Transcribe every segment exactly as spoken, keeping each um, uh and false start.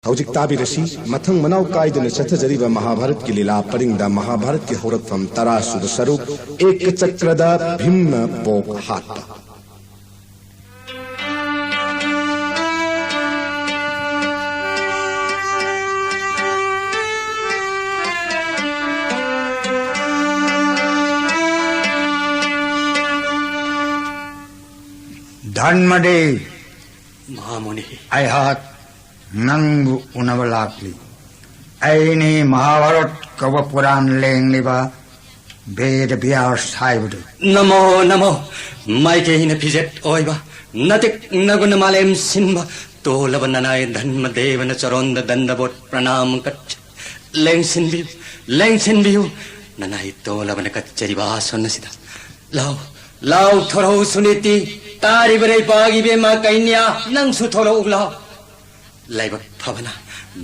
ꯍꯧꯖꯤꯛ ꯇꯥꯕꯤꯔꯁꯤ, ꯃꯊꯪ ꯃꯅꯥꯎ ꯀꯥꯏꯗꯅ ꯆꯠꯊꯖꯔꯤꯕ ꯃꯍꯥꯚꯥꯔꯠꯀꯤ ꯂꯤꯂꯥ ꯄꯔꯤꯡꯗ ꯃꯍꯥꯚꯥꯔꯠꯀꯤ ꯍꯧꯔꯛꯐꯝ ꯇꯔꯥꯁꯨꯕ ꯁꯔꯨꯛ, ꯑꯦꯀꯆꯀ꯭ꯔꯗ ꯚꯤꯝꯅ ꯕꯣꯛ ꯍꯥꯠꯄ꯫ ꯙꯔꯃꯗꯦꯕ, ꯃꯍꯥꯃꯨꯅꯤ꯫ ꯑꯩꯍꯥꯛ ꯅꯪꯕꯨ ꯎꯅꯕ ꯂꯥꯛꯂꯤ꯫ ꯑꯩꯅꯤ ꯃꯍꯥꯚꯥꯔꯠ ꯀꯧꯕ ꯄꯨꯔꯥꯟ ꯂꯦꯡꯂꯤꯕ ꯕꯦꯗ ꯕ꯭ꯌꯥꯁ ꯍꯥꯏꯕꯗꯨ꯫ ꯅꯃꯣ ꯅꯃꯣ꯫ ꯃꯥꯏꯀꯩꯅ ꯐꯤꯖꯦꯠ ꯑꯣꯏꯕ, ꯅꯇꯤꯛ ꯅꯒꯨꯅ ꯃꯥꯂꯦꯝ ꯁꯤꯟꯕ, ꯇꯣꯜꯂꯕ ꯅꯅꯥꯏ ꯙꯔꯃꯗꯦꯕꯅ ꯆꯔꯣꯟꯗ ꯗꯟꯗꯕꯣꯠ ꯄ꯭ꯔꯅꯥꯝ ꯀꯠ-, ꯂꯦꯡꯁꯤꯟꯕꯤꯌꯨ, ꯂꯦꯡꯁꯤꯟꯕꯤꯌꯨ꯫ ꯅꯅꯥꯏ ꯇꯣꯜꯂꯕꯅ ꯀꯠꯆꯔꯤꯕ ꯑꯥꯁꯣꯟ ꯑꯁꯤꯗ ꯂꯥꯎ, ꯂꯥꯎ ꯊꯣꯔꯛꯎ ꯁꯨꯅꯤꯇꯤ꯫ ꯇꯥꯔꯤꯕ ꯂꯩꯄꯥꯛ ꯏꯕꯦꯝꯃ ꯀꯩꯅ꯭ꯌꯥ, ꯅꯪꯁꯨ ꯊꯣꯔꯛꯎ ꯂꯥꯎ꯫ ꯂꯥꯏꯕꯛ ꯐꯕꯅ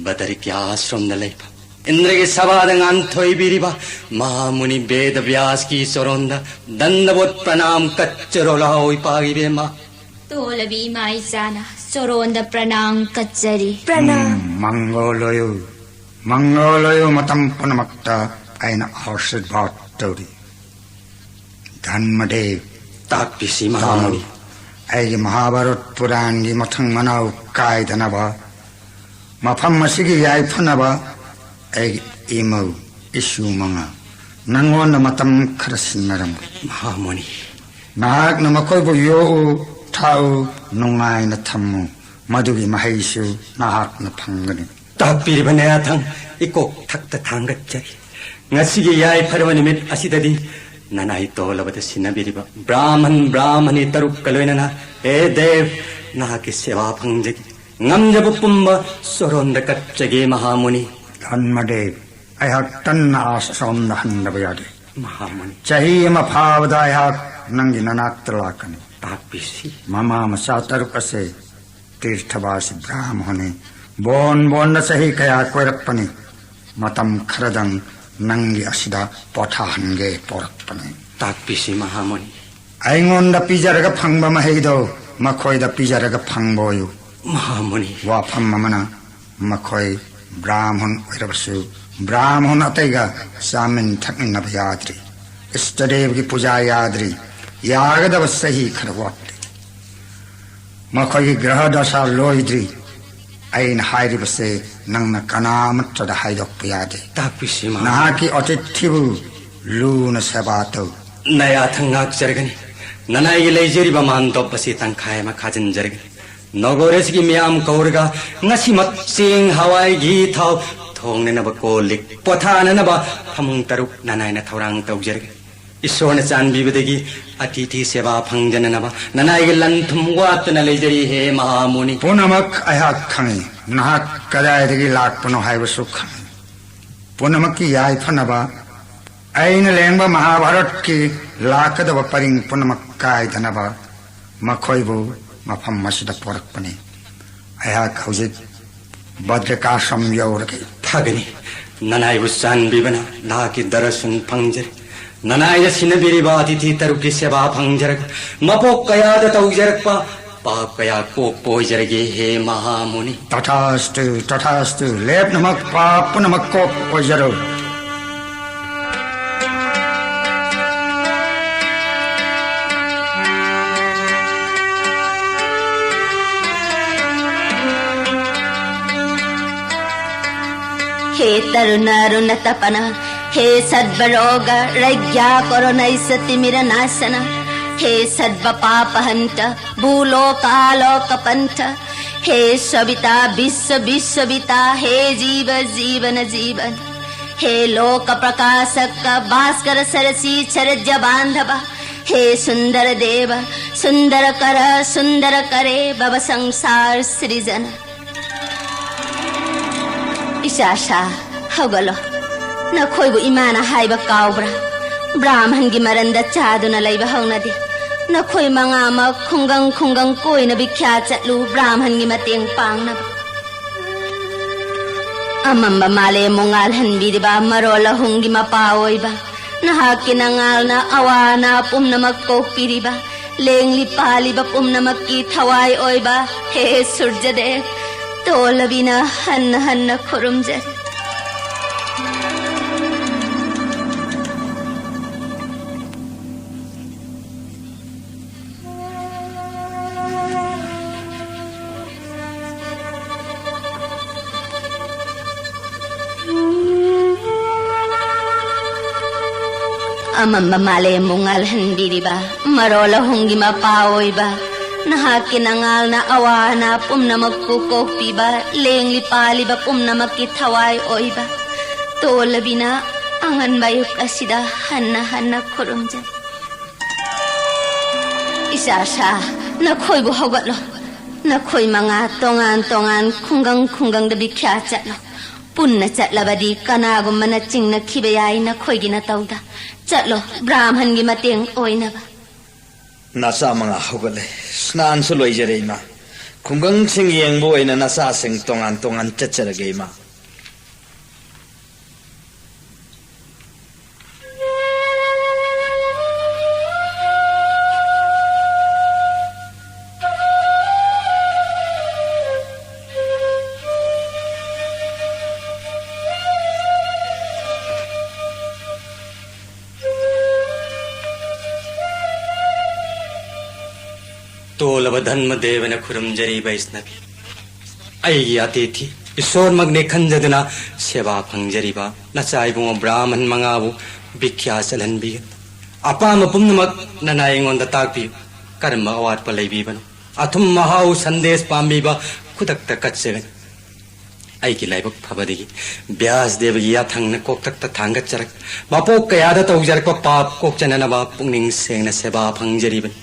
ꯕꯗꯔꯤꯀ꯭ꯌꯥ ꯑꯥꯁ꯭ꯔꯝꯗ ꯂꯩꯕ ꯏꯟꯗ꯭ꯔꯒꯤ ꯁꯚꯥꯗ ꯉꯥꯟꯊꯣꯏꯕꯤꯔꯤꯕ ꯃꯍꯥꯃꯨꯅꯤ ꯕꯦꯗ ꯕ꯭ꯌꯥꯁꯀꯤ ꯆꯣꯔꯣꯟꯗ ꯗꯟꯗꯕꯣꯠ ꯄ꯭ꯔꯅꯥꯝ ꯀꯠꯆꯔꯣ ꯂꯥꯎ ꯏꯄꯥꯒꯤ ꯏꯕꯦꯝꯃ꯫ ꯇꯣꯂꯕꯤ ꯏꯃꯥ ꯏꯆꯥꯅ ꯆꯣꯔꯣꯟꯗ ꯄ꯭ꯔꯅꯥꯝ ꯀꯠꯆꯔꯤ꯫ ꯄ꯭ꯔꯅꯥꯝ꯫ ꯎꯝ, ꯃꯪꯒꯣꯜ ꯑꯣꯏꯌꯨ, ꯃꯪꯒꯣꯜ ꯑꯣꯏꯌꯨ, ꯃꯇꯝ ꯄꯨꯝꯅꯃꯛꯇ ꯑꯩꯅ ꯑꯥꯁꯤꯔꯕꯥꯗ ꯇꯧꯔꯤ꯫ ꯙꯟꯃꯗꯦꯕ꯫ ꯇꯥꯛꯄꯤꯁꯤ ꯃꯍꯥꯃꯨꯅꯤ꯫ ꯇꯥꯎ꯫ ꯑꯩꯒꯤ ꯃꯍꯥꯚꯥꯔꯠ ꯄꯨꯔꯥꯟꯒꯤ ꯃꯊꯪ ꯃꯅꯥꯎ ꯀꯥꯏꯗꯅꯕ, ꯃꯐꯝ ꯑꯁꯤꯒꯤ ꯌꯥꯏꯐꯅꯕ ꯑꯩꯒꯤ ꯏꯃꯧ ꯏꯁꯨ ꯃꯉꯥ ꯅꯪꯉꯣꯟꯗ ꯃꯇꯝ ꯈꯔ ꯁꯤꯟꯅꯔꯝꯒꯦ꯫ ꯃꯍꯥꯃꯨꯅꯤ꯫ ꯅꯍꯥꯛꯅ ꯃꯈꯣꯏꯕꯨ ꯌꯣꯛꯎ, ꯊꯥꯛꯎ, ꯅꯨꯡꯉꯥꯏꯅ ꯊꯝꯃꯨ꯫ ꯃꯗꯨꯒꯤ ꯃꯍꯩꯁꯨ ꯅꯍꯥꯛꯅ ꯐꯪꯒꯅꯤ꯫ ꯇꯥꯛꯄꯤꯔꯤꯕ ꯅꯌꯥꯊꯪ ꯏꯀꯣꯛ ꯊꯛꯇ ꯊꯥꯡꯒꯠꯆꯔꯤ꯫ ꯉꯁꯤꯒꯤ ꯌꯥꯏꯐꯔꯕ ꯅꯨꯃꯤꯠ ꯑꯁꯤꯗꯗꯤ ꯅꯅꯥꯏ ꯇꯣꯂꯕꯗ ꯁꯤꯟꯅꯕꯤꯔꯤꯕ ꯕ꯭ꯔꯥꯍꯃꯟ ꯕ꯭ꯔꯥꯍꯃꯅꯤ ꯇꯔꯨꯛꯀ ꯂꯣꯏꯅꯅ, ꯍꯦ ꯗꯦꯕ, ꯅꯍꯥꯛꯀꯤ ꯁꯦꯕꯥ ꯐꯪꯖꯒꯦ꯫ ꯉꯝꯖꯕ ꯄꯨꯝꯕ ꯁꯣꯔꯣꯟꯗ ꯀꯠꯆꯒꯦ ꯃꯍꯥꯃꯨꯅꯤ꯫ ꯙꯟꯃꯗꯦꯕ, ꯑꯩꯍꯥꯛ ꯇꯟꯅ ꯑꯥꯁ꯭ꯔꯝꯗ ꯍꯟꯗꯕ ꯌꯥꯗꯦ꯫ ꯃꯍꯥꯃꯨꯅꯤ꯫ ꯆꯍꯤ ꯑꯃ ꯐꯥꯕꯗ ꯑꯩꯍꯥꯛ ꯅꯪꯒꯤ ꯅꯅꯥꯛꯇ ꯂꯥꯛꯀꯅꯤ꯫ ꯇꯥꯛꯄꯤꯁꯤ꯫ ꯃꯃꯥ ꯃꯆꯥ ꯇꯔꯨꯛ ꯑꯁꯦ ꯇꯤꯔꯊꯕꯥꯁꯤ ꯕ꯭ꯔꯥꯍꯃꯅꯤ꯫ ꯕꯣꯟ ꯕꯣꯟꯗ ꯆꯍꯤ ꯀꯌꯥ ꯀꯣꯏꯔꯛꯄꯅꯤ꯫ ꯃꯇꯝ ꯈꯔꯗꯪ ꯅꯪꯒꯤ ꯑꯁꯤꯗ ꯄꯣꯊꯥꯍꯟꯒꯦ ꯄꯣꯔꯛꯄꯅꯤ꯫ ꯇꯥꯛꯄꯤꯁꯤ ꯃꯍꯥꯃꯨꯅꯤ꯫ ꯑꯩꯉꯣꯟꯗ ꯄꯤꯖꯔꯒ ꯐꯪꯕ ꯃꯍꯩꯗꯣ ꯃꯈꯣꯏꯗ ꯄꯤꯖꯔꯒ ꯐꯪꯕ ꯑꯣꯏꯌꯨ꯫ ꯃꯍꯥꯃꯨꯅꯤ꯫ ꯋꯥꯐꯝ ꯑꯃꯅ ꯃꯈꯣꯏ ꯕ꯭ꯔꯥꯍꯃꯟ ꯑꯣꯏꯔꯕꯁꯨ, ꯕ꯭ꯔꯥꯍꯃꯟ ꯑꯇꯩꯒ ꯆꯥꯃꯤꯟ ꯊꯛꯃꯤꯟꯅꯕ ꯌꯥꯗ꯭ꯔꯤ꯫ ꯏꯁꯇꯗꯦꯕꯒꯤ ꯄꯨꯖꯥ ꯌꯥꯗ꯭ꯔꯤ꯫ ꯌꯥꯒꯗꯕ ꯆꯍꯤ ꯈꯔ ꯋꯥꯠꯂꯤ꯫ ꯃꯈꯣꯏꯒꯤ ꯒ꯭ꯔꯍ ꯗꯁꯥ ꯂꯣꯏꯗ꯭ꯔꯤ꯫ ꯑꯩꯅ ꯍꯥꯏꯔꯤꯕꯁꯦ ꯅꯪꯅ ꯀꯅꯥ ꯑꯃꯠꯇꯗ ꯍꯥꯏꯗꯣꯛꯄ ꯌꯥꯗꯦ꯫ ꯇꯥꯛꯄꯤꯁꯤ, ꯃꯍꯥ- ꯅꯍꯥꯛꯀꯤ ꯑꯇꯤꯊꯤꯕꯨ ꯂꯨꯅ ꯁꯦꯕꯥ ꯇꯧ꯫ ꯅꯌꯥꯊꯪ ꯉꯥꯛꯆꯔꯒꯅꯤ꯫ ꯅꯅꯥꯏꯒꯤ ꯂꯩꯖꯔꯤꯕ ꯃꯥꯟꯗꯣꯞ ꯑꯁꯤ ꯇꯪꯈꯥꯏ ꯑꯃ ꯈꯥꯖꯤꯟꯖꯔꯒꯅꯤ꯫ ꯅꯒꯣꯔꯦꯁꯀꯤ ꯃꯤꯌꯥꯝ ꯀꯧꯔꯒ ꯉꯁꯤꯃꯛ ꯆꯦꯡ, ꯍꯋꯥꯏ, ꯘꯤ, ꯊꯥꯎ, ꯊꯣꯡꯅꯅꯕ ꯀꯣꯜ ꯂꯤꯛ, ꯄꯣꯊꯥꯅꯅꯕ ꯐꯃꯨꯡ ꯇꯔꯨꯛ ꯅꯅꯥꯏꯅ ꯊꯧꯔꯥꯡ ꯇꯧꯖꯔꯒꯅꯤ꯫ ꯏꯁꯣꯔꯅ ꯆꯥꯟꯕꯤꯕꯗꯒꯤ ꯑꯇꯤꯊꯤ ꯁꯦꯕꯥ ꯐꯪꯖꯅꯅꯕ ꯅꯅꯥꯏꯒꯤ ꯂꯟ ꯊꯨꯝ ꯋꯥꯠꯇꯅ ꯂꯩꯖꯔꯤ, ꯍꯦ ꯃꯍꯥꯃꯨꯅꯤ꯫ ꯄꯨꯝꯅꯃꯛ ꯑꯩꯍꯥꯛ ꯈꯪꯏ꯫ ꯅꯍꯥꯛ ꯀꯗꯥꯏꯗꯒꯤ ꯂꯥꯛꯄꯅꯣ ꯍꯥꯏꯕꯁꯨ ꯈꯪꯏ꯫ ꯄꯨꯝꯅꯃꯛꯀꯤ ꯌꯥꯏꯐꯅꯕ ꯑꯩꯅ ꯂꯦꯡꯕ ꯃꯍꯥꯚꯥꯔꯠꯀꯤ ꯂꯥꯛꯀꯗꯕ ꯄꯔꯤꯡ ꯄꯨꯝꯅꯃꯛ ꯀꯥꯏꯗꯅꯕ ꯃꯈꯣꯏꯕꯨ ꯃꯐꯝ ꯑꯁꯤꯗ ꯄꯣꯔꯛꯄꯅꯤ꯫ ꯑꯩꯍꯥꯛ ꯍꯧꯖꯤꯛ ꯕꯗ꯭ꯔꯤꯀꯥꯁ꯭ꯔꯝ ꯌꯧꯔꯒꯦ꯫ ꯐꯒꯅꯤ꯫ ꯅꯅꯥꯏꯕꯨ ꯆꯥꯟꯕꯤꯕꯅ ꯅꯍꯥꯛꯀꯤ ꯗꯔꯁꯟ ꯐꯪꯖꯔꯦ꯫ ꯅꯅꯥꯏꯅ ꯁꯤꯟꯅꯕꯤꯔꯤꯕ ꯑꯇꯤꯊꯤ ꯇꯔꯨꯛꯀꯤ ꯁꯦꯕꯥ ꯐꯪꯖꯔꯒ ꯃꯄꯣꯛ ꯀꯌꯥꯗ ꯇꯧꯖꯔꯛꯄ ꯄꯥꯞ ꯀꯌꯥ ꯀꯣꯛꯄ ꯑꯣꯏꯖꯔꯒꯦ, ꯍꯦ ꯃꯍꯥꯃꯨꯅꯤ꯫ ꯇꯊꯥꯁꯇꯨ, ꯇꯊꯥꯁꯇꯨ, ꯂꯦꯞꯅꯃꯛ ꯄꯥꯞ ꯄꯨꯝꯅꯃꯛ ꯀꯣꯛꯄ ꯑꯣꯏꯖꯔꯣ꯫ हे तरुण अरुण तपन, हे सर्व रोग रज्ञा करुणैस तिमिर नाशन, हे सर्व पाप हंत, भूलोक आलोक पंथ, हे सविता विश्व विश्वविता, हे जीव जीवन जीवन, हे लोक प्रकाशक भास्कर सरसी चरज बांधव, हे सुंदर देव, सुंदर कर सुंदर करे भव संसार सृजन। ꯏꯆꯥꯁꯥ, ꯍꯧꯒꯠꯂꯣ꯫ ꯅꯈꯣꯏꯕꯨ ꯏꯃꯥꯅ ꯍꯥꯏꯕ ꯀꯥꯎꯕ꯭ꯔꯥ? ꯕ꯭ꯔꯥꯍꯃꯟꯒꯤ ꯃꯔꯟꯗ ꯆꯥꯗꯨꯅ ꯂꯩꯕ ꯍꯧꯅꯗꯦ꯫ ꯅꯈꯣꯏ ꯃꯉꯥꯃꯛ ꯈꯨꯡꯒꯪ ꯈꯨꯡꯒꯪ ꯀꯣꯏꯅ ꯚꯤꯈ꯭ꯌꯥ ꯆꯠꯂꯨ, ꯕ꯭ꯔꯥꯍꯃꯟꯒꯤ ꯃꯇꯦꯡ ꯄꯥꯡꯅꯕ꯫ ꯑꯃꯝꯕ ꯃꯥꯂꯦꯝꯕꯨ ꯉꯥꯜꯍꯟꯕꯤꯔꯤꯕ ꯃꯔꯣꯜ ꯑꯍꯨꯝꯒꯤ ꯃꯄꯥ ꯑꯣꯏꯕ, ꯅꯍꯥꯛꯀꯤ ꯅꯉꯥꯜꯅ ꯑꯋꯥ ꯑꯅꯥ ꯄꯨꯝꯅꯃꯛ ꯀꯣꯛꯄꯤꯔꯤꯕ, ꯂꯦꯡꯂꯤ ꯄꯥꯜꯂꯤꯕ ꯄꯨꯝꯅꯃꯛꯀꯤ ꯊꯋꯥꯏ ꯑꯣꯏꯕ ꯍꯦ ꯁꯨꯔꯖꯗꯦꯕ, ꯇꯣꯜꯂꯕꯤꯅ ꯍꯟꯅ ꯍꯟꯅ ꯈꯨꯔꯨꯝꯖꯔꯤ꯫ ꯑꯃꯝꯕ ꯃꯥꯂꯦꯝꯕꯨ ꯉꯥꯜꯍꯟꯕꯤꯔꯤꯕ, ꯃꯔꯣꯜ ꯑꯍꯨꯝꯒꯤ ꯃꯄꯥ ꯑꯣꯏꯕ, ꯅꯍꯥꯛꯀꯤ ꯅꯉꯥꯜꯅ ꯑꯋꯥ ꯑꯅꯥ ꯄꯨꯝꯅꯃꯛꯄꯨ ꯀꯣꯛꯄꯤꯕ, ꯂꯦꯡꯂꯤ ꯄꯥꯜꯂꯤꯕ ꯄꯨꯝꯅꯃꯛꯀꯤ ꯊꯋꯥꯏ ꯑꯣꯏꯕ ꯇꯣꯜꯂꯕꯤꯅ ꯑꯉꯟꯕ ꯑꯌꯨꯛ ꯑꯁꯤꯗ ꯍꯟꯅ ꯍꯟꯅ ꯈꯨꯔꯨꯝꯖꯩ꯫ ꯏꯆꯥꯁꯥ, ꯅꯈꯣꯏꯕꯨ ꯍꯧꯒꯠꯂꯣ꯫ ꯅꯈꯣꯏ ꯃꯉꯥ ꯇꯣꯉꯥꯟ ꯇꯣꯉꯥꯟ ꯈꯨꯡꯒꯪ ꯈꯨꯡꯒꯪꯗ ꯕꯤꯈ꯭ꯌꯥ ꯆꯠꯂꯣ꯫ ꯄꯨꯟꯅ ꯆꯠꯂꯕꯗꯤ ꯀꯅꯥꯒꯨꯝꯕꯅ ꯆꯤꯡꯅꯈꯤꯕ ꯌꯥꯏ ꯅꯈꯣꯏꯒꯤ ꯅꯇꯧꯗ꯫ ꯆꯠꯂꯣ, ꯕ꯭ꯔꯥꯍꯃꯟꯒꯤ ꯃꯇꯦꯡ ꯑꯣꯏꯅꯕ꯫ ꯅꯆꯥ ꯃꯉꯥ ꯍꯧꯒꯠꯂꯦ꯫ ꯁ꯭ꯅꯥꯟꯁꯨ ꯂꯣꯏꯖꯔꯦ, ꯏꯃꯥ꯫ ꯈꯨꯡꯒꯪꯁꯤꯡ ꯌꯦꯡꯕ ꯑꯣꯏꯅ ꯅꯆꯥꯁꯤꯡ ꯇꯣꯉꯥꯟ ꯇꯣꯉꯥꯟ ꯆꯠꯆꯔꯒꯦ, ꯏꯃꯥ꯫ ꯇꯣꯜꯂꯕ ꯙꯔꯃꯗꯦꯕꯅ ꯈꯨꯔꯨꯝꯖꯔꯤ ꯕꯩꯁꯅꯕꯤ꯫ ꯑꯩꯒꯤ ꯑꯇꯤꯊꯤ ꯏꯁꯣꯔꯃꯛꯅꯦ ꯈꯟꯖꯗꯨꯅ ꯁꯦꯕꯥ ꯐꯪꯖꯔꯤꯕ ꯅꯆꯥ ꯏꯕꯨꯡꯉꯣ ꯕ꯭ꯔꯥꯍꯃꯟ ꯃꯉꯥꯕꯨ ꯕꯤꯈ꯭ꯌꯥ ꯆꯠꯍꯟꯕꯤꯒꯅꯨ꯫ ꯑꯄꯥꯝꯕ ꯄꯨꯝꯅꯃꯛ ꯅꯅꯥꯏ ꯑꯩꯉꯣꯟꯗ ꯇꯥꯛꯄꯤꯌꯨ꯫ ꯀꯔꯝꯕ ꯑꯋꯥꯠꯄ ꯂꯩꯕꯤꯕꯅꯣ? ꯑꯊꯨꯝ ꯑꯍꯥꯎ ꯁꯟꯗꯦꯁ ꯄꯥꯝꯕꯤꯕ ꯈꯨꯗꯛꯇ ꯀꯠꯆꯒꯅꯤ꯫ ꯑꯩꯒꯤ ꯂꯥꯏꯕꯛ ꯐꯕꯗꯒꯤ ꯕ꯭ꯌꯥꯁ ꯗꯦꯕꯒꯤ ꯌꯥꯊꯪꯅ ꯀꯣꯛꯇꯛꯇ ꯊꯥꯡꯒꯠꯆꯔꯛ, ꯃꯄꯣꯛ ꯀꯌꯥꯗ ꯇꯧꯖꯔꯛꯄ ꯄꯥꯞ ꯀꯣꯛꯆꯅꯅꯕ ꯄꯨꯛꯅꯤꯡ ꯁꯦꯡꯅ ꯁꯦꯕꯥ ꯐꯪꯖꯔꯤꯕꯅꯤ꯫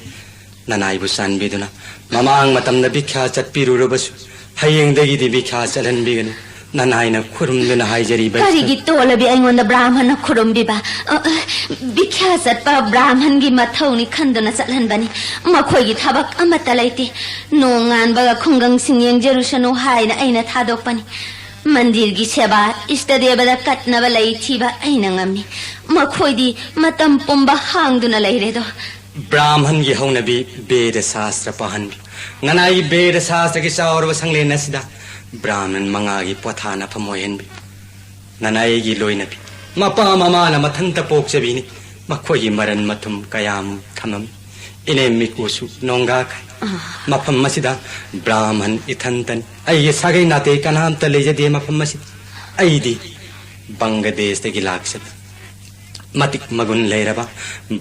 ꯅꯅꯥꯏꯕꯨ ꯆꯥꯟꯕꯤꯗꯨꯅ ꯃꯃꯥꯡ ꯃꯇꯝꯗ ꯚꯤꯈ꯭ꯌꯥ ꯆꯠꯄꯤꯔꯨꯔꯕꯁꯨ ꯍꯌꯦꯡꯗꯒꯤꯗꯤ ꯚꯤꯈ꯭ꯌꯥ ꯆꯠꯍꯟꯕꯤꯒꯅꯨ꯫ ꯅꯅꯥꯏꯅ ꯈꯨꯔꯨꯝꯗꯨꯅ ꯍꯥꯏꯖꯔꯤꯕ ꯀꯔꯤꯒꯤ ꯇꯣꯜꯂꯕꯤ ꯑꯩꯉꯣꯟꯗ ꯕ꯭ꯔꯥꯍꯃꯟꯅ ꯈꯨꯔꯨꯝꯕꯤꯕ? ꯑ, ꯑ, ꯚꯤꯈ꯭ꯌꯥ ꯆꯠꯄ ꯕ꯭ꯔꯥꯍꯃꯟꯒꯤ ꯃꯊꯧꯅꯤ ꯈꯟꯗꯨꯅ ꯆꯠꯍꯟꯕꯅꯤ꯫ ꯃꯈꯣꯏꯒꯤ ꯊꯕꯛ ꯑꯃꯠꯇ ꯂꯩꯇꯦ꯫ ꯅꯣꯡ ꯉꯥꯟꯕꯒ ꯈꯨꯡꯒꯪꯁꯤꯡ ꯌꯦꯡꯖꯔꯨꯁꯅꯨ ꯍꯥꯏꯅ ꯑꯩꯅ ꯊꯥꯗꯣꯛꯄꯅꯤ꯫ ꯃꯟꯗꯤꯔꯒꯤ ꯁꯦꯕꯥ, ꯏꯁꯇ ꯗꯦꯕꯗ ꯀꯠꯅꯕ ꯂꯩ ꯊꯤꯕ ꯑꯩꯅ ꯉꯝꯃꯤ꯫ ꯃꯈꯣꯏꯗꯤ ꯃꯇꯝ ꯄꯨꯝꯕ ꯍꯥꯡꯗꯨꯅ ꯂꯩꯔꯦꯗꯣ꯫ ꯕ꯭ꯔꯥꯍꯃꯟꯒꯤ ꯍꯧꯅꯕꯤ ꯕꯦꯗ ꯁꯥꯁꯇ꯭ꯔ ꯄꯥꯍꯟꯕꯤ꯫ ꯅꯅꯥꯏ ꯕꯦꯗ ꯁꯥꯁꯇ꯭ꯔꯒꯤ ꯆꯥꯎꯔꯕ ꯁꯪꯂꯦꯟ ꯑꯁꯤꯗ ꯕ꯭ꯔꯥꯍꯃꯟ ꯃꯉꯥꯒꯤ ꯄꯣꯊꯥꯅꯐꯝ ꯑꯣꯏꯍꯟꯕꯤ꯫ ꯅꯅꯥꯏꯒꯤ ꯂꯣꯏꯅꯕꯤ, ꯃꯄꯥ ꯃꯃꯥꯅ ꯃꯊꯟꯇ ꯄꯣꯛꯆꯕꯤꯅꯤ꯫ ꯃꯈꯣꯏꯒꯤ ꯃꯔꯟ ꯃꯊꯨꯝ ꯀꯌꯥꯃꯨꯛ ꯊꯝꯃꯝꯃꯤ꯫ ꯏꯅꯦꯝ ꯏꯀꯨꯁꯨ ꯅꯣꯡꯒꯥꯈꯩ꯫ ꯃꯐꯝ ꯑꯁꯤꯗ ꯕ꯭ꯔꯥꯍꯃꯟ ꯏꯊꯟꯇꯅꯤ꯫ ꯑꯩꯒꯤ ꯁꯥꯒꯩ ꯅꯥꯇꯩ ꯀꯅꯥꯝꯇ ꯂꯩꯖꯗꯦ ꯃꯐꯝ ꯑꯁꯤꯗ꯫ ꯑꯩꯗꯤ ꯕꯪꯒ꯭ꯂꯥꯗꯦꯁꯇꯒꯤ ꯂꯥꯛꯆꯕ ꯃꯇꯤꯛ ꯃꯒꯨꯟ ꯂꯩꯔꯕ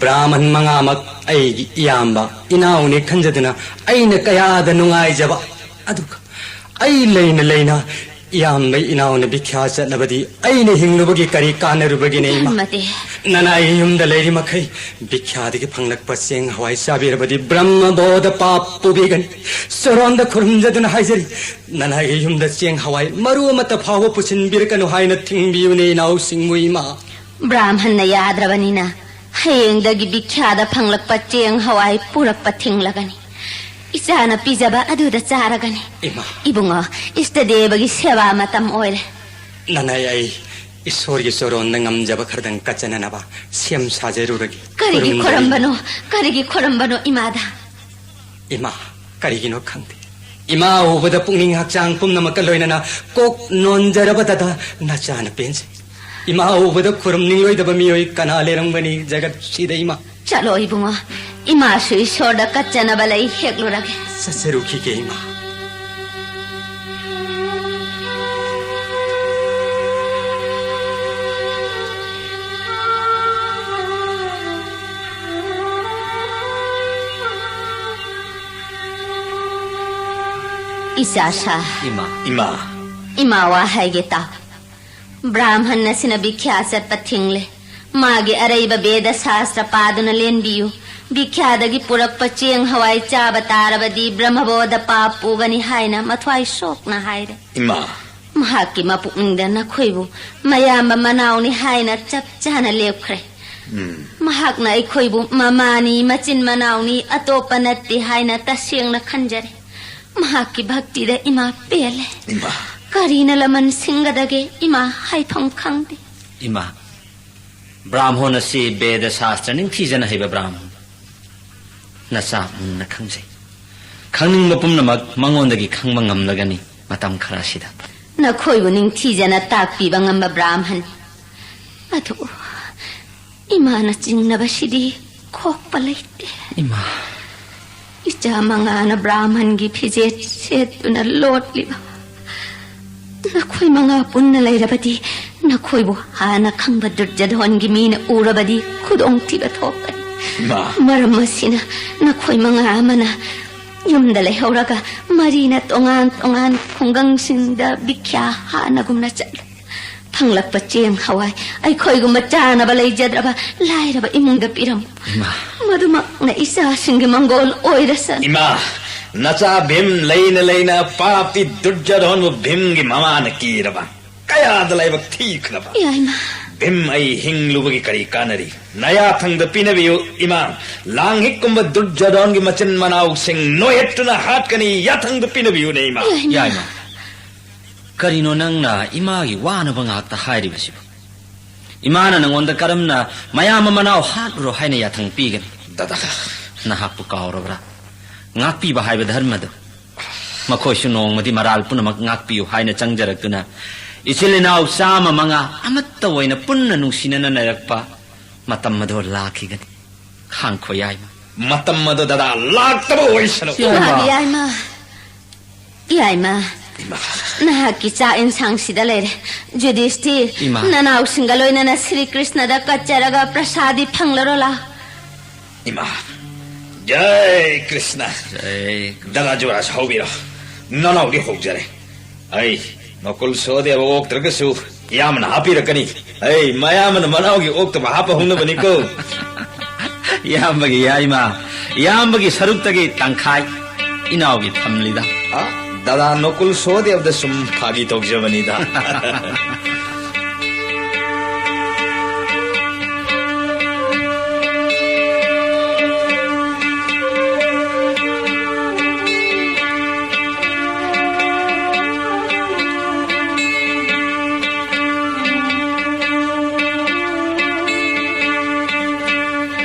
ꯕ꯭ꯔꯥꯍꯃꯟ ꯃꯉꯥꯃꯛ ꯑꯩꯒꯤ ꯏꯌꯥꯝꯕ ꯏꯅꯥꯎꯅꯤ ꯈꯟꯖꯗꯨꯅ ꯑꯩꯅ ꯀꯌꯥꯗ ꯅꯨꯡꯉꯥꯏꯖꯕ꯫ ꯑꯗꯨꯒ ꯑꯩ ꯂꯩꯅ ꯂꯩꯅ ꯏꯌꯥꯝꯕ ꯏꯅꯥꯎꯅ ꯚꯤꯈ꯭ꯌꯥ ꯆꯠꯅꯕꯗꯤ ꯑꯩꯅ ꯍꯤꯡꯂꯨꯕꯒꯤ ꯀꯔꯤ ꯀꯥꯟꯅꯔꯨꯕꯒꯤꯅꯦ, ꯏꯃꯥ? ꯙꯔꯃꯗꯤ꯫ ꯅꯅꯥꯏ ꯌꯨꯝꯗ ꯂꯩꯔꯤ ꯃꯈꯩ ꯚꯤꯈ꯭ꯌꯥꯗꯒꯤ ꯐꯪꯂꯛꯄ ꯆꯦꯡ ꯍꯋꯥꯏ ꯆꯥꯕꯤꯔꯕꯗꯤ ꯕ꯭ꯔꯍ꯭ꯃ ꯕꯣꯙ ꯄꯥꯞ ꯄꯨꯕꯤꯒꯅꯤ꯫ ꯆꯔꯣꯟꯗ ꯈꯨꯔꯨꯝꯖꯗꯨꯅ ꯍꯥꯏꯖꯔꯤ, ꯅꯅꯥꯏꯒꯤ ꯌꯨꯝꯗ ꯆꯦꯡ ꯍꯋꯥꯏ ꯃꯔꯨ ꯑꯃꯠꯇ ꯐꯥꯎꯕ ꯄꯨꯁꯤꯟꯕꯤꯔꯛꯀꯅꯨ ꯍꯥꯏꯅ ꯊꯤꯡꯕꯤꯌꯨꯅꯦ ꯏꯅꯥꯎꯁꯤꯡꯕꯨ, ꯏꯃꯥ꯫ ꯕ꯭ꯔꯥꯍꯃꯟꯅ ꯌꯥꯗ꯭ꯔꯕꯅꯤꯅ ꯍꯌꯦꯡꯗꯒꯤ ꯚꯤꯈ꯭ꯌꯥꯗ ꯐꯪꯂꯛꯄ ꯆꯦꯡ ꯍꯋꯥꯏ ꯄꯨꯔꯛꯄ ꯊꯤꯡꯂꯒꯅꯤ꯫ ꯏꯆꯥꯅ ꯄꯤꯖꯕ ꯑꯗꯨꯗ ꯆꯥꯔꯒꯅꯤ꯫ ꯏꯃꯥ꯫ ꯏꯕꯨꯡꯉꯣ, ꯏꯁꯇꯗꯦꯕꯒꯤ ꯁꯦꯕꯥ ꯃꯇꯝ ꯑꯣꯏꯔꯦ꯫ ꯅꯅꯥꯏ, ꯑꯩ ꯏꯁꯣꯔꯒꯤ ꯆꯣꯔꯣꯟꯗ ꯉꯝꯖꯕ ꯈꯔꯗꯪ ꯀꯠꯆꯅꯅꯕ ꯁꯦꯝ ꯁꯥꯖꯔꯨꯔꯒꯦ꯫ ꯀꯔꯤꯒꯤ ꯈꯨꯔꯨꯝꯖꯔꯤ꯫ ꯈꯣꯔꯝꯕꯅꯣ? ꯀꯔꯤꯒꯤ ꯈꯣꯔꯝꯕꯅꯣ ꯏꯃꯥꯗ? ꯏꯃꯥ, ꯀꯔꯤꯒꯤꯅꯣ ꯈꯪꯗꯦ, ꯏꯃꯥ ꯎꯕꯗ ꯄꯨꯛꯅꯤꯡ ꯍꯛꯆꯥꯡ ꯄꯨꯝꯅꯃꯛꯀ ꯂꯣꯏꯅꯅ ꯀꯣꯛ ꯅꯣꯟꯖꯔꯕꯗꯗ ꯅꯆꯥꯅ ꯄꯦꯟꯖꯩ꯫ ꯏꯃꯥ ꯎꯕꯗ ꯈꯨꯔꯨꯝꯅꯤꯡꯂꯣꯏꯗꯕ ꯃꯤꯑꯣꯏ ꯀꯅꯥ ꯂꯩꯔꯝꯒꯅꯤ ꯖꯒꯠꯁꯤꯗ, ꯏꯃꯥ? ꯆꯠꯂꯣ ꯏꯕꯨꯡꯉꯣ, ꯏꯃꯥꯁꯨ ꯏꯁꯣꯔꯗ ꯀꯠꯆꯅꯕ ꯂꯩ, ꯍꯦꯛꯂꯨꯔꯒꯦ꯫ ꯆꯠꯆꯔꯨꯈꯤꯒꯦ, ꯏꯃꯥ꯫ ꯏꯆꯥꯁꯥ꯫ ꯏꯃꯥ꯫ ꯏꯃꯥ꯫ ꯏꯃꯥ ꯋꯥ ꯍꯥꯏꯒꯦ ꯇꯥꯎ꯫ ꯕ꯭ꯔꯥꯍꯃꯟ ꯑꯁꯤꯅ ꯚꯤꯈ꯭ꯌꯥ ꯆꯠꯄ ꯊꯤꯡꯂꯦ꯫ ꯃꯥꯒꯤ ꯑꯔꯩꯕ ꯕꯦꯗ ꯁꯥꯁꯇ꯭ꯔ ꯄꯥꯗꯨꯅ ꯂꯦꯟꯕꯤꯌꯨ꯫ ꯚꯤꯈ꯭ꯌꯥꯗꯒꯤ ꯄꯨꯔꯛꯄ ꯆꯦꯡ ꯍꯋꯥꯏ ꯆꯥꯕ ꯇꯥꯔꯕꯗꯤ ꯕ꯭ꯔꯍ꯭ꯃꯕꯣꯙ ꯄꯥꯞ ꯄꯨꯒꯅꯤ ꯍꯥꯏꯅ ꯃꯊ꯭ꯋꯥꯏ ꯁꯣꯛꯅ ꯍꯥꯏꯔꯦ꯫ ꯏꯃꯥ꯫ ꯃꯍꯥꯛꯀꯤ ꯃꯄꯨꯛꯅꯤꯡꯗ ꯅꯈꯣꯏꯕꯨ ꯃꯌꯥꯝꯕ ꯃꯅꯥꯎꯅꯤ ꯍꯥꯏꯅ ꯆꯞ ꯆꯥꯅ ꯂꯦꯞꯈ꯭ꯔꯦ꯫ ꯎꯝ꯫ ꯃꯍꯥꯛꯅ ꯑꯩꯈꯣꯏꯕꯨ ꯃꯃꯥꯅꯤ, ꯃꯆꯤꯟ ꯃꯅꯥꯎꯅꯤ, ꯑꯇꯣꯞꯄ ꯅꯠꯇꯦ ꯍꯥꯏꯅ ꯇꯁꯦꯡꯅ ꯈꯟꯖꯔꯦ꯫ ꯃꯍꯥꯛꯀꯤ ꯚꯛꯇꯤꯗ ꯏꯃꯥ ꯄꯦꯜꯂꯦ꯫ ꯏꯃꯥ꯫ ꯀꯔꯤꯅ ꯂꯃꯟ ꯁꯤꯡꯒꯗꯒꯦ? ꯏꯃꯥ ꯍꯥꯏꯐꯝ ꯈꯪꯗꯦ꯫ ꯏꯃꯥ, ꯕ꯭ꯔꯥꯍꯃꯣꯟ ꯑꯁꯤ ꯕꯦꯗ ꯁꯥꯁꯇ꯭ꯔ ꯅꯤꯡꯊꯤꯖꯅ ꯍꯩꯕ ꯕ꯭ꯔꯥꯍꯃꯣꯟ꯫ ꯅꯆꯥ ꯃꯨꯟꯅ ꯈꯪꯖꯩ꯫ ꯈꯪꯅꯤꯡꯕ ꯄꯨꯝꯅꯃꯛ ꯃꯉꯣꯟꯗꯒꯤ ꯈꯪꯕ ꯉꯝꯂꯒꯅꯤ ꯃꯇꯝ ꯈꯔ ꯑꯁꯤꯗ꯫ ꯅꯈꯣꯏꯕꯨ ꯅꯤꯡꯊꯤꯖꯅ ꯇꯥꯛꯄꯤꯕ ꯉꯝꯕ ꯕ꯭ꯔꯥꯍꯃꯟ꯫ ꯑꯗꯨ ꯏꯃꯥꯅ ꯆꯤꯡꯅꯕꯁꯤꯗꯤ ꯈꯣꯛꯄ ꯂꯩꯇꯦ꯫ ꯏꯃꯥ꯫ ꯏꯆꯥ ꯃꯉꯥꯅ ꯕ꯭ꯔꯥꯍꯃꯟꯒꯤ ꯐꯤꯖꯦꯠ ꯁꯦꯠꯇꯨꯅ ꯂꯣꯠꯂꯤꯕ꯫ ꯅꯈꯣꯏ ꯃꯉꯥ ꯄꯨꯟꯅ ꯂꯩꯔꯕꯗꯤ ꯅꯈꯣꯏꯕꯨ ꯍꯥꯟꯅ ꯈꯪꯕ ꯗꯨꯔꯖꯙꯣꯟꯒꯤ ꯃꯤꯅ ꯎꯔꯕꯗꯤ ꯈꯨꯗꯣꯡꯊꯤꯕ ꯊꯣꯛꯀꯅꯤ꯫ ꯏꯃꯥ꯫ ꯃꯔꯝ ꯑꯁꯤꯅ ꯅꯈꯣꯏ ꯃꯉꯥ ꯑꯃꯅ ꯌꯨꯝꯗ ꯂꯩꯍꯧꯔꯒ ꯃꯔꯤꯅ ꯇꯣꯉꯥꯟ ꯇꯣꯉꯥꯟ ꯈꯨꯡꯒꯪꯁꯤꯡꯗ ꯚꯤꯈ꯭ꯌꯥ ꯍꯥꯟꯅꯒꯨꯝꯅ ꯆꯠꯂꯨ꯫ ꯐꯪꯂꯛꯄ ꯆꯦꯡ ꯍꯋꯥꯏ ꯑꯩꯈꯣꯏꯒꯨꯝꯕ ꯆꯥꯅꯕ ꯂꯩꯖꯗ꯭ꯔꯕ ꯂꯥꯏꯔꯕ ꯏꯃꯨꯡꯗ ꯄꯤꯔꯝꯃꯨ꯫ ꯏꯃꯥ꯫ ꯃꯗꯨꯃꯛꯅ ꯏꯆꯥꯁꯤꯡꯒꯤ ꯃꯪꯒꯣꯜ ꯑꯣꯏꯔꯁꯅꯨ꯫ ꯏꯃꯥ, ꯅꯆꯥ ꯚꯤꯝ ꯂꯩꯅ ꯂꯩꯅ ꯄꯥꯄꯤ ꯗꯨꯔꯖꯣꯙꯣꯟꯕꯨ ꯚꯤꯝꯒꯤ ꯃꯃꯥꯅ ꯀꯤꯔꯕ? ꯀꯌꯥꯗ ꯂꯥꯏꯕꯛ ꯊꯤꯈ꯭ꯔꯕ? ꯌꯥꯏꯃ꯫ ꯚꯤꯝ, ꯑꯩ ꯍꯤꯡꯂꯨꯕꯒꯤ ꯀꯔꯤ ꯀꯥꯟꯅꯔꯤ? ꯅꯌꯥꯊꯪꯗ ꯄꯤꯅꯕꯤꯌꯨ ꯏꯃꯥ꯫ ꯂꯥꯡꯍꯤꯛꯀꯨꯝꯕ ꯗꯨꯔꯖꯣꯙꯣꯟꯒꯤ ꯃꯆꯤꯟ ꯃꯅꯥꯎꯁꯤꯡ ꯅꯣꯏꯍꯠꯇꯨꯅ ꯍꯥꯠꯀꯅꯤ꯫ ꯌꯥꯊꯪꯗ ꯄꯤꯅꯕꯤꯌꯨꯅꯦ ꯏꯃꯥ꯫ ꯌꯥꯏꯃ꯫ ꯌꯥꯏꯃ꯫ ꯀꯔꯤꯅꯣ ꯅꯪꯅ ꯏꯃꯥꯒꯤ ꯋꯥꯅꯕ ꯉꯥꯛꯇ ꯍꯥꯏꯔꯤꯕꯁꯤꯕꯨ? ꯏꯃꯥꯅ ꯅꯉꯣꯟꯗ ꯀꯔꯝꯅ ꯃꯌꯥꯝꯕ ꯃꯅꯥꯎ ꯍꯥꯠꯂꯨꯔꯣ ꯍꯥꯏꯅ ꯌꯥꯊꯪ ꯄꯤꯒꯅꯤ? ꯗꯗꯥ꯫ ꯅꯍꯥꯛꯄꯨ ꯀꯥꯎꯔꯕ꯭ꯔꯥ? ꯉꯥꯛꯄꯤꯕ ꯍꯥꯏꯕ ꯙꯔꯃꯗꯨ꯫ ꯃꯈꯣꯏꯁꯨ ꯅꯣꯡꯃꯗꯤ ꯃꯔꯥꯜ ꯄꯨꯝꯅꯃꯛ ꯉꯥꯛꯄꯤꯌꯨ ꯍꯥꯏꯅ ꯆꯪꯖꯔꯛꯇꯨꯅ ꯏꯆꯤꯜ ꯏꯅꯥꯎ ꯆꯥꯝꯃ ꯃꯉꯥ ꯑꯃꯠꯇ ꯑꯣꯏꯅ ꯄꯨꯟꯅ ꯅꯨꯡꯁꯤꯅꯅ ꯂꯩꯔꯛꯄ ꯃꯇꯝ ꯑꯗꯨ ꯂꯥꯛꯈꯤꯒꯅꯤ꯫ ꯈꯥꯡꯈꯣ ꯌꯥꯏꯃ꯫ ꯃꯇꯝ ꯑꯗꯨ ꯗꯗꯥ ꯂꯥꯛꯇꯕ ꯑꯣꯏꯁꯅꯨ꯫ ꯌꯥꯏꯃ꯫ ꯌꯥꯏꯃ꯫ ꯌꯥꯏꯃ꯫ ꯏꯃꯥ꯫ ꯅꯍꯥꯛꯀꯤ ꯆꯥꯛ ꯏꯟꯁꯥꯡꯁꯤꯗ ꯂꯩꯔꯦ꯫ ꯌꯨꯙꯤꯁꯇꯤꯔ, ꯏꯃꯥ꯫ ꯅꯅꯥꯎꯁꯤꯡꯒ ꯂꯣꯏꯅꯅ ꯁ꯭ꯔꯤ ꯀ꯭ꯔꯤꯁꯅꯗ ꯀꯠꯆꯔꯒ ꯄ꯭ꯔꯁꯥꯗꯤ ꯐꯪꯂꯔꯣ ꯂꯥꯎ꯫ ꯏꯃꯥ꯫ ꯖꯩ ꯀ꯭ꯔꯤꯁꯅ꯫ ꯖꯩ ꯀ꯭ꯔꯤꯁꯅ꯫ ꯗꯗꯥ ꯖꯨꯔꯥꯖ ꯍꯧꯕꯤꯔꯣ꯫ ꯅꯅꯥꯎꯗꯤ ꯍꯧꯖꯔꯦ꯫ ꯑꯩ ꯅꯀꯨꯜ ꯁꯍꯗꯦꯕ ꯑꯣꯛꯇ꯭ꯔꯒꯁꯨ ꯏꯌꯥꯝꯕꯅ ꯍꯥꯞꯄꯤꯔꯛꯀꯅꯤ꯫ ꯑꯩ ꯃꯌꯥꯝꯕꯅ ꯃꯅꯥꯎꯒꯤ ꯑꯣꯛꯇꯕ ꯍꯥꯞꯄ ꯍꯧꯅꯕꯅꯤꯀꯣ꯫ ꯏꯌꯥꯝꯕꯒꯤ ꯌꯥꯏꯃ, ꯏꯌꯥꯝꯕꯒꯤ ꯁꯔꯨꯛꯇꯒꯤ ꯇꯪꯈꯥꯏ ꯏꯅꯥꯎꯒꯤ ꯊꯝꯂꯤꯗ꯫ ꯑ, ꯗꯗꯥ ꯅꯀꯨꯜ ꯁꯍꯗꯦꯕꯗ ꯁꯨꯝ ꯐꯥꯒꯤ ꯇꯧꯖꯕꯅꯤꯗ꯫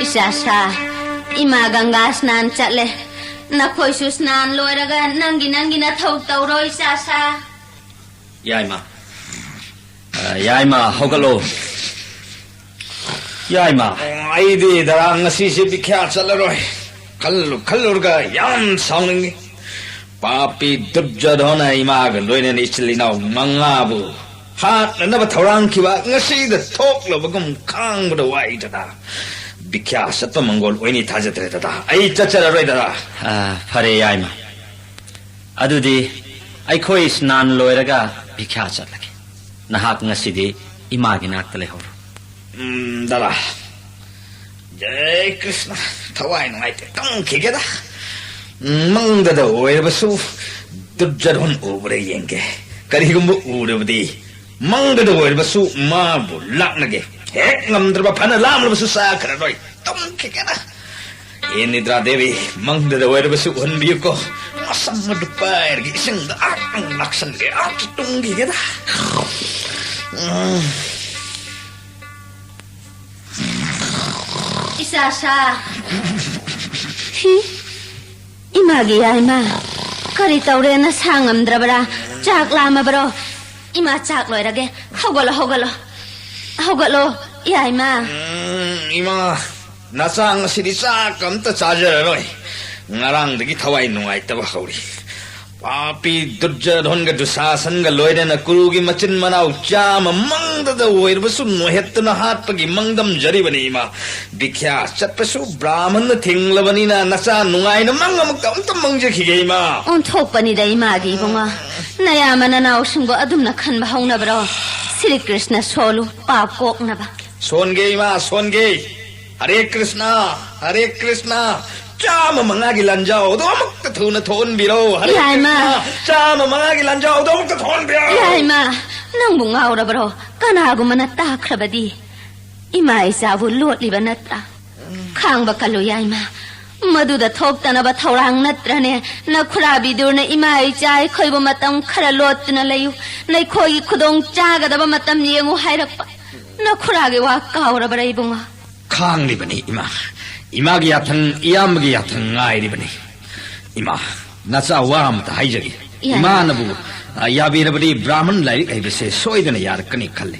ꯏꯆꯥ ꯁꯥ, ꯏꯃꯥ ꯒꯪꯒꯥ ꯁ꯭ꯅꯥꯟ ꯆꯠꯂꯦ꯫ ꯅꯈꯣꯏꯁꯨ ꯁ꯭ꯅꯥꯟ ꯂꯣꯏꯔꯒ ꯅꯪꯒꯤ ꯅꯪꯒꯤ ꯅꯊꯧ ꯇꯧꯔꯣ, ꯏꯆꯥꯁꯥ꯫ ꯌꯥꯏꯃ꯫ ꯑ, ꯌꯥꯏꯃ, ꯍꯧꯒꯠꯂꯣ꯫ ꯌꯥꯏꯃ꯫ ꯑꯩꯗꯤ ꯗꯔꯥ ꯉꯁꯤꯁꯦ ꯕꯤꯈ꯭ꯌꯥ ꯆꯠꯂꯔꯣꯏ꯫ ꯈꯜꯂꯨ ꯈꯜꯂꯨꯔꯒ ꯌꯥꯝ ꯁꯥꯎꯅꯤꯡꯉꯤ꯫ ꯄꯥꯄꯤ ꯗꯨꯔꯖꯣꯙꯅ ꯏꯃꯥꯒ ꯂꯣꯏꯅꯅ ꯏꯆꯤꯜ ꯏꯅꯥꯎ ꯃꯉꯥꯕꯨ ꯍꯥꯠꯅꯅꯕ ꯊꯧꯔꯥꯡꯈꯤꯕ ꯉꯁꯤꯗ ꯊꯣꯛꯂꯕꯒꯨꯝ ꯈꯥꯡꯕꯗ ꯋꯥꯏ ꯗꯗꯥ꯫ ꯕꯤꯈ꯭ꯌꯥ ꯆꯠꯄ ꯃꯪꯒꯣꯜ ꯑꯣꯏꯅꯤ ꯊꯥꯖꯗ꯭ꯔꯦ ꯗꯗꯥ꯫ ꯑꯩ ꯆꯠꯆꯔꯔꯣꯏ ꯗꯗꯥ꯫ ꯑ, ꯐꯔꯦ ꯌꯥꯏꯃ꯫ ꯑꯗꯨꯗꯤ ꯑꯩꯈꯣꯏ ꯁ꯭ꯅꯥꯟ ꯂꯣꯏꯔꯒ ꯕꯤꯈ꯭ꯌꯥ ꯆꯠꯂꯒꯦ꯫ ꯅꯍꯥꯛ ꯉꯁꯤꯗꯤ ꯏꯃꯥꯒꯤ ꯅꯥꯛꯇ ꯂꯩꯍꯧꯔꯣ꯫ ꯎꯝ, ꯗꯗꯥ꯫ ꯖꯩ ꯀ꯭ꯔꯤꯁꯅ, ꯊꯋꯥꯏ ꯅꯨꯡꯉꯥꯏꯇꯦ, ꯇꯨꯝꯈꯤꯒꯦꯗ꯫ ꯎꯝ, ꯃꯪꯗꯗ ꯑꯣꯏꯔꯕꯁꯨ ꯗꯨꯔꯖꯣꯙꯟ ꯎꯕ꯭ꯔꯥ ꯌꯦꯡꯒꯦ꯫ ꯀꯔꯤꯒꯨꯝꯕ ꯎꯔꯕꯗꯤ ꯃꯪꯗꯗ ꯑꯣꯏꯔꯕꯁꯨ ꯃꯥꯕꯨ ꯂꯥꯛꯅꯒꯦ꯫ ꯍꯦꯛ ꯉꯝꯗ꯭ꯔꯕ ꯐꯅ ꯂꯥꯝꯂꯕꯁꯨ ꯆꯥꯈ꯭ꯔꯔꯣꯏ, ꯇꯨꯝꯈꯤꯒꯦꯗ꯫ ꯑꯦ ꯅꯤꯗ꯭ꯔꯥ ꯗꯦꯕꯤ, ꯃꯪꯗꯗ ꯑꯣꯏꯔꯕꯁꯨ ꯎꯍꯟꯕꯤꯌꯨꯀꯣ꯫ ꯃꯁꯝ ꯑꯗꯨ ꯄꯥꯏꯔꯒ ꯏꯁꯤꯡꯗ ꯑꯥꯛ ꯂꯥꯛꯁꯟꯒꯦ, ꯑꯥꯛ ꯇꯨꯝꯈꯤꯒꯦꯗ꯫ ꯎꯝ꯫ ꯏꯆꯥꯁꯥ꯫ ꯍꯤ, ꯏꯃꯥꯒꯤ ꯌꯥꯏꯃ, ꯀꯔꯤ ꯇꯧꯔꯦ? ꯅꯁꯥ ꯉꯝꯗ꯭ꯔꯕꯔꯥ? ꯆꯥꯛ ꯂꯥꯝꯃꯕꯔꯣ? ꯏꯃꯥ, ꯆꯥꯛ ꯂꯣꯏꯔꯒꯦ꯫ ꯍꯧꯒꯠꯂꯣ, ꯍꯧꯒꯠꯂꯣ꯫ ꯍꯧꯒꯠꯂꯣ, ꯌꯥꯏꯃ꯫ ꯎꯝ, ꯏꯃꯥ, ꯅꯆꯥ ꯉꯁꯤꯗꯤ ꯆꯥꯛ ꯑꯝꯇ ꯆꯥꯖꯔꯔꯣꯏ꯫ ꯉꯔꯥꯡꯗꯒꯤ ꯊꯋꯥꯏ ꯅꯨꯡꯉꯥꯏꯇꯕ ꯍꯧꯔꯤ꯫ ꯄꯥꯄꯤ ꯗꯨꯔꯖꯣꯙꯟꯒ ꯗꯨꯁꯥꯁꯟꯒ ꯂꯣꯏꯅꯅ ꯀꯨꯔꯨꯒꯤ ꯃꯆꯤꯟ ꯃꯅꯥꯎ ꯆꯥꯝꯃ ꯃꯪꯗꯗ ꯑꯣꯏꯔꯕꯁꯨ ꯅꯣꯏꯍꯠꯇꯨꯅ ꯍꯥꯠꯄꯒꯤ ꯃꯪꯗꯝꯖꯔꯤꯕꯅꯤ, ꯏꯃꯥ꯫ ꯕꯤꯈ꯭ꯌꯥ ꯆꯠꯄꯁꯨ ꯕ꯭ꯔꯥꯍꯃꯟꯅ ꯊꯤꯡꯂꯕꯅꯤꯅ ꯅꯆꯥ ꯅꯨꯡꯉꯥꯏꯅ ꯃꯪ ꯑꯃꯨꯛꯇ ꯑꯝꯇ ꯃꯪꯖꯈꯤꯒꯦ, ꯏꯃꯥ꯫ ꯑꯣꯟꯊꯣꯛꯄꯅꯤꯗ ꯏꯃꯥꯒꯤ ꯏꯕꯨꯡꯉꯣ꯫ ꯅꯌꯥꯝꯕ ꯅꯅꯥꯎꯁꯤꯡꯕꯨ ꯑꯗꯨꯝꯅ ꯈꯟꯕ ꯍꯧꯅꯕ꯭ꯔꯣ? ꯁ꯭ꯔꯤ ꯀ꯭ꯔꯤꯁꯅ ꯁꯣꯜꯂꯨ, ꯄꯥꯞ ꯀꯣꯛꯅꯕ꯫ ꯁꯣꯟꯒꯦ, ꯏꯃꯥ, ꯁꯣꯟꯒꯦ꯫ ꯍꯔꯦ ꯀ꯭ꯔꯤꯁꯅ, ꯍꯔꯦ ꯀ꯭ꯔꯤꯁꯅ꯫ ꯆꯥꯝꯃ ꯃꯉꯥꯒꯤ ꯂꯥꯟꯖꯥꯎꯗꯣ ꯑꯃꯨꯛꯇ ꯊꯨꯅ ꯊꯣꯛꯍꯟꯕꯤꯔꯣ꯫ ꯍꯔꯦ ꯌꯥꯏꯃ꯫ ꯀ꯭ꯔꯤꯁꯅ, ꯆꯥꯝꯃ ꯃꯉꯥꯒꯤ ꯂꯥꯟꯖꯥꯎꯗꯣ ꯑꯃꯨꯛꯇ ꯊꯣꯛꯍꯟꯕꯤꯔꯣ꯫ ꯌꯥꯏꯃ, ꯅꯪꯕꯨ ꯉꯥꯎꯔꯕ꯭ꯔꯣ? ꯀꯅꯥꯒꯨꯝꯕꯅ ꯇꯥꯈ꯭ꯔꯕꯗꯤ? ꯏꯃꯥ ꯏꯆꯥꯕꯨ ꯂꯣꯠꯂꯤꯕ ꯅꯠꯇ꯭ꯔꯥ? ꯈꯥꯡꯕ ꯀꯜꯂꯨ, ꯌꯥꯏꯃ꯫ ꯃꯗꯨꯗ ꯊꯣꯛꯇꯅꯕ ꯊꯧꯔꯥꯡ ꯅꯠꯇ꯭ꯔꯅꯦ? ꯅꯈꯨꯔꯥ ꯕꯤꯗꯨꯔꯅ ꯏꯃꯥ ꯏꯆꯥ ꯑꯩꯈꯣꯏꯕꯨ ꯃꯇꯝ ꯈꯔ ꯂꯣꯠꯇꯨꯅ ꯂꯩꯌꯨ, ꯅꯈꯣꯏꯒꯤ ꯈꯨꯗꯣꯡ ꯆꯥꯒꯗꯕ ꯃꯇꯝ ꯌꯦꯡꯉꯨ ꯍꯥꯏꯔꯛꯄ꯫ ꯅꯈꯨꯔꯥꯒꯤ ꯋꯥ ꯀꯥꯎꯔꯕ꯭ꯔꯥ, ꯏꯕꯨꯡꯉꯣ? ꯈꯥꯡꯂꯤꯕꯅꯤ, ꯏꯃꯥ꯫ ꯏꯃꯥꯒꯤ ꯌꯥꯊꯪ, ꯏꯌꯥꯝꯕꯒꯤ ꯌꯥꯊꯪ ꯉꯥꯏꯔꯤꯕꯅꯤ꯫ ꯏꯃꯥ, ꯅꯆꯥ ꯋꯥ ꯑꯃꯇ ꯍꯥꯏꯖꯒꯦ꯫ ꯌꯥꯏ꯫ ꯏꯃꯥꯅꯕꯨ, ꯑ, ꯌꯥꯕꯤꯔꯕꯗꯤ ꯕ꯭ꯔꯥꯍꯃꯟ ꯂꯥꯏꯔꯤꯛ ꯍꯩꯕꯁꯦ ꯁꯣꯏꯗꯅ ꯌꯥꯔꯛꯀꯅꯤ ꯈꯜꯂꯤ꯫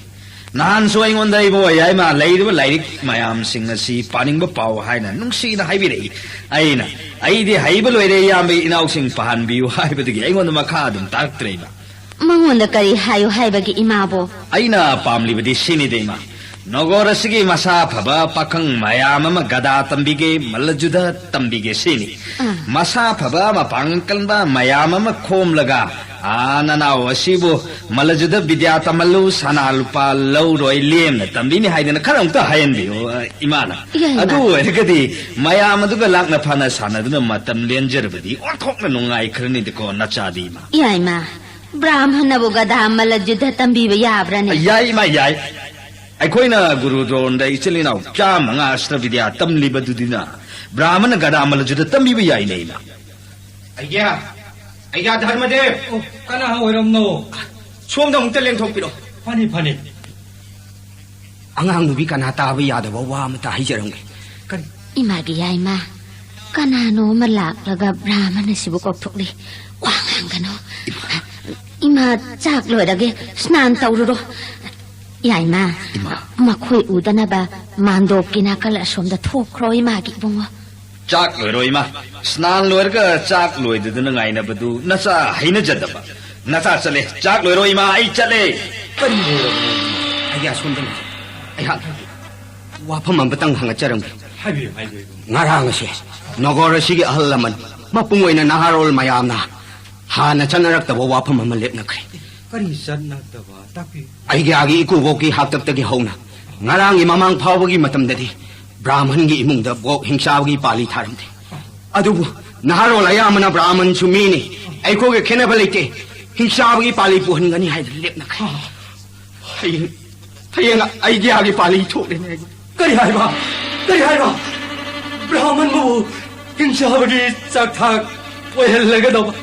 ꯅꯍꯥꯟꯁꯨ ꯑꯩꯉꯣꯟꯗ ꯏꯕꯣ ꯌꯥꯏꯃ ꯂꯩꯔꯤꯕ ꯂꯥꯏꯔꯤꯛ ꯃꯌꯥꯝꯁꯤꯡ ꯑꯁꯤ ꯄꯥꯅꯤꯡꯕ ꯄꯥꯎ ꯍꯥꯏꯅ ꯅꯨꯡꯁꯤꯅ ꯍꯥꯏꯕꯤꯔꯛꯏ꯫ ꯑꯩꯅ, "ꯑꯩꯗꯤ ꯍꯩꯕ ꯂꯣꯏꯔꯦ ꯏꯌꯥꯝꯕ ꯏꯅꯥꯎꯁꯤꯡ ꯄꯥꯍꯟꯕꯤꯌꯨ" ꯍꯥꯏꯕꯗꯒꯤ ꯑꯩꯉꯣꯟꯗ ꯃꯈꯥ ꯑꯗꯨꯝ ꯇꯥꯔꯛꯇ꯭ꯔꯦ ꯏꯃꯥ꯫ ꯃꯉꯣꯟꯗ ꯀꯔꯤ ꯍꯥꯏꯌꯨ ꯍꯥꯏꯕꯒꯤ ꯏꯃꯥꯕꯣ? ꯑꯩꯅ ꯄꯥꯝꯂꯤꯕꯗꯤ ꯁꯤꯅꯤꯗ ꯏꯃꯥ, ꯅꯒꯣꯔ ꯑꯁꯤꯒꯤ ꯃꯁꯥ ꯐꯕ ꯄꯥꯈꯪ ꯃꯌꯥꯝ ꯑꯃ ꯒꯗꯥ ꯇꯝꯕꯤꯒꯦ, ꯃꯜꯂ ꯖꯨꯗ ꯇꯝꯕꯤꯒꯦ ꯁꯤꯅꯤ꯫ ꯑꯥ꯫ ꯃꯁꯥ ꯐꯕ ꯃꯄꯥꯡꯒꯜ ꯀꯟꯕ ꯃꯌꯥꯝ ꯑꯃ ꯈꯣꯝꯂꯒ, "ꯑꯥ, ꯅꯅꯥꯎ ꯑꯁꯤꯕꯨ ꯃꯜꯂ ꯖꯨꯗ ꯕꯤꯗ꯭ꯌꯥ ꯇꯝꯍꯜꯂꯨ, ꯁꯅꯥ ꯂꯨꯄꯥ ꯂꯧꯔꯣꯏ, ꯂꯦꯝꯅ ꯇꯝꯕꯤꯅꯤ" ꯍꯥꯏꯗꯅ ꯈꯔ ꯑꯃꯨꯛꯇ ꯍꯥꯏꯍꯟꯕꯤꯌꯨ, ꯑ, ꯏꯃꯥꯅ꯫ ꯌꯥꯏ, ꯏꯃꯥ꯫ ꯑꯗꯨ ꯑꯣꯏꯔꯒꯗꯤ ꯃꯌꯥꯝ ꯑꯗꯨꯒ ꯂꯥꯛꯅ ꯐꯅ ꯁꯥꯟꯅꯗꯨꯅ ꯃꯇꯝ ꯂꯦꯟꯖꯔꯕꯗꯤ ꯑꯣꯟꯊꯣꯛꯅ ꯅꯨꯡꯉꯥꯏꯈ꯭ꯔꯅꯤꯗꯀꯣ ꯅꯆꯥꯗꯤ ꯏꯃꯥ꯫ ꯌꯥꯏ, ꯏꯃꯥ꯫ ꯕ꯭ꯔꯥꯍꯃꯟꯅꯕꯨ ꯒꯗꯥ ꯃꯜꯂ ꯖꯨꯗ ꯇꯝꯕꯤꯕ ꯌꯥꯕ꯭ꯔꯅꯦ? ꯌꯥꯏ ꯏꯃꯥ, ꯌꯥꯏ꯫ ꯑꯩꯈꯣꯏꯅ ꯒꯨꯔꯨ ꯗ꯭ꯔꯣꯟꯗ ꯏꯆꯤꯜ ꯏꯅꯥꯎ ꯆꯥꯝꯃꯉꯥ ꯑꯁꯇ꯭ꯔ ꯕꯤꯗ꯭ꯌꯥ ꯇꯝꯂꯤꯕꯗꯨꯗꯤꯅ ꯕ꯭ꯔꯥꯍꯃꯟꯅ ꯒꯗꯥ ꯃꯜꯂ ꯖꯨꯗ ꯇꯝꯕꯤꯕ ꯌꯥꯏꯅꯦ ꯏꯃꯥ꯫ ꯑꯩꯒ꯭ꯌꯥ, ꯑꯩꯒ꯭ꯌꯥ ꯙꯔꯃꯗꯦꯕ꯫ ꯑꯣ, ꯀꯅꯥ ꯑꯣꯏꯔꯝꯅꯣ? ꯁꯣꯝꯗ ꯑꯃꯨꯛꯇ ꯂꯦꯡꯊꯣꯛꯄꯤꯔꯣ꯫ ꯐꯅꯤ, ꯐꯅꯤ꯫ ꯑꯉꯥꯡ ꯅꯨꯄꯤ ꯀꯅꯥ ꯇꯥꯕ ꯌꯥꯗꯕ ꯋꯥ ꯑꯃꯇ ꯍꯥꯏꯖꯔꯝꯒꯦ꯫ ꯀꯔꯤ? ꯏꯃꯥꯒꯤ ꯌꯥꯏꯃ, ꯀꯅꯥꯅꯣ ꯑꯃ ꯂꯥꯛꯂꯒ ꯕ꯭ꯔꯥꯍꯃꯟ ꯑꯁꯤꯕꯨ ꯀꯧꯊꯣꯛꯂꯤ꯫ ꯋꯥ ꯉꯥꯡꯒꯅꯨ꯫ ꯏꯃꯥ꯫ ꯏꯃꯥ, ꯆꯥꯛ ꯂꯣꯏꯔꯒꯦ, ꯁ꯭ꯅꯥꯟ ꯇꯧꯔꯨꯔꯣ꯫ ꯌꯥꯏꯃ, ꯏꯃꯥ꯫ ꯃꯈꯣꯏ ꯎꯗꯅꯕ ꯃꯥꯟꯗꯣꯞꯀꯤ ꯅꯥꯀꯜ ꯑꯁꯣꯝꯗ ꯊꯣꯛꯈ꯭ꯔꯣ, ꯏꯃꯥꯒꯤ ꯏꯕꯨꯡꯉꯣ꯫ ꯆꯥꯛ ꯂꯣꯏꯔꯣ ꯏꯃꯥ꯫ ꯁ꯭ꯅꯥꯟ ꯂꯣꯏꯔꯒ ꯆꯥꯛ ꯂꯣꯏꯗꯗꯅ ꯉꯥꯏꯅꯕꯗꯨ ꯅꯆꯥ ꯍꯩꯅꯖꯗꯕ꯫ ꯅꯆꯥ ꯆꯠꯂꯦ꯫ ꯆꯥꯛ ꯂꯣꯏꯔꯣ ꯏꯃꯥ, ꯑꯩ ꯆꯠꯂꯦ꯫ ꯀꯔꯤ ꯂꯣꯏꯔꯕꯅꯣ? ꯑꯩꯒꯤ ꯑꯁꯣꯝꯗ ꯂꯩ꯫ ꯑꯩꯍꯥꯛ ꯋꯥꯐꯝ ꯑꯃꯇꯪ ꯍꯪꯒꯠꯆꯔꯝꯒꯦ꯫ ꯍꯥꯏꯕꯤꯌꯨ, ꯍꯥꯏꯕꯤꯌꯨ, ꯏꯕꯨꯡꯉꯣ꯫ ꯉꯔꯥꯡ ꯑꯁꯦ ꯅꯒꯣꯔ ꯑꯁꯤꯒꯤ ꯑꯍꯜ ꯂꯃꯟ, ꯃꯄꯨꯡ ꯑꯣꯏꯅ ꯅꯍꯥꯔꯣꯜ ꯃꯌꯥꯝꯅ ꯍꯥꯟꯅ ꯆꯠꯅꯔꯛꯇꯕ ꯋꯥꯐꯝ ꯑꯃ ꯂꯦꯞꯅꯈ꯭ꯔꯦ꯫ ꯀꯔꯤ ꯆꯠꯅꯗꯕ? ꯇꯥꯛꯄꯤꯌꯨ꯫ ꯑꯩꯒꯤ ꯑꯥꯒꯤ ꯏꯀꯨꯕꯣꯛꯀꯤ ꯍꯥꯛꯇꯛꯇꯒꯤ ꯍꯧꯅ ꯉꯔꯥꯡꯒꯤ ꯃꯃꯥꯡ ꯐꯥꯎꯕꯒꯤ ꯃꯇꯝꯗꯗꯤ ꯕ꯭ꯔꯥꯍꯃꯟꯒꯤ ꯏꯃꯨꯡꯗ ꯕꯣꯛ ꯍꯤꯡꯆꯥꯕꯒꯤ ꯄꯥꯜꯂꯤ ꯊꯥꯔꯝꯗꯦ꯫ ꯑꯗꯨꯕꯨ ꯅꯍꯥꯔꯣꯜ ꯑꯌꯥꯝꯕꯅ ꯕ꯭ꯔꯥꯍꯃꯟꯁꯨ ꯃꯤꯅꯤ, ꯑꯩꯈꯣꯏꯒ ꯈꯦꯠꯅꯕ ꯂꯩꯇꯦ, ꯍꯤꯡꯆꯥꯕꯒꯤ ꯄꯥꯜꯂꯤ ꯄꯨꯍꯟꯒꯅꯤ ꯍꯥꯏꯗꯨꯅ ꯂꯦꯞꯅꯈ꯭ꯔꯦ꯫ ꯍꯌꯦꯡ, ꯍꯌꯦꯡ ꯑꯩꯒꯤ ꯑꯥꯒꯤ ꯄꯥꯜꯂꯤ ꯊꯣꯛꯂꯦꯅꯦ꯫ ꯀꯔꯤ ꯍꯥꯏꯕ? ꯀꯔꯤ ꯍꯥꯏꯕ? ꯕ꯭ꯔꯥꯍꯃꯟꯕꯨ ꯍꯤꯡꯆꯥꯕꯒꯤ ꯆꯥꯛꯊꯥꯛ ꯑꯣꯏꯍꯜꯂꯒꯗꯧꯕ꯫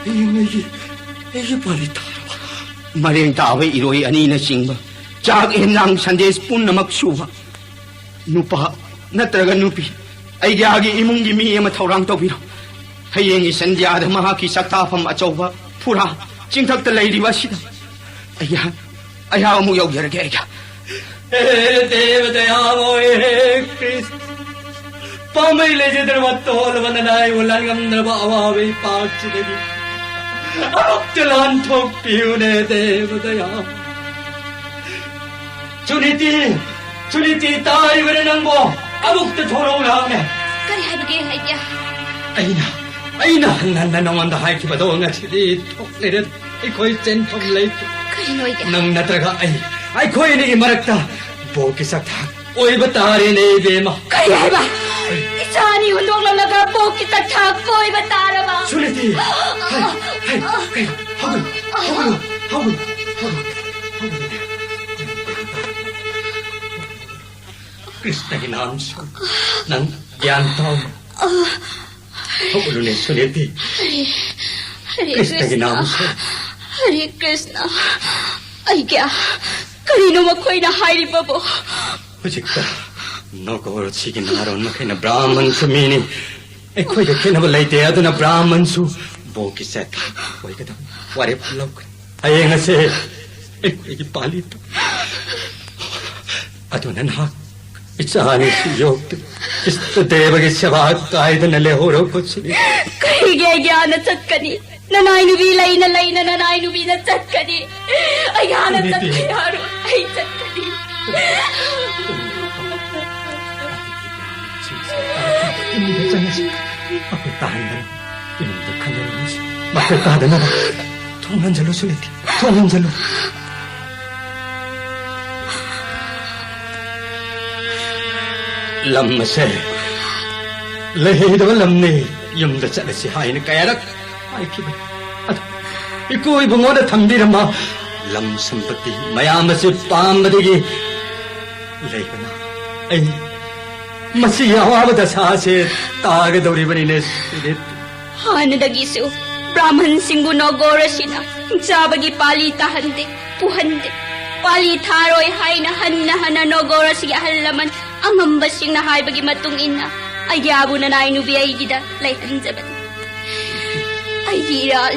ꯍꯌꯦꯡ ꯑꯩꯒꯤ, ꯑꯩꯒꯤ ꯄꯥꯜꯂꯤ ꯇꯥꯔꯕ꯫ ꯃꯔꯦꯡ ꯇꯥꯕ ꯏꯔꯣꯏ ꯑꯅꯤꯅꯆꯤꯡꯕ, ꯆꯥꯛ ꯌꯦꯟꯖꯥꯡ ꯁꯟꯗꯦꯁ ꯄꯨꯝꯅꯃꯛ ꯁꯨꯕ, ꯅꯨꯄꯥ ꯅꯠꯇ꯭ꯔꯒ ꯅꯨꯄꯤ, ꯑꯩꯒꯤ ꯏꯃꯨꯡꯒꯤ ꯃꯤ ꯑꯃ ꯊꯧꯔꯥꯡ ꯇꯧꯕꯤꯔꯣ꯫ ꯍꯌꯦꯡꯒꯤ ꯁꯟꯙ꯭ꯌꯥꯗ ꯃꯍꯥꯛꯀꯤ ꯆꯥꯛꯇꯥꯐꯝ ꯑꯆꯧꯕ ꯐꯨꯔꯥ ꯆꯤꯡꯊꯛꯇ ꯂꯩꯔꯤꯕ ꯑꯁꯤꯗ ꯑꯩꯍꯥꯛ, ꯑꯩꯍꯥꯛ ꯑꯃꯨꯛ ꯌꯧꯖꯔꯒꯦ꯫ ꯑꯩꯍꯥꯛ ꯍꯦ ꯗꯦꯕ ꯗꯌꯥꯃꯣꯏ, ꯍꯦ ꯀ꯭ꯔꯤꯁꯅ, ꯄꯥꯝꯕꯩ ꯂꯩꯖꯗ꯭ꯔꯕ ꯇꯣꯜꯂꯕ ꯅꯅꯥꯏꯕꯨ ꯂꯥꯟꯉꯝꯗ꯭ꯔꯕ ꯑꯋꯥꯕ ꯏꯄꯥꯛꯁꯤꯗꯒꯤ ꯑꯃꯨꯛꯇ ꯂꯥꯟꯊꯣꯛꯄꯤꯌꯨꯅꯦ ꯗꯦꯕ ꯗꯌꯥ꯫ ꯁꯨꯅꯤꯇꯤ, ꯁꯨꯅꯤꯇꯤ, ꯇꯥꯔꯤꯕꯔ ꯅꯪꯕꯣ? ꯑꯃꯨꯛꯇ ꯊꯣꯔꯛꯎ ꯂꯥꯛꯑꯣꯅꯦ꯫ ꯀꯔꯤ ꯍꯥꯏꯕꯒꯦ, ꯍꯥꯏꯗꯤ? ꯑꯩꯅ, ꯑꯩꯅ ꯍꯟꯅ ꯍꯟꯅ ꯅꯉꯣꯟꯗ ꯍꯥꯏꯈꯤꯕꯗꯣ ꯉꯁꯤꯗꯤ ꯊꯣꯛꯂꯦꯗ꯫ ꯑꯩꯈꯣꯏ ꯆꯦꯟꯐꯝ ꯂꯩꯇꯦ꯫ ꯀꯔꯤꯅꯣ ꯑꯩꯒꯤ? ꯅꯪ ꯅꯠꯇ꯭ꯔꯒ ꯑꯩ, ꯑꯩꯈꯣꯏ ꯑꯅꯤꯒꯤ ꯃꯔꯛꯇ ꯕꯣꯛꯀꯤ ꯆꯥꯛꯊꯥꯛ ꯑꯣꯏꯕ ꯇꯥꯔꯦꯅꯦ, ꯏꯕꯦꯝꯃ꯫ ꯀꯔꯤ ꯍꯥꯏꯕ? ꯏꯆꯥ ꯑꯅꯤ ꯍꯨꯟꯗꯣꯛꯂꯝꯂꯒ ꯕꯣꯛꯀꯤ ꯆꯥꯛꯊꯥꯛ ꯑꯣꯏꯕ ꯇꯥꯔꯕ? ꯁꯨꯅꯤꯇꯤ, ꯍꯩ, ꯍꯩ, ꯀꯩꯅꯣ? ꯍꯧꯒꯠꯂꯨ, ꯍꯧꯒꯠꯂꯨ, ꯍꯧꯒꯠꯂꯨ, ꯍꯧꯒꯠꯂꯨ, ꯍꯧꯒꯠꯂꯨ꯫ ꯀ꯭ꯔꯤꯁꯅꯒꯤ ꯅꯥꯝꯁꯨ ꯅꯪ ꯒ꯭ꯌꯥꯟ ꯇꯥꯎ꯫ ꯍꯧꯒꯠꯂꯨꯅꯦ, ꯁꯨꯅꯤꯇꯤ꯫ ꯍꯔꯦ, ꯍꯔꯦ ꯀ꯭ꯔꯤꯁꯅꯒꯤ ꯀ꯭ꯔꯤꯁꯅ, ꯅꯥꯝꯁꯨ꯫ ꯍꯔꯦ ꯀ꯭ꯔꯤꯁꯅ꯫ ꯑꯩꯒꯤ, ꯀꯔꯤꯅꯣ ꯃꯈꯣꯏꯅ ꯍꯥꯏꯔꯤꯕꯕꯨ? ꯍꯧꯖꯤꯛꯇ ꯅꯣꯒꯣꯔꯁꯤꯒꯤ ꯅꯥꯔꯣꯟ ꯃꯈꯩꯅ ꯕ꯭ꯔꯥꯍꯃꯟꯁꯨ ꯃꯤꯅꯤ꯫ ꯑꯩꯈꯣꯏꯗ ꯈꯦꯠꯅꯕ ꯂꯩꯇꯦ, ꯑꯗꯨꯅ ꯕ꯭ꯔꯥꯍꯃꯟꯁꯨ ꯕꯣꯛꯀꯤ ꯆꯥꯛꯊꯥꯛ ꯑꯣꯏꯒꯗꯕ ꯋꯥꯔꯦꯞ ꯂꯧꯈ꯭ꯔꯦ꯫ ꯍꯌꯦꯡ ꯑꯁꯦ ꯑꯩꯈꯣꯏꯒꯤ ꯄꯥꯂꯤ ꯇꯥ-, ꯑꯗꯨꯅ ꯅꯍꯥꯛ ꯏꯆꯥ ꯑꯅꯤꯁꯨ ꯌꯣꯛꯇꯨꯅ ꯏꯁꯇ ꯗꯦꯕꯒꯤ ꯁꯦꯕꯥ ꯀꯥꯏꯗꯅ ꯂꯩꯍꯧꯔꯣ, ꯀꯣꯆꯤꯅꯤ꯫ ꯀꯔꯤꯒꯤ ꯑꯩꯒꯤ ꯍꯥꯟꯅ ꯆꯠꯀꯅꯤ? ꯅꯅꯥꯏ ꯅꯨꯄꯤ ꯂꯩꯅ ꯂꯩꯅ ꯅꯅꯥꯏ ꯅꯨꯄꯤꯅ ꯆꯠꯀꯅꯤ꯫ ꯑꯩꯒꯤ ꯍꯥꯟꯅ ꯅꯨꯄꯤ꯫ ꯆꯠꯄ ꯌꯥꯔꯣꯏ꯫ ꯑꯩ ꯆꯠꯀꯅꯤ꯫ ꯏꯃꯨꯡꯗ ꯆꯪꯉꯁꯤ꯫ ꯃꯈꯣꯏ ꯇꯥꯍꯟꯗꯅ ꯏꯃꯨꯡꯗ ꯈꯟꯅꯔꯝꯃꯁꯤ꯫ ꯃꯈꯣꯏ ꯇꯥꯗꯅꯕ ꯊꯣꯡ ꯍꯟꯖꯜꯂꯨ, ꯁꯨꯅꯤꯇꯤ꯫ ꯊꯣꯡ ꯍꯟꯖꯜꯂꯨ꯫ ꯂꯝ ꯑꯁꯦ ꯂꯩꯍꯩꯗꯕ ꯂꯝꯅꯤ, ꯌꯨꯝꯗ ꯆꯠꯂꯁꯤ ꯍꯥꯏꯅ ꯀꯌꯥꯔꯛ ꯍꯥꯏꯈꯤꯕꯅꯤ꯫ ꯑꯗꯨ ꯏꯀꯨ ꯏꯕꯨꯡꯉꯣꯅ ꯊꯝꯕꯤꯔꯝꯕ ꯂꯝ ꯁꯝꯄꯇꯤ ꯃꯌꯥꯝ ꯑꯁꯤ ꯄꯥꯝꯕꯗꯒꯤ ꯂꯩꯕꯅ ꯑꯩ ꯃꯁꯤꯒꯤ ꯑꯋꯥꯕ ꯗꯁꯥ ꯑꯁꯤ ꯇꯥꯒꯗꯧꯔꯤꯕꯅꯤꯅꯦ, ꯁꯨꯅꯤꯇꯤ꯫ ꯍꯥꯟꯅꯗꯒꯤꯁꯨ ꯕ꯭ꯔꯥꯍꯃꯟꯁꯤꯡꯕꯨ ꯅꯣꯒꯣꯔ ꯑꯁꯤꯅ ꯍꯤꯡꯆꯥꯕꯒꯤ ꯄꯥꯂꯤ ꯇꯥꯍꯟꯗꯦ, ꯄꯨꯍꯟꯗꯦ꯫ ꯄꯥꯂꯤ ꯊꯥꯔꯣꯏ ꯍꯥꯏꯅ ꯍꯟꯅ ꯍꯟꯅ ꯅꯣꯒꯣꯔ ꯑꯁꯤꯒꯤ ꯑꯍꯜ ꯂꯃꯟ ꯑꯉꯝꯕꯁꯤꯡꯅ ꯍꯥꯏꯕꯒꯤ ꯃꯇꯨꯡ ꯏꯟꯅ ꯑꯩꯒꯤ ꯑꯥꯕꯨ ꯅꯅꯥꯏ ꯅꯨꯄꯤ ꯑꯩꯒꯤꯗ ꯂꯩꯍꯟꯖꯕꯅꯤ꯫ ꯑꯩꯒꯤ ꯏꯔꯥꯜ,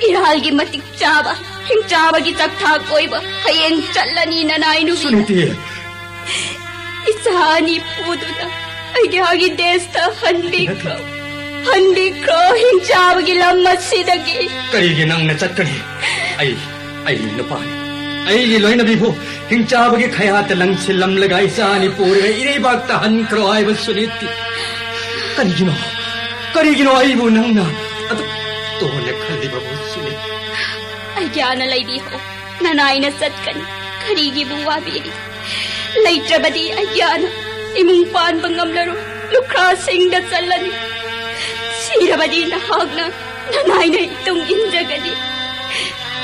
ꯏꯔꯥꯜꯒꯤ ꯃꯇꯤꯛ ꯆꯥꯕ, ꯍꯤꯡꯆꯥꯕꯒꯤ ꯆꯥꯛꯊꯥꯛ ꯑꯣꯏꯕ ꯍꯌꯦꯡ ꯆꯠꯂꯅꯤ ꯅꯅꯥꯏ ꯅꯨꯄꯤ꯫ ꯁꯨꯅꯤꯇꯤ꯫ ꯏꯆꯥ ꯑꯅꯤ ꯄꯨꯗꯨꯅ ꯑꯩꯒꯤ ꯍꯥꯒꯤ ꯗꯦꯁꯇ ꯍꯟꯕꯤꯈ꯭ꯔꯣ꯫ ꯍꯟꯕꯤꯈ꯭ꯔꯣ ꯍꯤꯡꯆꯥꯕꯒꯤ ꯂꯝ ꯑꯁꯤꯗꯒꯤ꯫ ꯀꯔꯤꯒꯤ ꯅꯪꯅ ꯆꯠꯀꯅꯤ? ꯑꯩ, ꯑꯩ ꯅꯨꯄꯥꯅꯤ꯫ ꯑꯩꯒꯤ ꯂꯣꯏꯅꯕꯤꯕꯨ ꯍꯤꯡꯆꯥꯕꯒꯤ ꯈꯌꯥꯠꯇ ꯂꯪꯁꯤꯜꯂꯝꯂꯒ ꯏꯆꯥ ꯑꯅꯤ ꯄꯨꯔꯒ ꯏꯔꯩꯕꯥꯛꯇ ꯍꯟꯈ꯭ꯔꯣ ꯍꯥꯏꯕ ꯁꯨꯅꯤꯇꯤ꯫ ꯀꯔꯤꯒꯤꯅꯣ? ꯀꯔꯤꯒꯤꯅꯣ ꯑꯩꯕꯨ ꯅꯪꯅ ꯑꯗꯨꯛ ꯇꯣꯟꯅ ꯈꯜꯂꯤꯕꯕꯨ ꯁꯨꯅꯤꯇꯤ? ꯑꯩꯒꯤ ꯑꯥꯅ ꯂꯩꯕꯤꯍꯧ꯫ ꯅꯅꯥꯏꯅ ꯆꯠꯀꯅꯤ꯫ ꯀꯔꯤꯒꯤꯕꯨ ꯋꯥꯕꯤꯔꯤ? ꯂꯩꯇ꯭ꯔꯕꯗꯤ ꯑꯩꯒꯤ ꯑꯥꯅ ꯏꯃꯨꯡ ꯄꯥꯟꯕ ꯉꯝꯂꯔꯣꯏ꯫ ꯂꯨꯈ꯭ꯔꯥꯁꯤꯡꯗ ꯆꯠꯂꯅꯤ꯫ ꯁꯤꯔꯕꯗꯤ ꯅꯍꯥꯛꯅ ꯅꯅꯥꯏꯅ ꯏꯇꯨꯡ ꯏꯟꯖꯒꯅꯤ꯫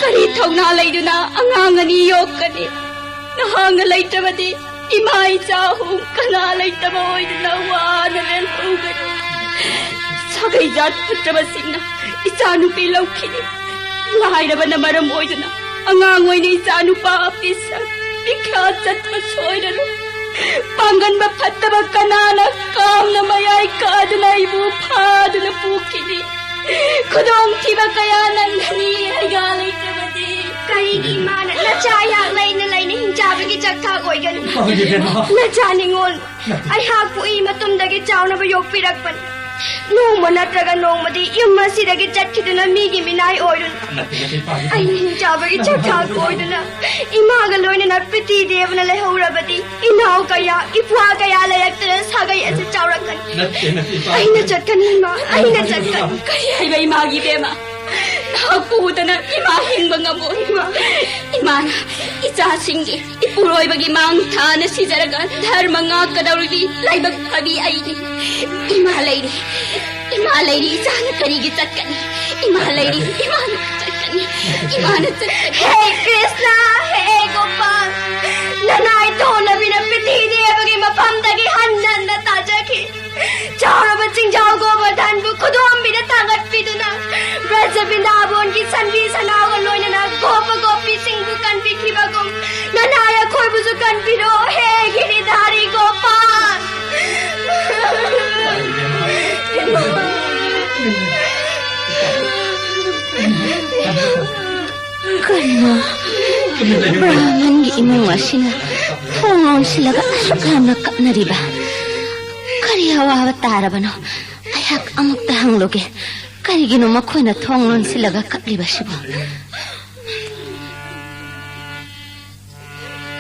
ꯀꯔꯤ ꯊꯧꯅꯥ ꯂꯩꯗꯨꯅ ꯑꯉꯥꯡ ꯑꯅꯤ ꯌꯣꯛꯀꯅꯤ? ꯅꯍꯥꯛꯅ ꯂꯩꯇ꯭ꯔꯕꯗꯤ ꯏꯃꯥ ꯏꯆꯥ ꯑꯍꯨꯝ ꯀꯅꯥ ꯂꯩꯇꯕ ꯑꯣꯏꯗꯨꯅ ꯋꯥꯅ ꯂꯦꯜꯍꯧꯒꯅꯤ꯫ ꯁꯥꯒꯩ ꯖꯥꯠ ꯐꯠꯇ꯭ꯔꯕꯁꯤꯡꯅ ꯏꯆꯥ ꯅꯨꯄꯤ ꯂꯧꯈꯤꯅꯤ꯫ ꯂꯥꯏꯔꯕꯅ ꯃꯔꯝ ꯑꯣꯏꯗꯨꯅ ꯑꯉꯥꯡ ꯑꯣꯏꯅ ꯏꯆꯥ ꯅꯨꯄꯥ ꯄꯤꯁꯛ ꯄꯤꯈ꯭ꯌꯥ ꯆꯠꯄ ꯁꯣꯏꯔꯔꯣꯏ꯫ ꯄꯥꯡꯒꯟꯕ ꯐꯠꯇꯕ ꯀꯅꯥꯅ ꯀꯥꯝꯅ ꯃꯌꯥꯏ ꯀꯥꯗꯨꯅ ꯑꯩꯕꯨ ꯐꯥꯗꯨꯅ ꯄꯨꯈꯤꯅꯤ? ꯈꯨꯗꯣꯡꯊꯤꯕ ꯀꯌꯥ ꯅꯪꯒꯅꯤ ꯑꯩꯒ ꯂꯩꯇ꯭ꯔꯕꯗꯤ꯫ ꯀꯔꯤꯒꯤ ꯏꯃꯥꯅ ꯅꯆꯥ ꯑꯩꯍꯥꯛ ꯂꯩꯅ ꯂꯩꯅ ꯍꯤꯡꯆꯥꯕꯒꯤ ꯆꯥꯛꯊꯥꯛ ꯑꯣꯏꯒꯅꯤ? ꯏꯃꯥꯒꯤ ꯏꯕꯦꯝꯃ꯫ ꯅꯆꯥ ꯅꯤꯉꯣꯜ ꯅꯠꯇꯦ꯫ ꯑꯩꯍꯥꯛ ꯄꯣꯛꯏ ꯃꯇꯨꯡꯗꯒꯤ ꯆꯥꯎꯅꯕ ꯌꯣꯛꯄꯤꯔꯛꯄꯅꯤ꯫ ꯅꯣꯡꯃ ꯅꯠꯇ꯭ꯔꯒ ꯅꯣꯡꯃꯗꯤ ꯌꯨꯝ ꯑꯁꯤꯗꯒꯤ ꯆꯠꯈꯤꯗꯨꯅ ꯃꯤꯒꯤ ꯃꯤꯅꯥꯏ ꯑꯣꯏꯔꯨꯅꯨ꯫ ꯅꯠꯇꯦ, ꯅꯠꯇꯦ, ꯏꯄꯥꯒꯤ ꯑꯩꯅ ꯍꯤꯡꯆꯥꯕꯒꯤ ꯅꯪ ꯆꯥꯛꯊꯥꯛ ꯍꯥꯏꯕꯗꯣ ꯑꯣꯏꯗꯨꯅ ꯏꯃꯥꯒ ꯂꯣꯏꯅꯅ ꯄ꯭ꯔꯤꯊꯤ ꯗꯦꯕꯅ ꯂꯩꯍꯧꯔꯕꯗꯤ ꯏꯅꯥꯎ ꯀꯌꯥ, ꯏꯄ꯭ꯋꯥ ꯀꯌꯥ ꯂꯩꯔꯛꯇꯨꯅ ꯁꯥꯒꯩ ꯑꯁꯤ ꯆꯥꯎꯔꯛꯀꯅꯤ꯫ ꯅꯠꯇꯦ, ꯅꯠꯇꯦ, ꯏꯄꯥꯒꯤ ꯑꯩꯅ ꯆꯠꯀꯅꯤ ꯏꯃꯥ, ꯑꯩꯅ ꯆꯠꯀꯅꯤ꯫ ꯀꯔꯤ ꯍꯥꯏꯕ ꯏꯃꯥꯒꯤ ꯏꯕꯦꯝꯃ? ꯅꯍꯥꯛ ꯄꯨꯗꯅ ꯏꯃꯥ ꯍꯤꯡꯕ ꯉꯝꯃꯣꯏ꯫ ꯏꯃꯥ, ꯏꯃꯥꯅ ꯏꯆꯥꯁꯤꯡꯒꯤ ꯏꯄꯨꯔꯣꯏꯕꯒꯤ ꯃꯥꯡ ꯊꯥꯅ ꯁꯤꯖꯔꯒ ꯙꯔꯃ ꯉꯥꯛꯀꯗꯧꯔꯤꯕꯤ ꯂꯥꯏꯕꯛ ꯐꯕꯤ ꯑꯩꯅꯤ꯫ ꯏꯃꯥ ꯂꯩꯔꯤ, ꯏꯃꯥ ꯂꯩꯔꯤ, ꯏꯆꯥꯅ ꯀꯔꯤꯒꯤ ꯆꯠꯀꯅꯤ? ꯏꯃꯥ ꯂꯩꯔꯤ, ꯏꯃꯥꯅ ꯆꯠꯀꯅꯤ, ꯏꯃꯥꯅ ꯆꯠꯀꯅꯤ꯫ ꯍꯦ ꯀ꯭ꯔꯤꯁꯅ, ꯍꯦ ꯒꯣꯄꯥꯜ, ꯅꯅꯥꯏ ꯇꯣꯟꯅꯕꯤꯅ ꯄ꯭ꯔꯤꯊꯤ ꯗꯦꯕꯒꯤ ꯃꯐꯝꯗꯒꯤ ꯍꯟꯅ ꯍꯟꯅ ꯇꯥꯖꯈꯤ꯫ ꯆꯥꯎꯔꯕ ꯆꯤꯡꯖꯥꯎ ꯒꯣꯕꯔꯙꯟꯕꯨ ꯈꯨꯗꯣꯝꯕꯤꯅ ꯊꯥꯡꯒꯠꯄꯤꯗꯨꯅ ꯕ꯭ꯔꯖ ꯕ꯭ꯔꯤꯟꯗꯥꯕꯣꯟꯒꯤ ꯁꯟꯕꯤ ꯁꯅꯥꯎꯒ ꯂꯣꯏꯅꯅ ꯒꯣꯄ ꯒꯣꯄꯤꯁꯤꯡꯕꯨ ꯀꯟꯕꯤꯈꯤꯕꯒꯨꯝ ꯅꯅꯥꯏ ꯑꯩꯈꯣꯏꯕꯨꯁꯨ ꯀꯟꯕꯤꯔꯣ ꯍꯦ ꯒꯤꯔꯤꯙꯥꯔꯤ ꯒꯣꯄꯥꯜ꯫ ꯀꯩꯅꯣ? ꯕ꯭ꯔꯥꯍꯃꯟꯒꯤ ꯏꯃꯨꯡ ꯑꯁꯤꯅ ꯊꯣꯡ ꯂꯣꯟꯁꯤꯜꯂꯒ ꯑꯁꯨꯛ ꯌꯥꯝꯅ ꯀꯞꯅꯔꯤꯕ? ꯀꯔꯤ ꯑꯋꯥꯕ ꯇꯥꯔꯕꯅꯣ? ꯑꯩꯍꯥꯛ ꯑꯃꯨꯛꯇ ꯍꯪꯂꯨꯒꯦ꯫ ꯀꯔꯤꯒꯤꯅꯣ ꯃꯈꯣꯏꯅ ꯊꯣꯡ ꯂꯣꯟꯁꯤꯜꯂꯒ ꯀꯞꯂꯤꯕꯁꯤꯕꯣ?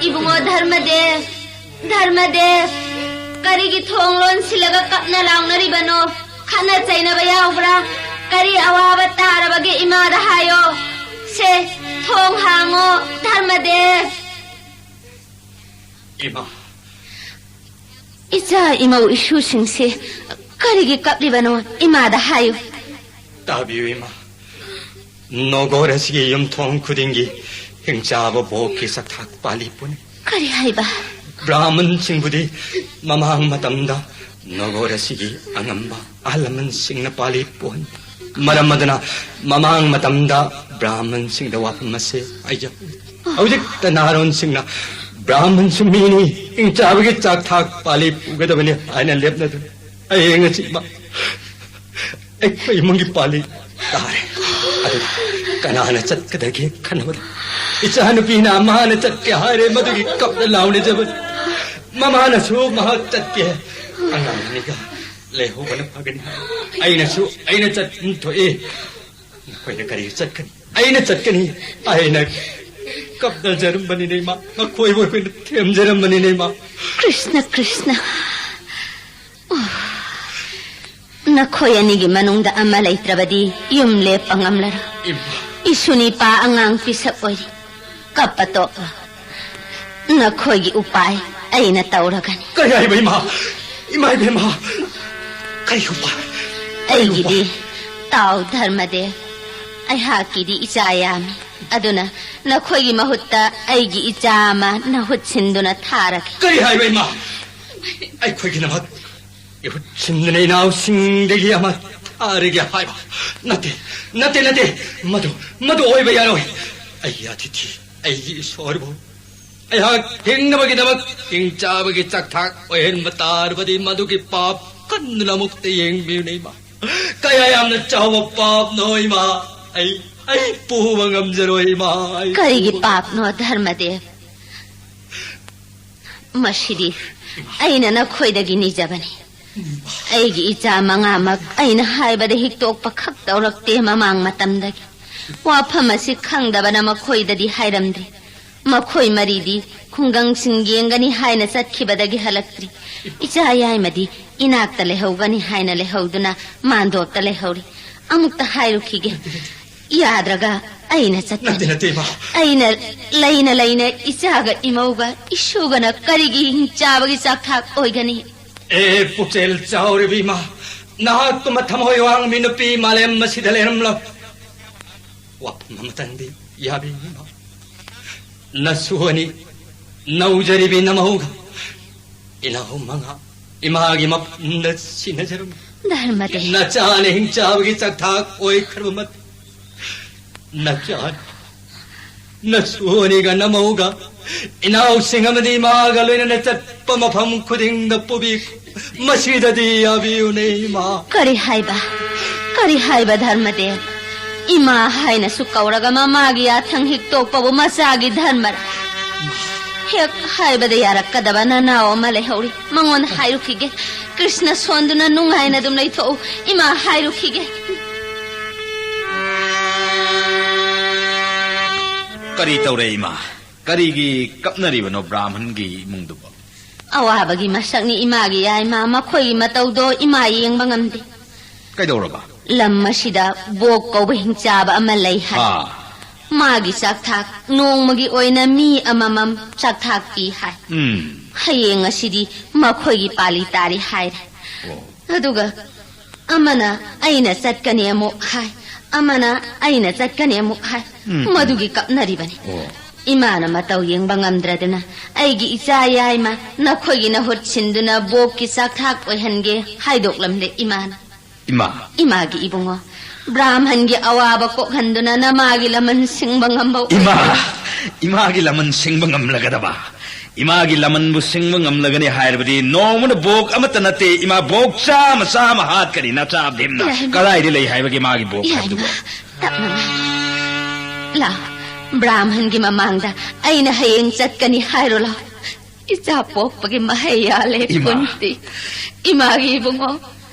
ꯏꯕꯨꯡꯉꯣ ꯙꯔꯃꯗꯦꯕ, ꯙꯔꯃꯗꯦꯕ, ꯀꯔꯤꯒꯤ ꯊꯣꯡ ꯂꯣꯟꯁꯤꯜꯂꯒ ꯀꯞꯅ ꯂꯥꯎꯅꯔꯤꯕꯅꯣ? ꯈꯠꯅ ꯆꯩꯅꯕ ꯌꯥꯎꯕ꯭ꯔꯥ? ꯀꯔꯤ ꯑꯋꯥꯕ ꯇꯥꯔꯕꯒꯦ ꯏꯃꯥꯗ ꯍꯥꯏꯌꯣ꯫ ꯁꯦ, ꯊꯣꯡ ꯍꯥꯡꯉꯣ, ꯙꯔꯃꯗꯦꯕ꯫ ꯏꯃꯥ꯫ ꯏꯆꯥ ꯏꯃꯧ ꯏꯁꯨꯁꯤꯡꯁꯦ ꯀꯔꯤꯒꯤ ꯀꯞꯂꯤꯕꯅꯣ ꯏꯃꯥꯗ ꯍꯥꯏꯌꯨ꯫ ꯇꯥꯕꯤꯌꯨ ꯏꯃꯥ꯫ ꯅꯣꯒꯣꯔ ꯑꯁꯤꯒꯤ ꯌꯨꯝꯊꯣꯡ ꯈꯨꯗꯤꯡꯒꯤ ꯍꯤꯡꯆꯥꯕ ꯚꯣꯒꯀꯤ ꯆꯥꯛꯊꯥꯛ ꯄꯥꯜꯂꯤ ꯄꯣꯠꯅꯤ꯫ ꯀꯔꯤ ꯍꯥꯏꯕ? ꯕ꯭ꯔꯥꯍꯃꯟꯁꯤꯡꯕꯨꯗꯤ ꯃꯃꯥꯡ ꯃꯇꯝꯗ ꯅꯣꯒꯣꯔ ꯑꯁꯤꯒꯤ ꯑꯉꯝꯕ ꯑꯍꯜ ꯂꯃꯟꯁꯤꯡꯅ ꯄꯥꯜꯂꯤ ꯄꯣꯠꯅꯤ꯫ ꯃꯔꯝ ꯑꯗꯨꯅ ꯃꯃꯥꯡ ꯃꯇꯝꯗ ꯕ꯭ꯔꯥꯍꯃꯟꯁꯤꯡꯗ ꯋꯥꯐꯝ ꯑꯁꯦ ꯍꯥꯏꯖꯕꯅꯤ꯫ ꯍꯧꯖꯤꯛꯇ ꯅꯍꯥꯔꯣꯟꯁꯤꯡꯅ ꯕ꯭ꯔꯥꯍꯃꯟꯁꯨ ꯃꯤꯅꯤ, ꯍꯤꯡꯆꯥꯕꯒꯤ ꯆꯥꯛꯊꯥꯛ ꯄꯥꯜꯂꯤ ꯄꯨꯒꯗꯕꯅꯤ ꯍꯥꯏꯅ ꯂꯦꯞꯅꯗꯨꯅ ꯍꯌꯦꯡ ꯑꯁꯤ ꯃ-, ꯑꯩꯈꯣꯏ ꯏꯃꯨꯡꯒꯤ ꯄꯥꯜꯂꯤ ꯇꯥꯔꯦ꯫ ꯑꯗꯨ ꯀꯅꯥꯅ ꯆꯠꯀꯗꯒꯦ ꯈꯟꯅꯕꯗ ꯏꯆꯥꯅꯨꯄꯤꯅ ꯃꯥꯅ ꯆꯠꯀꯦ ꯍꯥꯏꯔꯦ꯫ ꯃꯗꯨꯒꯤ ꯀꯞꯅ ꯂꯥꯎꯅꯖꯕꯅꯤ꯫ ꯃꯃꯥꯅꯁꯨ ꯃꯍꯥꯛ ꯆꯠꯀꯦ, ꯑꯉꯥꯡ ꯑꯅꯤꯒ ꯂꯩꯍꯧꯕꯅ ꯐꯒꯅꯤ ꯍꯥꯏ꯫ ꯑꯩꯅꯁꯨ ꯑꯩꯅ ꯆꯠꯐꯝ ꯊꯣꯛꯏ꯫ ꯅꯈꯣꯏꯅ ꯀꯔꯤ ꯆꯠꯀꯅꯤ? ꯑꯩꯅ ꯆꯠꯀꯅꯤ꯫ ꯑꯩꯅ ꯀꯞꯅꯖꯔꯝꯕꯅꯤꯅꯦ ꯏꯃꯥ꯫ ꯃꯈꯣꯏꯕꯨ ꯑꯩꯈꯣꯏꯅ ꯊꯦꯝꯖꯔꯝꯕꯅꯤꯅꯦ ꯏꯃꯥ꯫ ꯀ꯭ꯔꯤꯁꯅ, ꯀ꯭ꯔꯤꯁꯅ꯫ ꯑꯣ, ꯅꯈꯣꯏ ꯑꯅꯤꯒꯤ ꯃꯅꯨꯡꯗ ꯑꯃ ꯂꯩꯇ꯭ꯔꯕꯗꯤ ꯌꯨꯝ ꯂꯦꯞꯄ ꯉꯝꯂꯔꯣꯏ꯫ ꯏꯃꯥ꯫ ꯏꯁꯨ ꯅꯤꯄꯥ ꯑꯉꯥꯡ ꯄꯤꯁꯛ ꯑꯣꯏꯔꯤ꯫ ꯀꯞꯄ ꯇꯣꯛꯂꯣ꯫ ꯅꯈꯣꯏꯒꯤ ꯎꯄꯥꯏ ꯑꯩꯅ ꯇꯧꯔꯒꯅꯤ꯫ ꯀꯔꯤ ꯍꯥꯏꯕ ꯏꯃꯥ? ꯏꯃꯥ ꯏꯕꯦꯝꯃ, ꯀꯔꯤ ꯎꯄꯥꯏ? ꯀꯔꯤ ꯎꯄꯥꯏ? ꯑꯩꯒꯤꯗꯤ, ꯇꯥꯎ ꯙꯔꯃꯗꯦꯕ, ꯑꯩꯍꯥꯛꯀꯤꯗꯤ ꯏꯆꯥ ꯌꯥꯝꯃꯤ꯫ ꯑꯗꯨꯅ ꯅꯈꯣꯏꯒꯤ ꯃꯍꯨꯠꯇ ꯑꯩꯒꯤ ꯏꯆꯥ ꯑꯃ ꯅꯍꯨꯠ ꯁꯤꯟꯗꯨꯅ ꯊꯥꯔꯒꯦ꯫ ꯀꯔꯤ ꯍꯥꯏꯕ ꯏꯃꯥ? ꯑꯩꯈꯣꯏꯒꯤꯗꯃꯛ ꯏꯍꯨꯠ ꯁꯤꯟꯗꯨꯅ ꯏꯅꯥꯎꯁꯤꯡꯗꯒꯤ ꯑꯃ ꯊꯥꯔꯒꯦ ꯍꯥꯏꯕ? ꯅꯠꯇꯦ, ꯅꯠꯇꯦ, ꯅꯠꯇꯦ꯫ ꯃꯗꯨ, ꯃꯗꯨ ꯑꯣꯏꯕ ꯌꯥꯔꯣꯏ꯫ ꯑꯩꯒꯤ ꯑꯇꯤꯊꯤ, ꯑꯩꯒꯤ ꯏꯁꯣꯔꯕꯨ ꯑꯩꯍꯥꯛ ꯍꯤꯡꯅꯕꯒꯤꯗꯃꯛ ꯍꯤꯡꯆꯥꯕꯒꯤ ꯆꯥꯛꯊꯥꯛ ꯑꯣꯏꯍꯟꯕ ꯇꯥꯔꯕꯗꯤ ꯃꯗꯨꯒꯤ ꯄꯥꯞ ꯀꯟꯗꯨꯅ ꯑꯃꯨꯛꯇ ꯌꯦꯡꯕꯤꯌꯨꯅꯦ ꯏꯃꯥ꯫ ꯀꯌꯥ ꯌꯥꯝꯅ ꯆꯥꯎꯕ ꯄꯥꯞꯅꯣ ꯏꯃꯥ꯫ ꯑꯩ ꯑꯩ ꯄꯨꯕ ꯉꯝꯖꯔꯣꯏ, ꯏꯃꯥ, ꯑꯩ ꯀꯔꯤꯒꯤ ꯄꯨꯕ ꯄꯥꯞꯅꯣ, ꯙꯔꯃꯗꯦꯕ? ꯃꯁꯤꯗꯤ ꯑꯩꯅ ꯅꯈꯣꯏꯗꯒꯤ ꯅꯤꯖꯕꯅꯤ꯫ ꯑꯩꯒꯤ ꯏꯆꯥ ꯃꯉꯥꯃꯛ ꯑꯩꯅ ꯍꯥꯏꯕꯗ ꯍꯤꯛꯇꯣꯛꯄ ꯈꯛ ꯇꯧꯔꯛꯇꯦ ꯃꯃꯥꯡ ꯃꯇꯝꯗꯒꯤ꯫ ꯋꯥꯐꯝ ꯑꯁꯤ ꯈꯪꯗꯕꯅ ꯃꯈꯣꯏꯗꯗꯤ ꯍꯥꯏꯔꯝꯗ꯭ꯔꯤ꯫ ꯃꯈꯣꯏ ꯃꯔꯤꯗꯤ ꯈꯨꯡꯒꯪꯁꯤꯡ ꯌꯦꯡꯒꯅꯤ ꯍꯥꯏꯅ ꯆꯠꯈꯤꯕꯗꯒꯤ ꯍꯜꯂꯛꯇ꯭ꯔꯤ꯫ ꯏꯆꯥ ꯌꯥꯏꯃꯗꯤ ꯏꯅꯥꯛꯇ ꯂꯩꯍꯧꯒꯅꯤ ꯍꯥꯏꯅ ꯂꯩꯍꯧꯗꯨꯅ ꯃꯥꯟꯗꯣꯞꯇ ꯂꯩꯍꯧꯔꯤ꯫ ꯑꯃꯨꯛꯇ ꯍꯥꯏꯔꯨꯈꯤꯒꯦ꯫ ꯌꯥꯗ꯭ꯔꯒ ꯑꯩꯅ ꯆꯠꯀꯅꯤ꯫ ꯅꯠꯇꯦ, ꯅꯠꯇꯦ, ꯏꯃꯥ꯫ ꯑꯩꯅ ꯂꯩꯅ ꯂꯩꯅ ꯏꯆꯥꯒ ꯏꯃꯧꯒ ꯏꯁꯨꯒꯅ ꯀꯔꯤꯒꯤ ꯍꯤꯡꯆꯥꯕꯒꯤ ꯆꯥꯛꯊꯥꯛ ꯑꯣꯏꯒꯅꯤ? ꯑꯦ, ꯄꯨꯛꯆꯦꯜ ꯆꯥꯎꯔꯤꯕ ꯏꯃꯥ, ꯅꯍꯥꯛꯀꯨꯝꯕ ꯊꯃꯣꯏ ꯋꯥꯡꯕꯤ ꯅꯨꯄꯤ ꯃꯥꯂꯦꯝ ꯑꯁꯤꯗ ꯂꯩꯔꯝꯂꯣꯏ꯫ ꯋꯥꯐꯝ ꯑꯃꯇꯪꯗꯤ ꯌꯥꯕꯤꯌꯨ, ꯏꯃꯥ꯫ ꯅꯁꯨ ꯑꯅꯤ ꯅꯧꯖꯔꯤꯕꯤ ꯅꯃꯧꯒ ꯏꯅꯥꯎ ꯃꯉꯥ ꯏꯃꯥꯒꯤ ꯃꯐꯝꯗ ꯁꯤꯟꯅꯖꯔꯝꯃꯤ꯫ ꯙꯔꯃꯗꯦꯕ꯫ ꯅꯆꯥꯅ ꯍꯤꯡꯆꯥꯕꯒꯤ ꯆꯥꯛꯊꯥꯛ ꯑꯣꯏꯈ꯭ꯔꯕ ꯃꯇꯨꯡ, ꯅꯆꯥ, ꯅꯁꯨ ꯑꯅꯤꯒ ꯅꯃꯧꯒ ꯏꯅꯥꯎꯁꯤꯡ ꯑꯃꯗꯤ ꯏꯃꯥꯒ ꯂꯣꯏꯅꯅ ꯆꯠꯄ ꯃꯐꯝ ꯈꯨꯗꯤꯡꯗ ꯄꯨꯕꯤ꯫ ꯃꯁꯤꯗꯗꯤ ꯌꯥꯕꯤꯌꯨꯅꯦ, ꯏꯃꯥ꯫ ꯀꯔꯤ ꯍꯥꯏꯕ? ꯀꯔꯤ ꯍꯥꯏꯕ, ꯙꯔꯃꯗꯦꯕ? ꯏꯃꯥ ꯍꯥꯏꯅꯁꯨ ꯀꯧꯔꯒ ꯃꯃꯥꯒꯤ ꯌꯥꯊꯪ ꯍꯤꯛꯇꯣꯛꯄꯕꯨ ꯃꯆꯥꯒꯤ ꯙꯔꯃꯔ? ꯍꯦꯛ ꯍꯥꯏꯕꯗ ꯌꯥꯔꯛꯀꯗꯕ ꯅꯅꯥꯎ ꯑꯃ ꯂꯩꯍꯧꯔꯤ꯫ ꯃꯉꯣꯟꯗ ꯍꯥꯏꯔꯨꯈꯤꯒꯦ꯫ ꯀ꯭ꯔꯤꯁꯅ ꯁꯣꯟꯗꯨꯅ ꯅꯨꯡꯉꯥꯏꯅ ꯑꯗꯨꯝ ꯂꯩꯊꯣꯛꯎ꯫ ꯏꯃꯥ ꯍꯥꯏꯔꯨꯈꯤꯒꯦ꯫ ꯀꯔꯤ ꯇꯧꯔꯦ, ꯏꯃꯥ? ꯀꯔꯤꯒꯤ ꯀꯞꯅꯔꯤꯕꯅꯣ ꯕ꯭ꯔꯥꯍꯃꯟꯒꯤ ꯏꯃꯨꯡꯗꯨꯕꯨ? ꯑꯋꯥꯕꯒꯤ ꯃꯁꯛꯅꯤ ꯏꯃꯥꯒꯤ ꯌꯥꯏꯃ꯫ ꯃꯈꯣꯏꯒꯤ ꯃꯇꯧꯗꯣ ꯏꯃꯥ ꯌꯦꯡꯕ ꯉꯝꯗꯦ꯫ ꯀꯩꯗꯧꯔꯕ? ꯂꯝ ꯑꯁꯤꯗ ꯕꯣꯛ ꯀꯧꯕ ꯍꯤꯡꯆꯥꯕ ꯑꯃ ꯂꯩ ꯍꯥꯏ꯫ ꯑꯥ꯫ ꯃꯥꯒꯤ ꯆꯥꯛꯊꯥꯛ ꯅꯣꯡꯃꯒꯤ ꯑꯣꯏꯅ ꯃꯤ ꯑꯃꯃꯝ ꯆꯥꯛꯊꯥꯛ ꯄꯤ ꯍꯥꯏ꯫ ꯎꯝ꯫ ꯍꯌꯦꯡ ꯑꯁꯤꯗꯤ ꯃꯈꯣꯏꯒꯤ ꯄꯥꯂꯤ ꯇꯥꯔꯤ ꯍꯥꯏꯔꯦ꯫ ꯑꯣ꯫ ꯑꯗꯨꯒ ꯑꯃꯅ ꯑꯩꯅ ꯆꯠꯀꯅꯤ ꯑꯃꯨꯛ ꯍꯥꯏ, ꯑꯃꯅ ꯑꯩꯅ ꯆꯠꯀꯅꯤ ꯑꯃꯨꯛ ꯍꯥꯏ꯫ ꯎꯝ, ꯎꯝ꯫ ꯃꯗꯨꯒꯤ ꯀꯞꯅꯔꯤꯕꯅꯤ꯫ ꯑꯣ꯫ ꯏꯃꯥꯅ ꯃꯇꯧ ꯌꯦꯡꯕ ꯉꯝꯗ꯭ꯔꯗꯨꯅ ꯑꯩꯒꯤ ꯏꯆꯥ ꯌꯥꯏꯃ ꯅꯈꯣꯏꯒꯤ ꯅꯍꯨꯠ ꯁꯤꯟꯗꯨꯅ ꯕꯣꯛꯀꯤ ꯆꯥꯛꯊꯥꯛ ꯑꯣꯏꯍꯟꯒꯦ ꯍꯥꯏꯗꯣꯛꯂꯝꯂꯦ ꯏꯃꯥꯅ꯫ ꯏꯃꯥ꯫ ꯏꯃꯥꯒꯤ ꯏꯕꯨꯡꯉꯣ, ꯕ꯭ꯔꯥꯍꯃꯟꯒꯤ ꯑꯋꯥꯕ ꯀꯣꯛꯍꯟꯗꯨꯅ ꯅꯃꯥꯒꯤ ꯂꯃꯟ ꯁꯤꯡꯕ ꯉꯝꯕ ꯏꯃꯥ, ꯑꯣꯏꯍꯟꯒꯦ꯫ ꯏꯃꯥꯒꯤ ꯂꯃꯟ ꯁꯤꯡꯕ ꯉꯝꯂꯒꯗꯕ, ꯏꯃꯥꯒꯤ ꯂꯃꯟꯕꯨ ꯁꯤꯡꯕ ꯉꯝꯂꯒꯅꯤ ꯍꯥꯏꯔꯕꯗꯤ ꯅꯣꯡꯃꯅ ꯕꯣꯛ ꯑꯃꯠꯇ ꯅꯠꯇꯦ, ꯏꯃꯥ, ꯕꯣꯛ ꯆꯥꯝꯃ, ꯆꯥꯝꯃ ꯍꯥꯠꯀꯅꯤ ꯅꯆꯥ ꯚꯤꯝꯅ꯫ ꯌꯥꯏꯃ꯫ ꯀꯗꯥꯏꯗ ꯂꯩ ꯍꯥꯏꯕꯒꯦ ꯃꯥꯒꯤ ꯕꯣꯛ ꯍꯥꯏꯕꯗꯨꯕꯨ? ꯌꯥꯏꯃ, ꯇꯞꯅ ꯉꯥꯡ꯫ ꯂꯥꯎ, ꯕ꯭ꯔꯥꯍꯃꯟꯒꯤ ꯃꯃꯥꯡꯗ ꯑꯩꯅ ꯍꯌꯦꯡ ꯆꯠꯀꯅꯤ ꯍꯥꯏꯔꯣ ꯂꯥꯎ꯫ ꯏꯆꯥ ꯄꯣꯛꯄꯒꯤ ꯃꯍꯩ ꯌꯥꯜꯂꯦ ꯏꯃꯥ꯫ ꯀꯨꯟꯇꯤ꯫ ꯏꯃꯥꯒꯤ ꯏꯕꯨꯡꯉꯣ,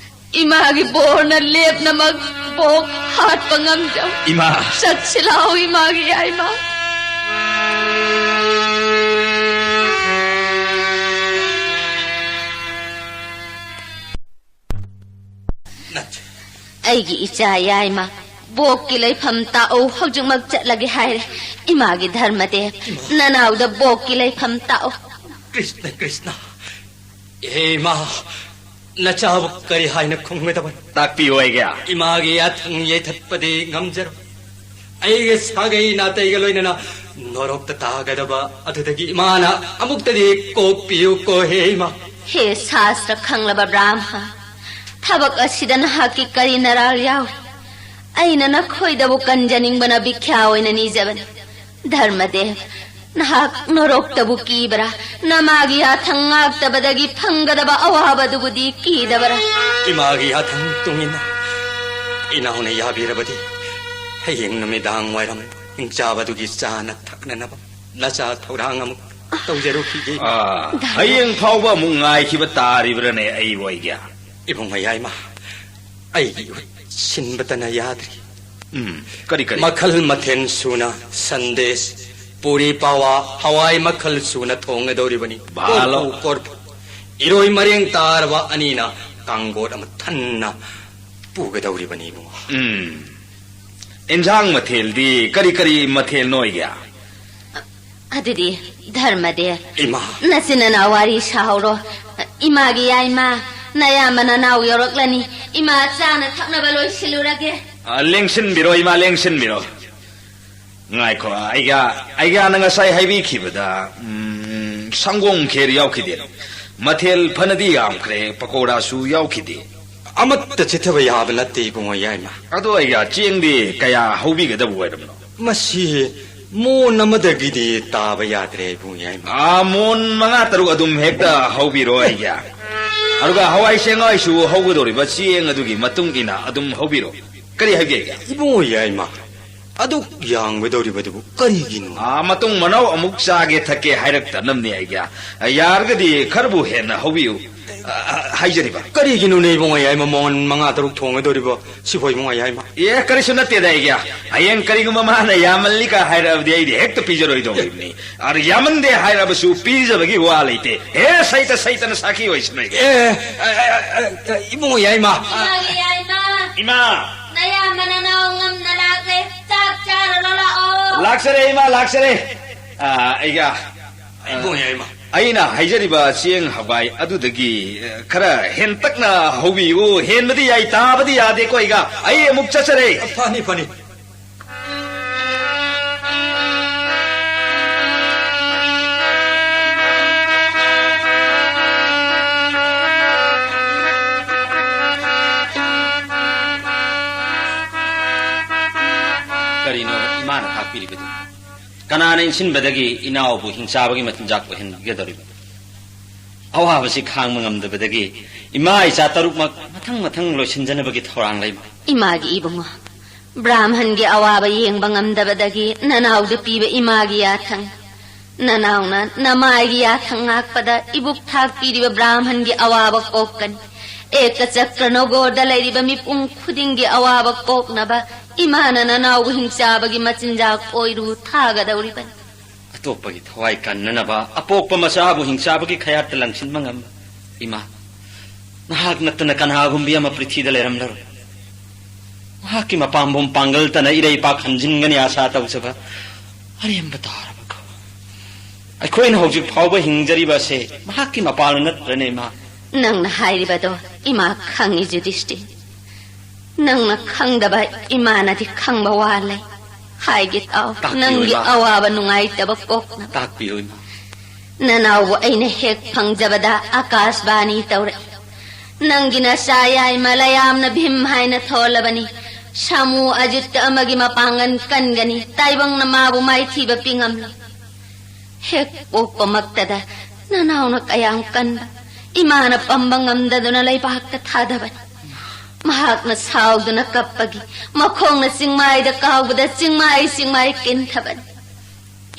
ꯏꯃꯥꯒꯤ ꯕꯣꯔꯅ ꯂꯦꯞꯅꯃꯛ ꯄꯣꯛ ꯍꯥꯠꯄ ꯉꯝꯖꯧ꯫ ꯏꯃꯥ꯫ ꯆꯠꯁꯤ ꯂꯥꯎ ꯏꯃꯥꯒꯤ ꯌꯥꯏꯃ꯫ ꯑꯩꯒꯤ ꯏꯆꯥ ꯌꯥꯏꯃ, ꯕꯣꯛꯀꯤ ꯂꯩꯐꯝ ꯇꯥꯛꯎ, ꯍꯧꯖꯤꯛꯃꯛ ꯆꯠꯂꯒꯦ ꯍꯥꯏꯔꯦ꯫ ꯏꯃꯥꯒꯤ ꯙꯔꯃꯗꯦꯕ, ꯏꯃꯥ꯫ ꯅꯅꯥꯎꯗ ꯕꯣꯛꯀꯤ ꯂꯩꯐꯝ ꯇꯥꯛꯎ꯫ ꯀ꯭ꯔꯤꯁꯅ, ꯀ꯭ꯔꯤꯁꯅ꯫ ꯍꯦ ꯏꯃꯥ, ꯅꯆꯥꯕꯨ ꯀꯔꯤ ꯍꯥꯏꯅ ꯈꯨꯝꯒꯗꯕꯅꯣ? ꯇꯥꯛꯄꯤꯌꯨ ꯑꯩꯒꯤ꯫ ꯏꯃꯥꯒꯤ ꯌꯥꯊꯪ ꯌꯩꯊꯠꯄꯗꯤ ꯉꯝꯖꯔꯣꯏ꯫ ꯑꯩꯒꯤ ꯁꯥꯒꯩ ꯅꯥꯇꯩꯒ ꯂꯣꯏꯅꯅ ꯅꯣꯔꯣꯛꯇ ꯇꯥꯒꯗꯕ ꯑꯗꯨꯗꯒꯤ ꯏꯃꯥꯅ ꯑꯃꯨꯛꯇꯗꯤ ꯀꯣꯛꯄꯤꯌꯨꯀꯣ ꯍꯦ ꯏꯃꯥ꯫ ꯍꯦ ꯁꯥꯁꯇ꯭ꯔ ꯈꯪꯂꯕ ꯕ꯭ꯔꯥꯍꯃ, ꯊꯕꯛ ꯑꯁꯤꯗ ꯅꯍꯥꯛꯀꯤ ꯀꯔꯤ ꯅꯔꯥꯜ ꯌꯥꯎꯏ? ꯑꯩꯅ ꯅꯈꯣꯏꯗꯕꯨ ꯀꯟꯖꯅꯤꯡꯕꯅ ꯚꯤꯈ꯭ꯌꯥ ꯑꯣꯏꯅ ꯅꯤꯖꯕꯅꯤ꯫ ꯙꯔꯃꯗꯦꯕ, ꯅꯍꯥꯛ ꯅꯣꯔꯣꯛꯇꯕꯨ ꯀꯤꯕ꯭ꯔꯥ? ꯅꯃꯥꯒꯤ ꯌꯥꯊꯪ ꯉꯥꯛꯇꯕꯗꯒꯤ ꯐꯪꯒꯗꯕ ꯑꯋꯥꯕꯗꯨꯕꯨꯗꯤ ꯀꯤꯗꯕ꯭ꯔꯥ? ꯏꯃꯥꯒꯤ ꯌꯥꯊꯪ ꯃꯇꯨꯡ ꯏꯟꯅ ꯏꯅꯥꯎꯅ ꯌꯥꯕꯤꯔꯕꯗꯤ ꯍꯌꯦꯡ ꯅꯨꯃꯤꯗꯥꯡ ꯋꯥꯏꯔꯝ ꯍꯤꯡꯆꯥꯕꯗꯨꯒꯤ ꯆꯥꯅ ꯊꯛꯅꯅꯕ ꯅꯆꯥ ꯊꯧꯔꯥꯡ ꯑꯃꯨꯛ ꯇꯧꯖꯔꯨꯈꯤꯒꯦ꯫ ꯑꯥ, ꯍꯌꯦꯡ ꯐꯥꯎꯕ ꯑꯃꯨꯛ ꯉꯥꯏꯈꯤꯕ ꯇꯥꯔꯤꯕ꯭ꯔꯥꯅꯦ ꯑꯩꯕꯨ ꯑꯩꯒꯤ? ꯏꯕꯨꯡ ꯃꯌꯥꯏꯃ, ꯑꯩꯒꯤ ꯏꯍꯨꯠ ꯁꯤꯟꯕꯇꯅ ꯌꯥꯗ꯭ꯔꯤ꯫ ꯎꯝ, ꯀꯔꯤ, ꯀꯔꯤ? ꯃꯈꯜ ꯃꯊꯦꯜ ꯁꯨꯅ ꯁꯟꯗꯦꯁ, ꯄꯨꯔꯤ ꯄꯥꯋꯥ, ꯍꯋꯥꯏ ꯃꯈꯜ ꯁꯨꯅ ꯊꯣꯡꯒꯗꯧꯔꯤꯕꯅꯤ꯫ ꯚꯥꯂꯣ꯫ ꯀꯣꯔꯐꯨ, ꯀꯣꯔꯐꯨ꯫ ꯏꯔꯣꯏ ꯃꯔꯦꯡ ꯇꯥꯔꯕ ꯑꯅꯤꯅ ꯀꯥꯡꯒꯣꯠ ꯑꯃ ꯊꯟꯅ ꯄꯨꯒꯗꯧꯔꯤꯕꯅꯤ, ꯏꯕꯨꯡꯉꯣ꯫ ꯎꯝ꯫ ꯏꯟꯖꯥꯡ ꯃꯊꯦꯜꯗꯤ ꯀꯔꯤ ꯀꯔꯤ ꯃꯊꯦꯜꯅꯣ ꯑꯣꯏꯒꯦ? ꯑꯗꯨꯗꯤ ꯙꯔꯃꯗꯦꯕ, ꯏꯃꯥ꯫ ꯅꯆꯤꯟ ꯅꯅꯥꯎ ꯋꯥꯔꯤ ꯁꯥꯍꯧꯔꯣ꯫ ꯏꯃꯥꯒꯤ ꯌꯥꯏꯃ, ꯅꯌꯥꯝꯕ ꯅꯅꯥꯎ ꯌꯧꯔꯛꯂꯅꯤ꯫ ꯏꯃꯥ ꯆꯥꯅ ꯊꯛꯅꯕ ꯂꯣꯏꯁꯤꯜꯂꯨꯔꯒꯦ꯫ ꯑ, ꯂꯦꯡꯁꯤꯟꯕꯤꯔꯣ, ꯏꯃꯥ, ꯂꯦꯡꯁꯤꯟꯕꯤꯔꯣ꯫ ꯉꯥꯏꯈꯣ, ꯑꯩꯒ, ꯑꯩꯒ ꯅꯪ ꯉꯁꯥꯏ ꯍꯥꯏꯕꯤꯈꯤꯕꯗ, ꯎꯝ, ꯁꯪꯒꯣꯝ ꯈꯦꯔ ꯌꯥꯎꯈꯤꯗꯦ꯫ ꯃꯊꯦꯜ ꯐꯅꯗꯤ ꯌꯥꯝꯈ꯭ꯔꯦ, ꯄꯀꯧꯔꯥꯁꯨ ꯌꯥꯎꯈꯤꯗꯦ꯫ ꯑꯃꯠꯇ ꯆꯤꯠꯊꯕ ꯌꯥꯕ ꯅꯠꯇꯦ, ꯏꯕꯨꯡꯉꯣ ꯌꯥꯏꯃ꯫ ꯑꯗꯣ ꯑꯩꯒ ꯆꯦꯡꯗꯤ ꯀꯌꯥ ꯍꯧꯕꯤꯒꯗꯕ ꯑꯣꯏꯔꯕꯅꯣ? ꯃꯁꯤ ꯃꯣꯟ ꯑꯃꯗꯒꯤꯗꯤ ꯇꯥꯕ ꯌꯥꯗ꯭ꯔꯦ, ꯏꯕꯨꯡꯉꯣ ꯌꯥꯏꯃ꯫ ꯑꯥ, ꯃꯣꯟ ꯃꯉꯥ ꯇꯔꯨꯛ ꯑꯗꯨꯝ ꯍꯦꯛꯇ ꯍꯧꯕꯤꯔꯣ ꯑꯩꯒꯤ꯫ ꯑꯗꯨꯒ ꯍꯋꯥꯏ ꯆꯦꯡꯋꯥꯏꯁꯨ ꯍꯧꯒꯗꯧꯔꯤꯕ ꯆꯦꯡ ꯑꯗꯨꯒꯤ ꯃꯇꯨꯡ ꯏꯟꯅ ꯑꯗꯨꯝ ꯍꯧꯕꯤꯔꯣ꯫ ꯀꯔꯤ ꯍꯥꯏꯕꯤꯒꯦ? ꯏꯕꯨꯡꯉꯣ ꯌꯥꯏꯃ, ꯑꯗꯨꯛ ꯌꯥꯝꯒꯗꯧꯔꯤꯕꯗꯨꯕꯨ ꯀꯔꯤꯒꯤꯅꯣ? ꯑꯥ, ꯃꯇꯨꯡ ꯃꯅꯥꯎ ꯑꯃꯨꯛ ꯆꯥꯒꯦ ꯊꯛꯀꯦ ꯍꯥꯏꯔꯛꯇꯅꯕꯅꯦ ꯑꯩꯒꯤ꯫ ꯌꯥꯔꯒꯗꯤ ꯈꯔꯕꯨ ꯍꯦꯟꯅ ꯍꯧꯕꯤꯌꯨ꯫ ꯑ, ꯑ, ꯍꯥꯏꯖꯔꯤꯕ꯫ ꯀꯔꯤꯒꯤꯅꯣꯅꯦ ꯏꯕꯨꯡꯉꯣ ꯌꯥꯏꯃ, ꯃꯣꯟ ꯃꯉꯥ ꯇꯔꯨꯛ ꯊꯣꯡꯒꯗꯧꯔꯤꯕ ꯁꯤꯕꯨ ꯏꯕꯨꯡꯉꯣ ꯌꯥꯏꯃ? ꯑꯦ, ꯀꯔꯤꯁꯨ ꯅꯠꯇꯦꯗ ꯑꯩꯒꯤ꯫ ꯍꯌꯦꯡ ꯀꯔꯤꯒꯨꯝꯕ ꯃꯥꯅ ꯌꯥꯝꯃꯜꯂꯤꯒ ꯍꯥꯏꯔꯛꯑꯕꯗꯤ ꯑꯩꯗꯤ ꯍꯦꯛꯇ ꯄꯤꯖꯔꯣꯏꯗꯧꯔꯤꯕꯅꯤ꯫ ꯑꯗꯨ ꯌꯥꯝꯃꯟꯗꯦ ꯍꯥꯏꯔꯕꯁꯨ ꯄꯤꯖꯕꯒꯤ ꯋꯥ ꯂꯩꯇꯦ꯫ ꯍꯦ, ꯁꯩꯇ ꯁꯩꯇꯅ ꯁꯥꯈꯤ ꯑꯣꯏꯁꯅꯨ ꯑꯩꯒꯤ꯫ ꯑꯦ, ꯑ, ꯑ, ꯑ, ꯑ, ꯏꯕꯨꯡꯉꯣ ꯌꯥꯏꯃ꯫ ꯏꯃꯥꯒꯤ ꯌꯥꯏꯃ꯫ ꯏꯃꯥ꯫ ꯅꯌꯥꯝꯕ ꯅꯅꯥꯎ ꯉꯝꯅ ꯂꯥꯛꯂꯦ꯫ ꯆꯥꯛ ꯆꯥꯔꯨꯔꯣ ꯂꯥꯛꯑꯣ꯫ ꯂꯥꯛꯆꯔꯦ ꯏꯃꯥ, ꯂꯥꯛꯆꯔꯦ꯫ ꯑ, ꯑꯩꯒ, ꯑ, ꯏꯕꯨꯡꯉꯣ ꯌꯥꯏꯃ꯫ ꯑꯩꯅ ꯍꯥꯏꯖꯔꯤꯕ ꯆꯦꯡ ꯍꯋꯥꯏ ꯑꯗꯨꯗꯒꯤ, ꯑ, ꯈꯔ ꯍꯦꯟꯇꯛꯅ ꯍꯧꯕꯤꯌꯨ꯫ ꯍꯦꯟꯕꯗꯤ ꯌꯥꯏ, ꯇꯥꯕꯗꯤ ꯌꯥꯗꯦꯀꯣ ꯑꯩꯒ꯫ ꯑꯩ ꯑꯃꯨꯛ ꯆꯠꯆꯔꯦ꯫ ꯐꯅꯤ, ꯐꯅꯤ꯫ ꯀꯔꯤꯅꯣ ꯏꯃꯥꯅ ꯇꯥꯛꯄꯤꯔꯤꯕꯗꯨ? ꯀꯅꯥꯅ ꯏꯟꯁꯤꯟꯕꯗꯒꯤ ꯏꯅꯥꯎꯕꯨ ꯍꯤꯡꯆꯥꯕꯒꯤ ꯃꯆꯤꯟꯖꯥꯛ ꯑꯣꯏꯍꯟꯒꯗꯧꯔꯤꯕ? ꯑꯋꯥꯕꯁꯤ ꯈꯥꯡꯕ ꯉꯝꯗꯕꯗꯒꯤ ꯏꯃꯥ ꯏꯆꯥ ꯇꯔꯨꯛꯃꯛ ꯃꯊꯪ ꯃꯊꯪ ꯂꯣꯏꯁꯤꯟꯖꯅꯕꯒꯤ ꯊꯧꯔꯥꯡ ꯂꯩꯃ꯫ ꯏꯃꯥꯒꯤ ꯏꯕꯨꯡꯉꯣ, ꯕ꯭ꯔꯥꯍꯃꯟꯒꯤ ꯑꯋꯥꯕ ꯌꯦꯡꯕ ꯉꯝꯗꯕꯗꯒꯤ ꯅꯅꯥꯎꯗ ꯄꯤꯕ ꯏꯃꯥꯒꯤ ꯌꯥꯊꯪ꯫ ꯅꯅꯥꯎꯅ ꯅꯃꯥꯏꯒꯤ ꯌꯥꯊꯪ ꯉꯥꯛꯄꯗ ꯏꯕꯨꯛ ꯊꯥꯛꯄꯤꯔꯤꯕ ꯕ꯭ꯔꯥꯍꯃꯟꯒꯤ ꯑꯋꯥꯕ ꯀꯣꯛꯀꯅꯤ꯫ ꯑꯦꯀ ꯆꯀ꯭ꯔ ꯅꯒꯣꯔꯗ ꯂꯩꯔꯤꯕ ꯃꯤꯄꯨꯝ ꯈꯨꯗꯤꯡꯒꯤ ꯑꯋꯥꯕ ꯀꯣꯛꯅꯕ ꯏꯃꯥꯅ ꯅꯅꯥꯎꯕꯨ ꯍꯤꯡꯆꯥꯕꯒꯤ ꯃꯆꯤꯟꯖꯥꯛ ꯑꯣꯏꯔꯨ ꯊꯥꯒꯗꯧꯔꯤꯕꯅꯤ꯫ ꯑꯇꯣꯞꯄꯒꯤ ꯊꯋꯥꯏ ꯀꯟꯅꯅꯕ ꯑꯄꯣꯛꯄ ꯃꯆꯥꯕꯨ ꯍꯤꯡꯆꯥꯕꯒꯤ ꯈꯌꯥꯠꯇ ꯂꯪꯁꯤꯟꯕ ꯉꯝꯕ ꯏꯃꯥ, ꯅꯍꯥꯛ ꯅꯠꯇꯅ ꯀꯅꯥꯒꯨꯝꯕꯤ ꯑꯃ ꯄ꯭ꯔꯤꯊꯤꯗ ꯂꯩꯔꯝꯂꯔꯣꯏ꯫ ꯃꯍꯥꯛꯀꯤ ꯃꯄꯥꯝꯕꯣꯝ ꯄꯥꯡꯒꯜꯇꯅ ꯏꯔꯩꯄꯥꯛ ꯍꯟꯖꯤꯟꯒꯅꯤ ꯑꯥꯁꯥ ꯇꯧꯖꯕ ꯑꯔꯦꯝꯕ ꯇꯥꯔꯕꯀꯣ꯫ ꯑꯩꯈꯣꯏꯅ ꯍꯧꯖꯤꯛ ꯐꯥꯎꯕ ꯍꯤꯡꯖꯔꯤꯕ ꯑꯁꯦ ꯃꯍꯥꯛꯀꯤ ꯃꯄꯥꯜꯅ ꯅꯠꯇ꯭ꯔꯅꯦ, ꯏꯃꯥ? ꯅꯪꯅ ꯍꯥꯏꯔꯤꯕꯗꯣ ꯏꯃꯥ ꯈꯪꯉꯤ, ꯌꯨꯙꯤꯁꯇꯤꯔ꯫ ꯅꯪꯅ ꯈꯪꯗꯕ ꯏꯃꯥꯅꯗꯤ ꯈꯪꯕ ꯋꯥ ꯂꯩ꯫ ꯍꯥꯏꯒꯦ ꯇꯥꯎ, ꯇꯥꯛꯄꯤꯌꯨ, ꯅꯪꯒꯤ ꯏꯃꯥ꯫ ꯑꯋꯥꯕ ꯅꯨꯡꯉꯥꯏꯇꯕ ꯀꯣꯛꯅꯕ꯫ ꯇꯥꯛꯄꯤꯌꯨ, ꯏꯃꯥ꯫ ꯅꯅꯥꯎꯕꯨ ꯑꯩꯅ ꯍꯦꯛ ꯐꯪꯖꯕꯗ ꯑꯀꯥꯁꯕꯥꯅꯤ ꯇꯧꯔꯛꯏ꯫ ꯅꯪꯒꯤ ꯅꯆꯥ ꯌꯥꯏꯃ ꯂꯌꯥꯝꯅ ꯚꯤꯝ ꯍꯥꯏꯅ ꯊꯣꯜꯂꯕꯅꯤ꯫ ꯁꯥꯃꯨ ꯑꯖꯤꯠꯇ ꯑꯃꯒꯤ ꯃꯄꯥꯡꯒꯜ ꯀꯟꯒꯅꯤ꯫ ꯇꯥꯏꯕꯪꯅ ꯃꯥꯕꯨ ꯃꯥꯏꯊꯤꯕ ꯄꯤꯉꯝꯂꯣꯏ꯫ ꯍꯦꯛ ꯄꯣꯛꯄꯃꯛꯇꯗ ꯅꯅꯥꯎꯅ ꯀꯌꯥꯝ ꯀꯟꯕ, ꯏꯃꯥꯅ ꯄꯝꯕ ꯉꯝꯗꯗꯨꯅ ꯂꯩꯕꯥꯛꯇ ꯊꯥꯗꯕꯅꯤ꯫ ꯃꯍꯥꯛꯅ ꯁꯥꯎꯗꯨꯅ ꯀꯞꯄꯒꯤ ꯃꯈꯣꯡꯅ ꯆꯤꯡꯃꯥꯏꯗ ꯀꯥꯎꯕꯗ ꯆꯤꯡꯃꯥꯏ ꯆꯤꯡꯃꯥꯏ ꯀꯤꯟꯊꯕꯅꯤ꯫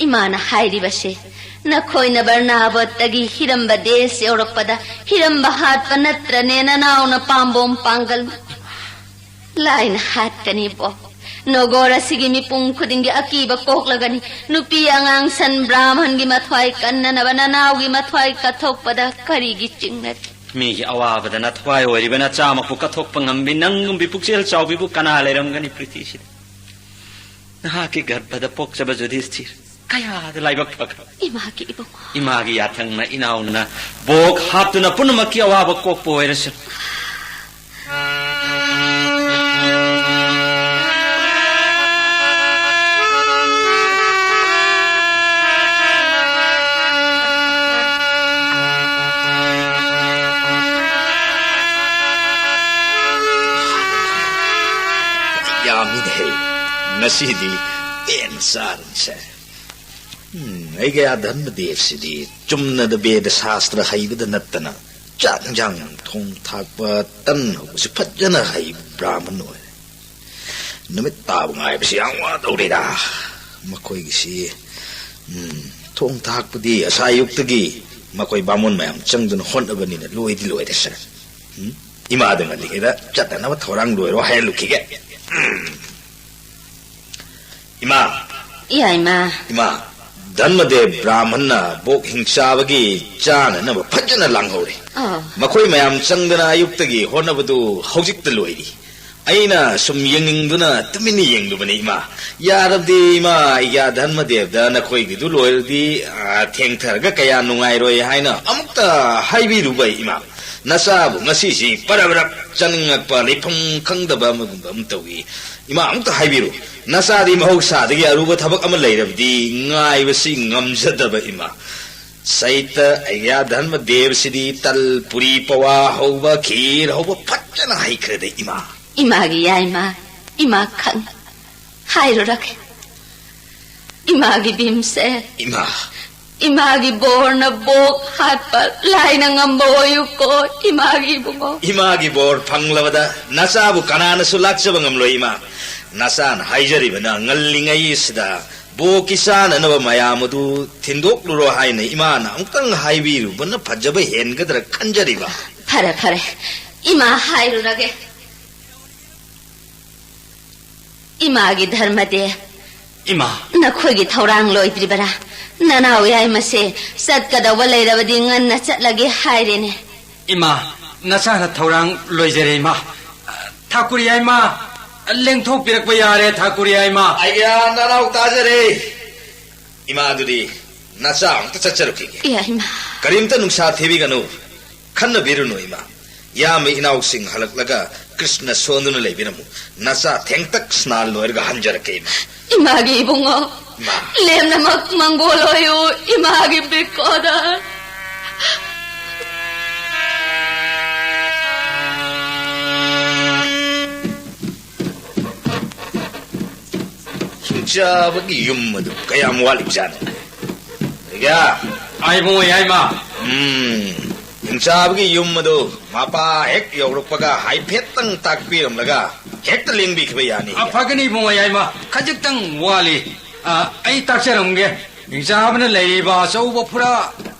ꯏꯃꯥꯅ ꯍꯥꯏꯔꯤꯕꯁꯦ, ꯅꯈꯣꯏꯅ ꯕꯔꯅꯥꯕꯣꯠꯇꯒꯤ ꯍꯤꯔꯝꯕ ꯗꯦꯁ ꯌꯧꯔꯛꯄꯗ ꯍꯤꯔꯝꯕ ꯍꯥꯠꯄ ꯅꯠꯇ꯭ꯔꯅꯦ ꯅꯅꯥꯎꯅ ꯄꯥꯝꯕꯣꯝ ꯄꯥꯡꯒꯜ? ꯂꯥꯏꯅ ꯍꯥꯠꯀꯅꯤꯕꯣ꯫ ꯅꯣꯒꯣꯔ ꯑꯁꯤꯒꯤ ꯃꯤꯄꯨꯝ ꯈꯨꯗꯤꯡꯒꯤ ꯑꯀꯤꯕ ꯀꯣꯛꯂꯒꯅꯤ꯫ ꯅꯨꯄꯤ ꯑꯉꯥꯡ ꯁꯟ ꯕ꯭ꯔꯥꯍꯃꯟꯒꯤ ꯃꯊ꯭ꯋꯥꯏ ꯀꯟꯅꯅꯕ ꯅꯅꯥꯎꯒꯤ ꯃꯊ꯭ꯋꯥꯏ ꯀꯠꯊꯣꯛꯄꯗ ꯀꯔꯤꯒꯤ ꯆꯤꯡꯅꯔꯤ? ꯃꯤꯒꯤ ꯑꯋꯥꯕꯗ ꯅꯊ꯭ꯋꯥꯏ ꯑꯣꯏꯔꯤꯕ ꯅꯆꯥꯃꯛꯄꯨ ꯀꯠꯊꯣꯛꯄ ꯉꯝꯕꯤ ꯅꯪꯒꯨꯝꯕꯤ ꯄꯨꯛꯆꯦꯜ ꯆꯥꯎꯕꯤꯕꯨ ꯀꯅꯥ ꯂꯩꯔꯝꯒꯅꯤ ꯄ꯭ꯔꯤꯊꯤꯁꯤꯗ? ꯅꯍꯥꯛꯀꯤ ꯒꯔꯚꯗ ꯄꯣꯛꯆꯕ ꯌꯨꯙꯤꯁꯊꯤꯔ ꯀꯌꯥꯗ ꯂꯥꯏꯕꯛ ꯐꯈ꯭ꯔꯕ! ꯏꯃꯥꯒꯤ ꯏꯕꯨꯡꯉꯣ꯫ ꯏꯃꯥꯒꯤ ꯌꯥꯊꯪꯅ ꯏꯅꯥꯎꯅ ꯕꯣꯛ ꯍꯥꯞꯇꯨꯅ ꯄꯨꯝꯅꯃꯛꯀꯤ ꯑꯋꯥꯕ ꯀꯣꯛꯄ ꯑꯣꯏꯔꯁꯅꯨ꯫ ꯌꯥꯝꯃꯤꯅꯦꯍꯦ, ꯉꯁꯤꯗꯤ ꯄꯦꯟ ꯆꯥꯔꯅꯤꯁꯦ꯫ ꯎꯝ, ꯑꯩꯒꯤ ꯑꯥ ꯙꯔꯃꯗꯦꯕꯁꯤꯗꯤ ꯆꯨꯝꯅꯗ ꯕꯦꯗ ꯁꯥꯁꯇ꯭ꯔ ꯍꯩꯕꯗ ꯅꯠꯇꯅ ꯆꯥꯛ ꯏꯟꯖꯥꯡ ꯊꯣꯡ ꯊꯥꯛꯄ, ꯇꯟ ꯍꯧꯕꯁꯨ ꯐꯖꯅ ꯍꯩꯕ ꯕ꯭ꯔꯥꯍꯃꯟ ꯑꯣꯏꯔꯦ꯫ ꯅꯨꯃꯤꯠ ꯇꯥꯕ ꯉꯥꯏꯕꯁꯤ ꯌꯥꯝ ꯋꯥꯗꯧꯔꯤꯗ꯫ ꯃꯈꯣꯏꯒꯤꯁꯤ, ꯎꯝ, ꯊꯣꯡ ꯊꯥꯛꯄꯗꯤ ꯑꯁꯥ ꯑꯌꯨꯛꯇꯒꯤ ꯃꯈꯣꯏ ꯕꯥꯃꯣꯟ ꯃꯌꯥꯝ ꯆꯪꯗꯨꯅ ꯍꯣꯠꯅꯕꯅꯤꯅ ꯂꯣꯏꯗꯤ ꯂꯣꯏꯔꯦ ꯁꯥꯔ꯫ ꯎꯝ? ꯏꯃꯥꯗ ꯉꯜꯂꯤꯉꯩꯗ ꯆꯠꯅꯅꯕ ꯊꯧꯔꯥꯡ ꯂꯣꯏꯔꯣ ꯍꯥꯏꯍꯜꯂꯨꯈꯤꯒꯦ꯫ ꯎꯝ꯫ ꯏꯃꯥ! ꯏꯌꯥ, ꯏꯃꯥ꯫ ꯏꯃꯥ, ꯙꯟꯃꯗꯦꯕ ꯕ꯭ꯔꯥꯍꯃꯟꯅ ꯕꯣꯛ ꯍꯤꯡꯆꯥꯕꯒꯤ ꯆꯥꯅꯅꯕ ꯐꯖꯅ ꯂꯥꯡꯍꯧꯔꯦ꯫ ꯑꯣ꯫ ꯃꯈꯣꯏ ꯃꯌꯥꯝ ꯆꯪꯗꯅ ꯑꯌꯨꯛꯇꯒꯤ ꯍꯣꯠꯅꯕꯗꯨ ꯍꯧꯖꯤꯛꯇ ꯂꯣꯏꯔꯤ꯫ ꯑꯩꯅ ꯁꯨꯝ ꯌꯦꯡꯅꯤꯡꯗꯨꯅ ꯇꯨꯃꯤꯟꯅ ꯌꯦꯡꯂꯨꯕꯅꯤ, ꯏꯃꯥ꯫ ꯌꯥꯔꯕꯗꯤ, ꯏꯃꯥ, ꯑꯩꯒ꯭ꯌꯥ ꯙꯟꯃꯗꯦꯕꯗ ꯅꯈꯣꯏꯒꯤꯗꯨ ꯂꯣꯏꯔꯗꯤ, ꯑ, ꯊꯦꯡꯊꯔꯒ ꯀꯌꯥ ꯅꯨꯡꯉꯥꯏꯔꯣꯏ ꯍꯥꯏꯅ ꯑꯃꯨꯛꯇ ꯍꯥꯏꯕꯤꯔꯨꯕ, ꯏꯃꯥ꯫ ꯅꯆꯥꯕꯨ ꯉꯁꯤꯁꯤ ꯄꯔꯞ ꯄꯔꯞ ꯆꯥꯅꯤꯡꯉꯛꯄ, ꯂꯩꯐꯝ ꯈꯪꯗꯕ ꯑꯃꯒꯨꯝꯕ ꯑꯃ ꯇꯧꯏ꯫ ꯏꯃꯥ, ꯑꯃꯨꯛꯇ ꯍꯥꯏꯕꯤꯔꯨ꯫ ꯅꯆꯥꯗꯤ ꯃꯍꯧꯁꯥꯗꯒꯤ ꯑꯔꯨꯕ ꯊꯕꯛ ꯑꯃ ꯂꯩꯔꯕꯗꯤ ꯉꯥꯏꯕꯁꯤ ꯉꯝꯖꯗꯕ, ꯏꯃꯥ꯫ ꯁꯩꯇ, ꯑꯩꯒ꯭ꯌꯥ ꯙꯔꯃ ꯗꯦꯕꯁꯤꯗꯤ ꯇꯜ, ꯄꯨꯔꯤ, ꯄꯋꯥ ꯍꯧꯕ, ꯈꯤꯔ ꯍꯧꯕ ꯐꯖꯅ ꯍꯩꯈ꯭ꯔꯦꯗ, ꯏꯃꯥ꯫ ꯏꯃꯥꯒꯤ ꯌꯥꯏꯃ, ꯏꯃꯥ ꯈꯪ ꯍꯥꯏꯔꯨꯔꯒꯦ꯫ ꯏꯃꯥꯒꯤ ꯚꯤꯝꯁꯦ꯫ ꯏꯃꯥ꯫ ꯏꯃꯥꯒꯤ ꯕꯣꯔꯅ ꯕꯣꯛ ꯍꯥꯠꯄ ꯂꯥꯏꯅ ꯉꯝꯕ ꯑꯣꯏꯌꯨꯀꯣ, ꯏꯃꯥꯒꯤ ꯏꯕꯨꯡꯉꯣ꯫ ꯏꯃꯥꯒꯤ ꯕꯣꯔ ꯐꯪꯂꯕꯗ ꯅꯆꯥꯕꯨ ꯀꯅꯥꯅꯁꯨ ꯂꯥꯛꯆꯕ ꯉꯝꯂꯣꯏ, ꯏꯃꯥ꯫ ꯅꯆꯥꯅ ꯍꯥꯏꯖꯔꯤꯕꯅ ꯉꯜꯂꯤꯉꯩꯁꯤꯗ ꯕꯣꯛꯀꯤ ꯆꯥꯅꯅꯕ ꯃꯌꯥꯝ ꯑꯗꯨ ꯊꯤꯟꯗꯣꯛꯂꯨꯔꯣ ꯍꯥꯏꯅ ꯏꯃꯥꯅ ꯑꯃꯨꯛꯇꯪ ꯍꯥꯏꯕꯤꯔꯨꯕꯅ ꯐꯖꯕ ꯍꯦꯟꯒꯗ꯭ꯔꯥ ꯈꯟꯖꯔꯤꯕ꯫ ꯐꯔꯦ, ꯐꯔꯦ, ꯏꯃꯥ ꯍꯥꯏꯔꯨꯔꯒꯦ꯫ ꯏꯃꯥꯒꯤ ꯙꯔꯃꯗꯤ꯫ ꯏꯃꯥ꯫ ꯅꯈꯣꯏꯒꯤ ꯊꯧꯔꯥꯡ ꯂꯣꯏꯗ꯭ꯔꯤꯕꯔꯥ? ꯅꯅꯥꯎ ꯌꯥꯏꯃꯁꯦ ꯆꯠꯀꯗꯧꯕ ꯂꯩꯔꯕꯗꯤ ꯉꯟꯅ ꯆꯠꯂꯒꯦ ꯍꯥꯏꯔꯦꯅꯦ꯫ ꯏꯃꯥ, ꯅꯆꯥꯅ ꯊꯧꯔꯥꯡ ꯂꯣꯏꯖꯔꯦ, ꯏꯃꯥ꯫ ꯊꯥꯀꯨꯔ ꯌꯥꯏꯃ, ꯂꯦꯡꯊꯣꯛꯄꯤꯔꯛꯄ ꯌꯥꯔꯦ, ꯊꯥꯀꯨꯔ ꯌꯥꯏꯃ꯫ ꯑꯩꯒꯤ ꯅꯅꯥꯎ ꯇꯥꯖꯔꯦ꯫ ꯏꯃꯥ, ꯑꯗꯨꯗꯤ ꯅꯆꯥ ꯑꯃꯨꯛꯇ ꯆꯠꯆꯔꯨꯈꯤꯒꯦ꯫ ꯌꯥꯏꯃ꯫ ꯀꯔꯤꯝꯇ ꯅꯨꯡꯁꯥ ꯊꯤꯕꯤꯒꯅꯨ, ꯈꯟꯅꯕꯤꯔꯨꯅꯨ, ꯏꯃꯥ꯫ ꯏꯌꯥꯝꯕ ꯏꯅꯥꯎꯁꯤꯡ ꯍꯜꯂꯛꯂꯒ ꯀ꯭ꯔꯤꯁꯅ ꯁꯣꯟꯗꯨꯅ ꯂꯩꯕꯤꯔꯝꯃꯨ꯫ ꯅꯆꯥ ꯊꯦꯡꯇꯛ ꯁ꯭ꯅꯥꯟ ꯂꯣꯏꯔꯒ ꯍꯟꯖꯔꯛꯀꯦ, ꯏꯃꯥ꯫ ꯏꯃꯥꯒꯤ ꯏꯕꯨꯡꯉꯣ, ꯏꯃꯥ꯫ ꯂꯦꯝꯅꯃꯛ ꯃꯪꯒꯣꯜ ꯑꯣꯏꯌꯨ, ꯏꯃꯥꯒꯤ ꯕꯤꯀꯣꯗ꯫ ꯍꯤꯡꯆꯥꯕꯒꯤ ꯌꯨꯝ ꯑꯗꯨ ꯀꯌꯥꯝ ꯋꯥꯠꯂꯤꯕꯖꯥꯠꯅꯣ? ꯑꯩꯒ꯫ ꯑꯥꯏ ꯏꯕꯨꯡꯉꯣ, ꯌꯥꯏꯃ꯫ ꯎꯝ, ꯍꯤꯡꯆꯥꯕꯒꯤ ꯌꯨꯝ ꯑꯗꯨ ꯃꯄꯥ ꯍꯦꯛ ꯌꯧꯔꯛꯄꯒ ꯍꯥꯏꯐꯦꯠꯇꯪ ꯇꯥꯛꯄꯤꯔꯝꯂꯒ ꯍꯦꯛꯇ ꯂꯦꯡꯕꯤꯈꯤꯕ ꯌꯥꯅꯤ꯫ ꯑ, ꯐꯒꯅꯤ ꯏꯕꯨꯡꯉꯣ, ꯌꯥꯏꯃ, ꯈꯖꯤꯛꯇꯪ ꯋꯥꯠꯂꯤ꯫ ꯑ, ꯑꯩ ꯇꯥꯛꯆꯔꯝꯒꯦ꯫ ꯍꯤꯡꯆꯥꯕꯅ ꯂꯩꯔꯤꯕ ꯑꯆꯧꯕ ꯐꯨꯔꯥ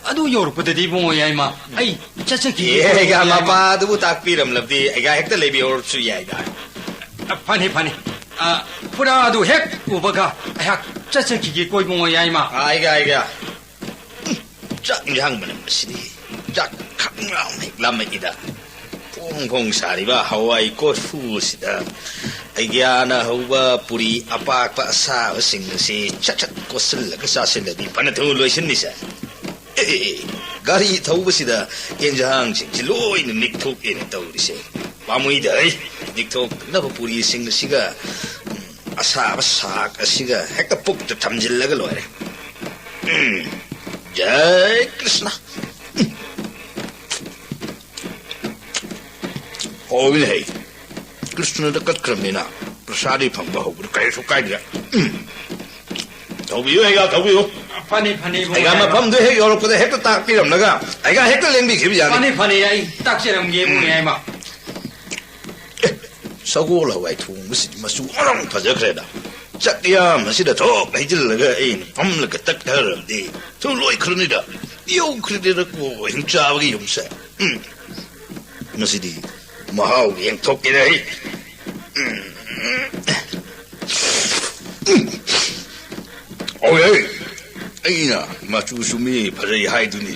ꯑꯗꯨ ꯌꯧꯔꯛꯄꯗꯗꯤ ꯏꯕꯨꯡꯉꯣ, ꯌꯥꯏꯃ, ꯑꯩ ꯆꯠꯆꯈꯤꯒꯦ꯫ ꯑꯦ, ꯑꯩꯒ ꯏꯕꯨꯡꯉꯣ, ꯌꯥꯏꯃ꯫ ꯃꯄꯥ ꯑꯗꯨꯕꯨ ꯇꯥꯛꯄꯤꯔꯝꯂꯕꯗꯤ ꯑꯩꯒ ꯍꯦꯛꯇ ꯂꯩꯕꯤꯍꯧꯔꯕꯁꯨ ꯌꯥꯏꯗ꯫ ꯑ, ꯐꯅꯤ, ꯐꯅꯤ꯫ ꯑ, ꯐꯨꯔꯥ ꯑꯗꯨ ꯍꯦꯛ ꯎꯕꯒ ꯑꯩꯍꯥꯛ ꯆꯠꯆꯈꯤꯒꯦ ꯀꯣ ꯏꯕꯨꯡꯉꯣ, ꯌꯥꯏꯃ꯫ ꯑꯥꯏꯒ, ꯑꯥꯏꯒ꯫ ꯎꯝ, ꯆꯥꯛ ꯏꯟꯖꯥꯡ ꯃꯅꯝ ꯑꯁꯤꯗꯤ ꯆꯥꯛ ꯈꯪ ꯂꯥꯎꯅ ꯍꯦꯛ ꯂꯥꯝꯃꯛꯏꯗ꯫ ꯐꯣꯡ ꯐꯣꯡ ꯁꯥꯔꯤꯕ ꯍꯋꯥꯏ ꯀꯣꯔꯐꯨ ꯑꯁꯤꯗ ꯑꯩꯒ꯭ꯌꯥꯅ ꯍꯧꯕ ꯄꯨꯔꯤ ꯑꯄꯥꯛꯄ ꯑꯁꯥꯕꯁꯤꯡ ꯑꯁꯤ ꯆꯠ ꯆꯠ ꯀꯣꯠꯁꯤꯜꯂꯒ ꯆꯥꯁꯤꯜꯂꯗꯤ ꯐꯅ ꯊꯨꯅ ꯂꯣꯏꯁꯤꯟꯅꯤꯁꯦ꯫ ꯑꯦ, ꯒꯥꯔꯤ ꯊꯧꯕꯁꯤꯗ ꯌꯦꯟꯖꯥꯡꯁꯤꯡꯁꯤ ꯂꯣꯏꯅ ꯅꯤꯛꯊꯣꯛꯑꯦꯅ ꯇꯧꯔꯤꯁꯦ꯫ ꯄꯥꯝꯃꯨꯏꯗ ꯑꯩ, ꯅꯤꯛꯊꯣꯛꯅꯕ ꯄꯨꯔꯤꯁꯤꯡ ꯑꯁꯤꯒ, ꯎꯝ, ꯑꯁꯥꯕ ꯁꯥꯛ ꯑꯁꯤꯒ ꯍꯦꯛꯇ ꯄꯨꯛꯇ ꯊꯝꯖꯤꯜꯂꯒ ꯂꯣꯏꯔꯦ꯫ ꯎꯝ, ꯖꯩ ꯀ꯭ꯔꯤꯁꯅ꯫ ꯎꯝ꯫ ꯍꯥꯎꯏꯅꯦ ꯍꯩ꯫ ꯀ꯭ꯔꯤꯁꯅꯗ ꯀꯠꯈ꯭ꯔꯕꯅꯤꯅ ꯄ꯭ꯔꯁꯥꯗꯤ ꯐꯪꯕ ꯍꯧꯕꯗ ꯀꯔꯤꯁꯨ ꯀꯥꯏꯗ꯭ꯔꯦ꯫ ꯎꯝ꯫ ꯊꯧꯕꯤꯌꯨ, ꯑꯩꯒ ꯊꯧꯕꯤꯌꯨ꯫ ꯐꯅꯤ, ꯐꯅꯤ, ꯏꯕꯨꯡꯉꯣ ꯑꯩꯒ ꯌꯥꯏꯃ꯫ ꯃꯐꯝꯗꯨ ꯍꯦꯛ ꯌꯧꯔꯛꯄꯗ ꯍꯦꯛꯇ ꯇꯥꯛꯄꯤꯔꯝꯂꯒ ꯑꯩꯒ ꯍꯦꯛꯇ ꯂꯦꯡꯕꯤꯈꯤꯕ ꯌꯥꯅꯤ꯫ ꯐꯅꯤ, ꯐꯅꯤ, ꯑꯩ ꯇꯥꯛꯆꯔꯝꯒꯦ, ꯏꯕꯨꯡꯉꯣ ꯌꯥꯏꯃ꯫ ꯁꯒꯣꯜ ꯍꯋꯥꯏ ꯊꯣꯡꯕꯁꯤꯗꯤ ꯃꯆꯨ ꯃꯔꯣꯡ ꯐꯖꯈ꯭ꯔꯦꯗ꯫ ꯆꯥꯛꯌꯥꯝ ꯑꯁꯤꯗ ꯊꯣꯛ ꯍꯩꯖꯤꯜꯂꯒ ꯑꯩꯅ ꯐꯝꯂꯒ ꯇꯛꯊꯔꯕꯗꯤ ꯊꯨ ꯂꯣꯏꯈ꯭ꯔꯅꯤꯗ꯫ ꯌꯧꯈ꯭ꯔꯦꯗꯅꯀꯣ ꯍꯤꯡꯆꯥꯕꯒꯤ ꯌꯨꯝꯁꯦ꯫ ꯎꯝ꯫ ꯃꯁꯤꯗꯤ ꯃꯍꯥꯎ ꯌꯦꯡꯊꯣꯛꯀꯦꯅꯦ ꯑꯩ꯫ ꯎꯝ꯫ ꯎꯝ꯫ ꯑꯣꯏ, ꯑꯩꯅ ꯃꯆꯨꯁꯨ ꯃꯤ ꯐꯖꯩ ꯍꯥꯏꯗꯨꯅꯤ꯫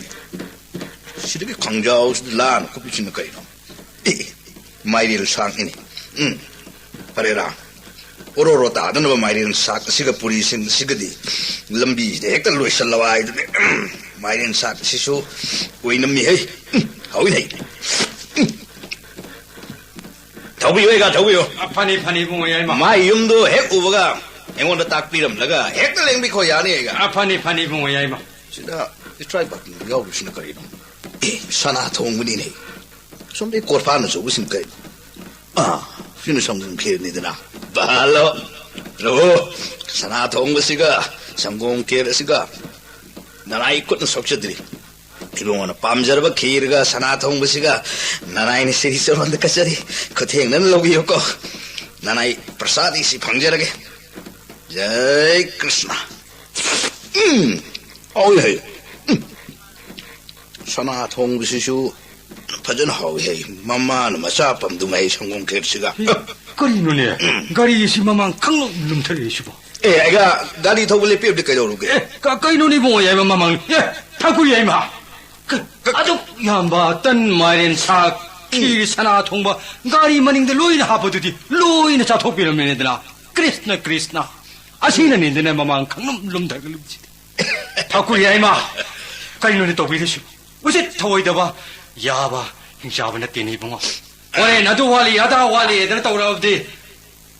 ꯁꯤꯗꯒꯤ ꯈꯪꯖꯥꯎꯁꯤꯗ ꯂꯥꯅ ꯈꯨꯞꯄꯤꯁꯤꯅ ꯀꯩꯅꯣ? ꯑꯦ, ꯃꯥꯏꯔꯦꯜ ꯁꯥꯛꯅꯤꯅꯦ꯫ ꯎꯝ, ꯐꯔꯦꯔꯥ꯫ ꯑꯣꯔꯣ ꯑꯣꯔꯣ ꯇꯥꯗꯅꯕ ꯃꯥꯏꯔꯦꯟ ꯁꯥꯛ ꯑꯁꯤꯒ ꯄꯨꯔꯤꯁꯤꯡ ꯑꯁꯤꯒꯗꯤ ꯂꯝꯕꯤꯁꯤꯗ ꯍꯦꯛꯇ ꯂꯣꯏꯁꯤꯜꯂꯕ ꯍꯥꯏꯗꯨꯅꯤ꯫ ꯎꯝ, ꯃꯥꯏꯔꯦꯟ ꯁꯥꯛ ꯑꯁꯤꯁꯨ ꯑꯣꯏꯅꯝꯃꯤꯍꯦ꯫ ꯎꯝ, ꯍꯥꯎꯏꯅꯦ꯫ ꯎꯝ꯫ ꯊꯧꯕꯤꯌꯨ, ꯑꯩꯒ ꯊꯧꯕꯤꯌꯨ꯫ ꯑ, ꯐꯅꯤ, ꯐꯅꯤ, ꯏꯕꯨꯡꯉꯣ ꯌꯥꯏꯃ꯫ ꯃꯥꯏ ꯌꯨꯝꯗꯣ ꯍꯦꯛ ꯎꯕꯒ ꯑꯩꯉꯣꯟꯗ ꯇꯥꯛꯄꯤꯔꯝꯂꯒ ꯍꯦꯛꯇ ꯂꯦꯡꯕꯤꯈꯣ ꯌꯥꯅꯤ ꯑꯩꯒ꯫ ꯑ, ꯐꯅꯤ, ꯐꯅꯤ, ꯏꯕꯨꯡꯉꯣ ꯌꯥꯏꯃ꯫ ꯁꯤꯗ ꯏꯁꯇ꯭ꯔꯥꯏꯛ ꯕꯇꯟ ꯌꯥꯎꯔꯤꯁꯤꯅ ꯀꯔꯤꯅꯣ? ꯑꯦ, ꯁꯅꯥ ꯊꯣꯡꯕꯅꯤꯅꯦ꯫ ꯁꯣꯝꯗꯒꯤ ꯀꯣꯔꯐꯥꯅ ꯆꯧꯕꯁꯤꯡ ꯀꯩꯅꯣ? ꯑꯥ, ꯁꯤꯅ ꯁꯪꯒꯣꯝ ꯈꯦꯔꯅꯤꯗꯅ꯫ ꯕꯥꯂꯣ, ꯄ꯭ꯔꯚꯨ, ꯁꯅꯥ ꯊꯣꯡꯕꯁꯤꯒ ꯁꯪꯒꯣꯝ ꯈꯦꯔ ꯑꯁꯤꯒ ꯅꯅꯥꯏ ꯈꯨꯠꯅ ꯁꯣꯛꯆꯗ꯭ꯔꯤ꯫ ꯏꯕꯨꯡꯉꯣꯅ ꯄꯥꯝꯖꯔꯕ ꯈꯤꯔꯒ ꯁꯅꯥ ꯊꯣꯡꯕꯁꯤꯒ ꯅꯅꯥꯏꯅ ꯁꯤꯔꯤ ꯆꯔꯣꯟꯗ ꯀꯠꯆꯔꯤ꯫ ꯈꯨꯊꯦꯡꯅꯅ ꯂꯧꯕꯤꯌꯨꯀꯣ꯫ ꯅꯅꯥꯏ ꯄ꯭ꯔꯁꯥꯗꯤ ꯁꯤ ꯐꯪꯖꯔꯒꯦ꯫ ꯖꯩ ꯀ꯭ꯔꯤꯁꯅ꯫ ꯎꯝ꯫ ꯍꯥꯎꯏ ꯍꯥꯏ꯫ ꯎꯝ꯫ ꯁꯅꯥ ꯊꯣꯡꯕꯁꯤꯁꯨ ꯐꯖꯅ ꯍꯥꯎꯏ ꯍꯥꯏ꯫ ꯃꯃꯥꯅ ꯃꯆꯥ ꯄꯝꯗꯨꯉꯥꯏ ꯁꯪꯒꯣꯝ ꯈꯦꯔꯁꯤꯒ꯫ ꯀꯔꯤꯅꯣꯅꯦ? ꯎꯝ꯫ ꯒꯥꯔꯤ ꯑꯁꯤ ꯃꯃꯥꯡ ꯈꯪꯂꯨꯝ ꯂꯨꯝꯊꯔꯛꯏꯁꯤꯕꯣ? ꯑꯦ, ꯑꯩꯒ ꯒꯥꯔꯤ ꯊꯧꯕ ꯂꯦꯞꯄꯤꯕꯗꯤ ꯀꯩꯗꯧꯔꯨꯒꯦ? ꯑꯦ, ꯀ-, ꯀꯩꯅꯣꯅꯦ ꯏꯕꯨꯡꯉꯣ ꯌꯥꯏꯃ ꯃꯃꯥꯡ? ꯑꯦ, ꯊꯥꯀꯨꯔ ꯌꯥꯏꯃ꯫ ꯀ-, ꯀ-, ꯑꯗꯨꯛ ꯌꯥꯝꯕ ꯇꯟ ꯃꯥꯏꯔꯦꯟ ꯁꯥꯛ, ꯈꯤꯔ ꯁꯅꯥ ꯊꯣꯡꯕ, ꯒꯥꯔꯤ ꯃꯅꯤꯡꯗ ꯂꯣꯏꯅ ꯍꯥꯞꯄꯗꯨꯗꯤ ꯂꯣꯏꯅ ꯆꯥꯊꯣꯛꯄꯤꯔꯝꯃꯦꯗꯅ꯫ ꯀ꯭ꯔꯤꯁꯅ, ꯀ꯭ꯔꯤꯁꯅ꯫ ꯑꯁꯤꯅꯅꯤꯗꯅ ꯃꯃꯥꯡ ꯈꯪꯂꯨꯝ ꯂꯨꯝꯊꯔꯛꯂꯤꯕꯁꯤꯗꯤ꯫ ꯊꯥꯀꯨꯔ ꯌꯥꯏꯃ, ꯀꯩꯅꯣꯅꯦ ꯇꯧꯕꯤꯔꯤꯁꯤ? ꯎꯆꯤꯠ ꯊꯑꯣꯏꯗꯕ, ꯌꯥꯕ, ꯍꯤꯡꯆꯥꯕ ꯅꯠꯇꯦꯅꯦ ꯏꯕꯨꯡꯉꯣ꯫ ꯍꯣꯔꯦꯟ ꯑꯗꯨ ꯋꯥꯠꯂꯤ, ꯑꯗꯥ ꯋꯥꯠꯂꯤ ꯍꯥꯏꯗꯅ ꯇꯧꯔꯛꯑꯕꯗꯤ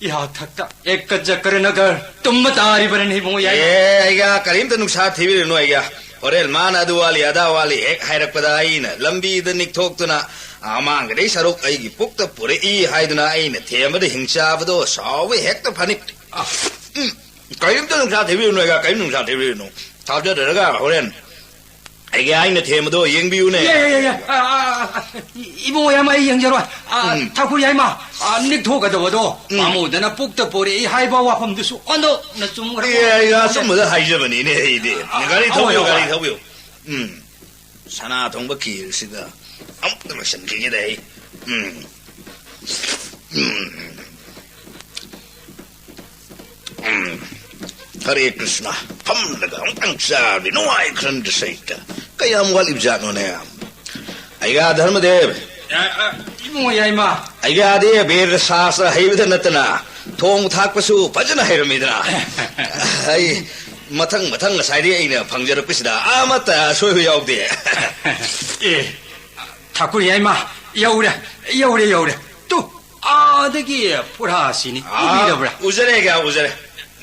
ꯏꯍꯥꯛ ꯊꯛꯇ ꯑꯦꯛꯀ ꯖꯀꯔ ꯅꯒꯔ ꯇꯨꯝꯕ ꯇꯥꯔꯤꯕꯅꯤ ꯏꯕꯨꯡꯉꯣ ꯌꯥꯏꯃ꯫ ꯑꯦ, ꯑꯩꯒ ꯀꯔꯤꯝꯇ ꯅꯨꯡꯁꯥ ꯊꯤꯕꯤꯔꯨꯅꯨ ꯑꯩꯒ꯫ ꯍꯣꯔꯦꯟ ꯃꯥꯅ ꯑꯗꯨ ꯋꯥꯠꯂꯤ, ꯑꯗꯥ ꯋꯥꯠꯂꯤ ꯍꯦꯛ ꯍꯥꯏꯔꯛꯄꯗ ꯑꯩꯅ ꯂꯝꯕꯤꯗ ꯅꯤꯛꯊꯣꯛꯇꯨꯅ ꯑꯃꯥꯡꯒꯗꯩ ꯁꯔꯨꯛ ꯑꯩꯒꯤ ꯄꯨꯛꯇ ꯄꯨꯔꯛꯏ ꯍꯥꯏꯗꯨꯅ ꯑꯩꯅ ꯊꯦꯝꯕꯗ ꯍꯤꯡꯆꯥꯕꯗꯣ ꯁꯥꯎꯕ ꯍꯦꯛꯇ ꯐꯅꯤ꯫ ꯎꯝ, ꯀꯔꯤꯝꯇ ꯅꯨꯡꯁꯥ ꯊꯤꯕꯤꯔꯨꯅꯨ ꯑꯩꯒ, ꯀꯔꯤꯝ ꯅꯨꯡꯁꯥ ꯊꯤꯕꯤꯔꯨꯅꯨ꯫ ꯊꯥꯖꯗ꯭ꯔꯒ ꯍꯣꯔꯦꯟ ꯑꯩꯒꯤ ꯑꯩꯅ ꯊꯦꯝꯕꯗꯣ ꯌꯦꯡꯕꯤꯌꯨꯅꯦ꯫ ꯌꯥꯏ, ꯌꯥꯏ, ꯌꯥꯏ, ꯌꯥꯏ꯫ ꯑꯥ, ꯑꯥ, ꯑꯥ, ꯑꯥ, ꯏꯕꯨꯡꯉꯣ, ꯌꯥꯝ ꯑꯩ ꯌꯦꯡꯖꯔꯣꯏ꯫ ꯑꯥ, ꯎꯝ꯫ ꯊꯥꯀꯨꯔ ꯌꯥꯏꯃ, ꯑꯥ, ꯅꯤꯛꯊꯣꯛꯀꯗꯕꯗꯣ ꯎꯝ꯫ ꯄꯥꯝꯃꯨꯗꯅ ꯄꯨꯛꯇ ꯄꯣꯔꯛꯏ ꯍꯥꯏꯕ ꯋꯥꯐꯝꯗꯨꯁꯨ ꯑꯣꯟꯊꯣꯛꯅ ꯆꯨꯝꯈ꯭ꯔꯕ꯫ ꯑꯦ, ꯑꯩ ꯑꯆꯨꯝꯕꯗ ꯍꯥꯏꯖꯕꯅꯤꯅꯦ ꯑꯩꯗꯤ꯫ ꯑꯥ, ꯒꯥꯔꯤ ꯊꯧꯕꯤꯌꯨ, ꯍꯣꯏ, ꯍꯣꯏ꯫ ꯒꯥꯔꯤ ꯊꯧꯕꯤꯌꯨ꯫ ꯎꯝ꯫ ꯁꯅꯥ ꯊꯣꯡꯕ ꯈꯤꯔꯁꯤꯒ ꯑꯃꯨꯛꯇ ꯂꯣꯏꯁꯤꯟꯈꯤꯒꯦꯗ ꯑꯩ꯫ ꯎꯝ꯫ ꯎꯝ꯫ ꯎꯝ꯫ ꯍꯔꯦ ꯀ꯭ꯔꯤꯁꯅ, ꯐꯝꯂꯒ ꯑꯃꯨꯛꯇꯪ ꯆꯥꯔꯗꯤ ꯅꯨꯡꯉꯥꯏꯈ꯭ꯔꯟꯗ ꯁꯩꯇ꯫ ꯀꯌꯥꯝ ꯋꯥꯠꯂꯤꯕꯖꯥꯠꯅꯣꯅꯦ? ꯑꯩꯒ ꯙꯔꯃꯗꯦꯕ꯫ ꯑ, ꯑ, ꯏꯕꯨꯡꯉꯣ ꯌꯥꯏꯃ꯫ ꯑꯩꯒꯗꯤ ꯕꯦꯗ ꯁꯥꯁꯇ꯭ꯔ ꯍꯩꯕꯗ ꯅꯠꯇꯅ ꯊꯣꯡ ꯊꯥꯛꯄꯁꯨ ꯐꯖꯅ ꯍꯩꯔꯝꯃꯤꯗꯅ꯫ ꯑꯩ ꯃꯊꯪ ꯃꯊꯪ ꯉꯁꯥꯏꯗꯤ ꯑꯩꯅ ꯐꯪꯖꯔꯛꯄꯁꯤꯗ ꯑꯃꯠꯇ ꯑꯁꯣꯏꯕ ꯌꯥꯎꯗꯦ꯫ ꯑꯦ, ꯊꯥꯀꯨꯔ ꯌꯥꯏꯃ, ꯌꯧꯔꯦ, ꯌꯧꯔꯦ, ꯌꯧꯔꯦ꯫ ꯇꯨ, ꯑꯥꯗꯒꯤ ꯐꯨꯔꯥꯁꯤꯅꯤ꯫ ꯑꯥ, ꯎꯕꯤꯔꯕ꯭ꯔꯥ? ꯎꯖꯔꯦ, ꯀꯌꯥ ꯎꯖꯔꯦ꯫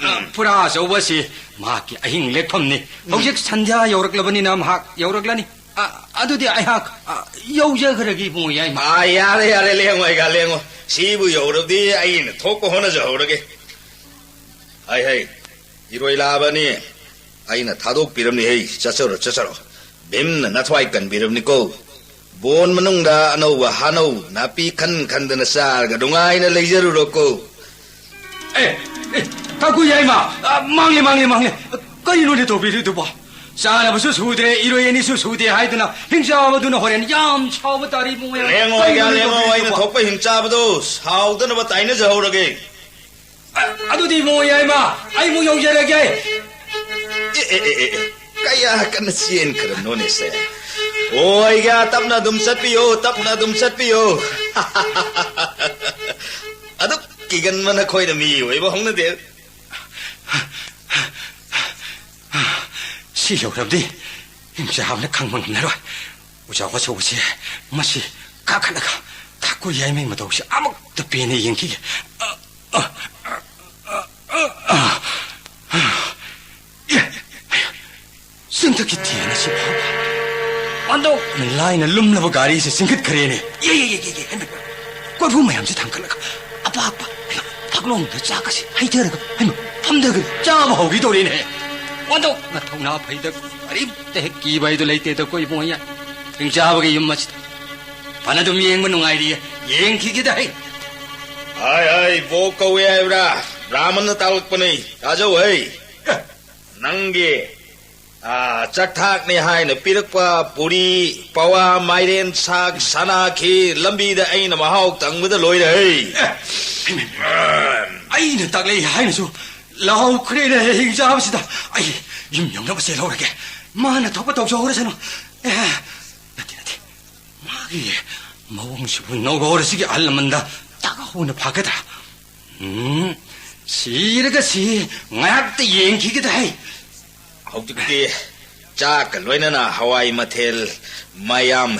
ꯑ, ꯎꯝ꯫ ꯐꯨꯔꯥ ꯑꯆꯧꯕꯁꯤ ꯃꯍꯥꯛꯀꯤ ꯑꯍꯤꯡ ꯂꯦꯛꯐꯝꯅꯤ꯫ ꯎꯝ꯫ ꯍꯧꯖꯤꯛ ꯁꯟꯙ꯭ꯌꯥ ꯌꯧꯔꯛꯂꯕꯅꯤꯅ ꯃꯍꯥꯛ ꯌꯧꯔꯛꯂꯅꯤ꯫ ꯑ, ꯑꯗꯨꯗꯤ ꯑꯩꯍꯥꯛ, ꯑ, ꯌꯧꯖꯈ꯭ꯔꯒꯦ, ꯏꯕꯨꯡꯉꯣ ꯌꯥꯏꯃ꯫ ꯑꯥ, ꯌꯥꯔꯦ, ꯌꯥꯔꯦ, ꯂꯦꯡꯉꯣ, ꯑꯩꯒ ꯂꯦꯡꯉꯣ꯫ ꯁꯤꯕꯨ ꯌꯧꯔꯕꯗꯤ ꯑꯩꯅ ꯊꯣꯛꯄ ꯍꯣꯠꯅꯖꯍꯧꯔꯒꯦ꯫ ꯍꯩ, ꯍꯩ, ꯏꯔꯣꯏ ꯂꯥꯛꯑꯕꯅꯤ꯫ ꯑꯩꯅ ꯊꯥꯗꯣꯛꯄꯤꯔꯝꯅꯤ, ꯍꯩ, ꯆꯠꯆꯔꯣ, ꯆꯠꯆꯔꯣ꯫ ꯚꯤꯝꯅ ꯅꯊ꯭ꯋꯥꯏ ꯀꯟꯕꯤꯔꯕꯅꯤꯀꯣ꯫ ꯕꯣꯟ ꯃꯅꯨꯡꯗ ꯑꯅꯧꯕ ꯍꯥꯅꯧ ꯅꯥꯄꯤ ꯈꯟ ꯈꯟꯗꯅ ꯆꯥꯔꯒ ꯅꯨꯡꯉꯥꯏꯅ ꯂꯩꯖꯔꯨꯔꯣꯀꯣ꯫ ꯑꯦ, ꯑꯦ, ꯊꯥꯀꯨꯔ ꯌꯥꯏꯃ, ꯑ, ꯃꯥꯡꯂꯦ, ꯃꯥꯡꯂꯦ, ꯃꯥꯡꯂꯦ꯫ ꯀꯔꯤꯅꯣꯅꯦ ꯇꯧꯕꯤꯔꯤꯗꯨꯕꯣ? ꯆꯥꯅꯕꯁꯨ ꯁꯨꯗ꯭ꯔꯦ, ꯏꯔꯣꯏ ꯑꯅꯤꯁꯨ ꯁꯨꯗꯦ ꯍꯥꯏꯗꯨꯅ ꯍꯤꯡꯆꯥꯕꯗꯨꯅ ꯍꯣꯔꯦꯟ ꯌꯥꯝ ꯁꯥꯎꯕ ꯇꯥꯔꯤ, ꯏꯕꯨꯡꯉꯣ꯫ ꯂꯦꯡꯉꯣ, ꯑꯩꯒ ꯀꯔꯤꯅꯣꯅꯦ ꯂꯦꯡꯉꯣ, ꯑꯩꯅ ꯇꯧꯕꯤꯔꯤꯗꯨꯕꯣ? ꯊꯣꯛꯄ ꯍꯤꯡꯆꯥꯕꯗꯣ ꯁꯥꯎꯗꯅꯕ ꯇꯥꯏꯅꯖꯍꯧꯔꯒꯦ꯫ ꯑ-, ꯑꯗꯨꯗꯤ ꯏꯕꯨꯡꯉꯣ ꯌꯥꯏꯃ, ꯑꯩ ꯑꯃꯨꯛ ꯌꯧꯖꯔꯒꯦ꯫ ꯑꯦ, ꯑꯦ, ꯑꯦ, ꯑꯦ, ꯑꯦ, ꯀꯌꯥ ꯀꯟꯅ ꯆꯦꯟꯈ꯭ꯔꯕꯅꯣꯅꯦ ꯁꯦ? ꯑꯣ, ꯑꯩꯒ ꯇꯞꯅ ꯑꯗꯨꯝ ꯆꯠꯄꯤꯌꯣ, ꯇꯞꯅ ꯑꯗꯨꯝ ꯆꯠꯄꯤꯌꯣ꯫ ꯑꯗꯨꯛ ꯀꯤꯒꯟꯕ ꯅꯈꯣꯏꯅ ꯃꯤ ꯑꯣꯏꯕ ꯍꯧꯅꯗꯦ꯫ ꯁꯤ ꯌꯧꯔꯕꯗꯤ ꯍꯤꯡꯆꯥꯕꯅ ꯈꯪꯕ ꯉꯝꯂꯔꯣꯏ꯫ ꯑꯣꯖꯥ ꯋꯥꯆꯧꯕꯁꯦ ꯃꯁꯤ ꯀꯥꯈꯠꯂꯒ ꯊꯥꯀꯨꯔ ꯌꯥꯏꯃꯩ ꯃꯇꯧꯁꯦ ꯑꯃꯨꯛꯇ ꯄꯦꯟꯅ ꯌꯦꯡꯈꯤꯒꯦ꯫ ꯑ, ꯑ, ꯑ, ꯑ, ꯑ, ꯑ꯫ ꯑꯦ, ꯆꯤꯡꯊꯛꯀꯤ ꯊꯦꯟ ꯑꯁꯤ ꯐꯥꯎꯕ ꯑꯣꯟꯊꯣꯛꯅ ꯂꯥꯏꯅ ꯂꯨꯝꯂꯕ ꯒꯥꯔꯤꯁꯦ ꯆꯤꯡꯈꯠꯈ꯭ꯔꯦꯅꯦ꯫ ꯌꯦ, ꯌꯦ, ꯌꯦ, ꯌꯦ, ꯌꯦ, ꯍꯩꯃ, ꯀꯣꯔꯐꯨ ꯃꯌꯥꯝꯁꯦ ꯊꯥꯡꯒꯠꯂꯒ ꯑꯄꯥꯛꯄ, ꯍꯩꯃ, ꯐꯛꯂꯣꯡꯗ ꯆꯥꯛꯀꯁꯦ ꯍꯩꯊꯔꯒ, ꯍꯩꯃ, ꯐꯝꯊꯒ ꯆꯥꯕ ꯍꯧꯈꯤꯗꯧꯔꯦꯅꯦ꯫ ꯑꯣꯟꯊꯣꯛꯅ ꯊꯧꯅꯥ ꯐꯩꯗ, ꯀꯔꯤꯝꯇ ꯍꯦꯛ ꯀꯤꯕ ꯍꯥꯏꯗꯨ ꯂꯩꯇꯦꯗ ꯑꯩꯈꯣꯏ ꯏꯕꯨꯡꯉꯣ꯫ ꯍꯤꯡꯆꯥꯕꯒꯤ ꯌꯨꯝ ꯑꯁꯤꯗ ꯐꯅ ꯑꯗꯨꯝ ꯌꯦꯡꯕ ꯅꯨꯡꯉꯥꯏꯔꯤꯌꯦ, ꯌꯦꯡꯈꯤꯒꯦꯗ ꯍꯩ꯫ ꯍꯥꯏ, ꯍꯥꯏ, ꯕꯣꯛ ꯀꯧꯋꯦ ꯍꯥꯏꯕ꯭ꯔꯥ? ꯕ꯭ꯔꯥꯍꯃꯟꯅ ꯇꯥꯛꯂꯛꯄꯅꯤ꯫ ꯇꯥꯖꯧ ꯍꯩ꯫ ꯅꯪꯒꯤ, ꯑꯥ, ꯆꯥꯛꯊꯥꯛꯅꯤ ꯍꯥꯏꯅ ꯄꯤꯔꯛꯄ ꯄꯨꯔꯤ, ꯄꯋꯥ, ꯃꯥꯏꯔꯦꯟ ꯁꯥꯛ, ꯁꯅꯥ ꯈꯤꯔ ꯂꯝꯕꯤꯗ ꯑꯩꯅ ꯃꯍꯥꯎ ꯇꯪꯕꯗ ꯂꯣꯏꯔꯦ ꯍꯩ꯫ ꯑꯩꯅ ꯇꯥꯛꯂꯛꯏ ꯍꯥꯏꯅꯁꯨ ꯂꯥꯎꯈ꯭ꯔꯦꯅꯦ ꯍꯤꯡꯆꯥꯕꯁꯤꯗ꯫ ꯑꯩ ꯌꯨꯝ ꯌꯧꯅꯕ ꯆꯦꯜꯍꯧꯔꯒꯦ꯫ ꯃꯥꯅ ꯊꯣꯛꯄ ꯇꯧꯖꯍꯧꯔꯁꯅꯨ꯫ ꯑꯦ, ꯅꯠꯇꯦ, ꯅꯠꯇꯦ꯫ ꯃꯥꯒꯤ ꯃꯑꯣꯡꯁꯤꯕꯨ ꯅꯧꯔꯣꯔꯁꯤꯒꯤ ꯑꯍꯜ ꯂꯃꯟꯗ ꯇꯥꯛꯍꯧꯅ ꯐꯒꯗ꯭ꯔꯥ? ꯎꯝ, ꯁꯤꯔꯒ ꯁꯤ ꯉꯥꯏꯍꯥꯛꯇ ꯌꯦꯡꯈꯤꯒꯦꯗ ꯍꯩ꯫ ꯍꯧꯖꯤꯛꯇꯤ ꯆꯥꯛꯀ ꯂꯣꯏꯅꯅ ꯍꯋꯥꯏ ꯃꯊꯦꯜ ꯃꯌꯥꯝ,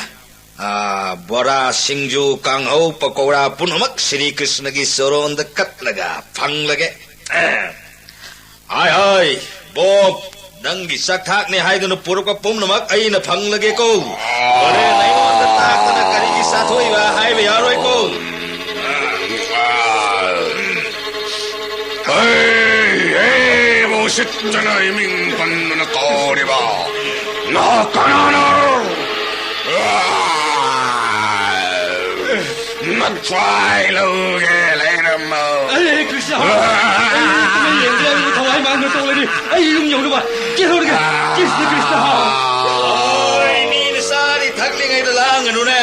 ꯑꯥ, ꯕꯣꯔꯥ, ꯁꯤꯡꯖꯨ, ꯀꯥꯡꯍꯧ, ꯄꯀꯧꯔꯥ ꯄꯨꯝꯅꯃꯛ ꯁ꯭ꯔꯤ ꯀ꯭ꯔꯤꯁꯅꯒꯤ ꯆꯣꯔꯣꯟꯗ ꯀꯠꯂꯒ ꯐꯪꯂꯒꯦ꯫ ꯍꯥꯏ, ꯍꯥꯏ, ꯕꯣꯞ, ꯅꯪꯒꯤ ꯆꯥꯛꯊꯥꯛꯅꯤ ꯍꯥꯏꯗꯨꯅ ꯄꯨꯔꯛꯄ ꯄꯨꯝꯅꯃꯛ ꯑꯩꯅ ꯐꯪꯂꯒꯦꯀꯣ꯫ ꯍꯣꯔꯦꯟ ꯑꯩꯉꯣꯟꯗ ꯇꯥꯛꯇꯅ ꯀꯔꯤꯒꯤ ꯆꯥꯊꯣꯛꯏꯕ ꯍꯥꯏꯕ ꯌꯥꯔꯣꯏꯀꯣ꯫ ꯍꯩ, ꯍꯩ, ꯎꯁꯤꯠꯇꯅ ꯏꯃꯤꯡ ꯄꯟꯗꯨꯅ ꯀꯧꯔꯤꯕ ꯅꯍꯥꯛ ꯀꯅꯥꯅꯣ? ꯅꯊ꯭ꯋꯥꯏ ꯂꯧꯒꯦ ꯂꯩꯔꯝꯃꯣ꯫ ꯑꯩ ꯀ꯭ꯔꯤꯁꯅ, ꯑꯩ ꯌꯦꯡꯗꯦ, ꯑꯩꯕꯨ ꯊꯋꯥꯏ ꯃꯥꯡꯗ ꯇꯣꯛꯂꯅꯤ꯫ ꯑꯩ ꯌꯨꯝ ꯌꯧꯅꯕ ꯆꯦꯜꯍꯧꯔꯒꯦ꯫ ꯀ꯭ꯔꯤꯁꯅ, ꯀ꯭ꯔꯤꯁꯅ꯫ ꯑꯣꯏ, ꯃꯤꯅ ꯆꯥꯔꯤ ꯊꯛꯂꯤꯉꯩꯗ ꯂꯥꯡꯒꯅꯨꯅꯦ꯫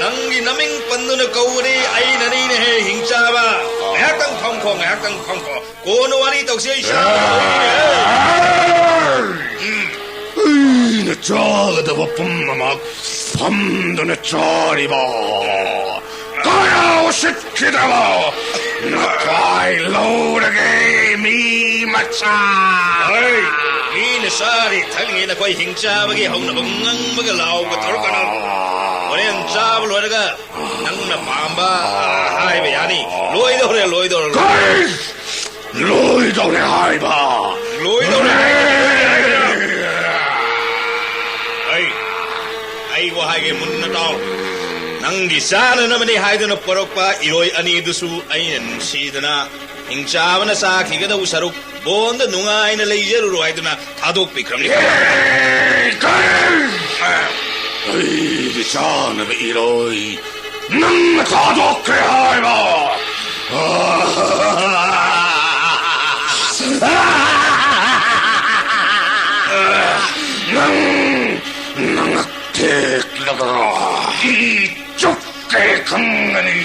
ꯅꯪꯒꯤ ꯅꯃꯤꯡ ꯄꯟꯗꯨꯅ ꯀꯧꯕꯗꯤ ꯑꯩꯅꯅꯤꯅꯦꯍꯦ, ꯍꯤꯡꯆꯥꯕ꯫ ꯉꯥꯏꯍꯥꯛꯇꯪ ꯐꯝꯈꯣ, ꯉꯥꯏꯍꯥꯛꯇꯪ ꯐꯝꯈꯣ꯫ ꯀꯣꯟꯅ ꯋꯥꯔꯤ ꯇꯧꯁꯤ, ꯑꯩ ꯁꯥꯕ ꯍꯧꯔꯤꯅꯦ꯫ ꯑꯩꯅ ꯆꯥꯒꯗꯕ ꯄꯨꯝꯅꯃꯛ ꯐꯝꯗꯨꯅ ꯆꯥꯔꯤꯕ ꯀꯅꯥ ꯎꯁꯤꯠꯈꯤꯗꯕ ꯅꯊ꯭ꯋꯥꯏ ꯂꯧꯔꯒꯦ, ꯃꯤ ꯃꯆꯥ? ꯍꯩ, ꯃꯤꯅ ꯆꯥꯔꯤ ꯊꯛꯂꯤꯉꯩ ꯅꯈꯣꯏ ꯍꯤꯡꯆꯥꯕꯒꯤ ꯍꯧꯅꯕ ꯉꯪꯕꯒ ꯂꯥꯎꯕ ꯇꯧꯔꯛꯀꯅꯨ꯫ ꯍꯣꯔꯦꯟ ꯆꯥꯕ ꯂꯣꯏꯔꯒ ꯅꯪꯅ ꯄꯥꯝꯕ ꯍꯥꯏꯕ ꯌꯥꯅꯤ꯫ ꯂꯣꯏꯗꯧꯔꯦ, ꯂꯣꯏꯗꯧꯔꯦ, ꯂꯣꯏꯗꯧꯔꯦ꯫ ꯀꯔꯤ? ꯂꯣꯏꯗꯧꯔꯦ ꯍꯥꯏꯕ꯫ ꯂꯣꯏꯗꯧꯔꯦ ꯍꯥꯏꯕ꯫ ꯑꯩ, ꯑꯩ ꯋꯥ ꯍꯥꯏꯒꯦ ꯃꯨꯟꯅ ꯇꯥꯎ꯫ ꯅꯪꯒꯤ ꯆꯥꯅꯅꯕꯅꯤ ꯍꯥꯏꯗꯨꯅ ꯄꯨꯔꯛꯄ ꯏꯔꯣꯏ ꯑꯅꯤꯗꯨꯁꯨ ꯑꯩꯅ ꯅꯨꯡꯁꯤꯗꯅ ꯍꯤꯡꯆꯥꯕꯅ ꯆꯥꯈꯤꯒꯗꯧꯕ ꯁꯔꯨꯛ ꯕꯣꯟꯗ ꯅꯨꯡꯉꯥꯏꯅ ꯂꯩꯖꯔꯨꯔꯣ ꯍꯥꯏꯗꯨꯅ ꯊꯥꯗꯣꯛꯄꯤꯈ꯭ꯔꯕꯅꯤ꯫ ꯑꯦ, ꯀꯔꯤ? ꯑꯩꯒꯤ ꯆꯥꯅꯕ ꯏꯔꯣꯏ ꯅꯪꯅ ꯊꯥꯗꯣꯛꯈ꯭ꯔꯦ ꯍꯥꯏꯕ? ꯅꯪ, ꯅꯪ ꯇꯦꯛꯂꯒ ꯏ ꯆꯨꯞꯀꯦ ꯈꯪꯒꯅꯤ꯫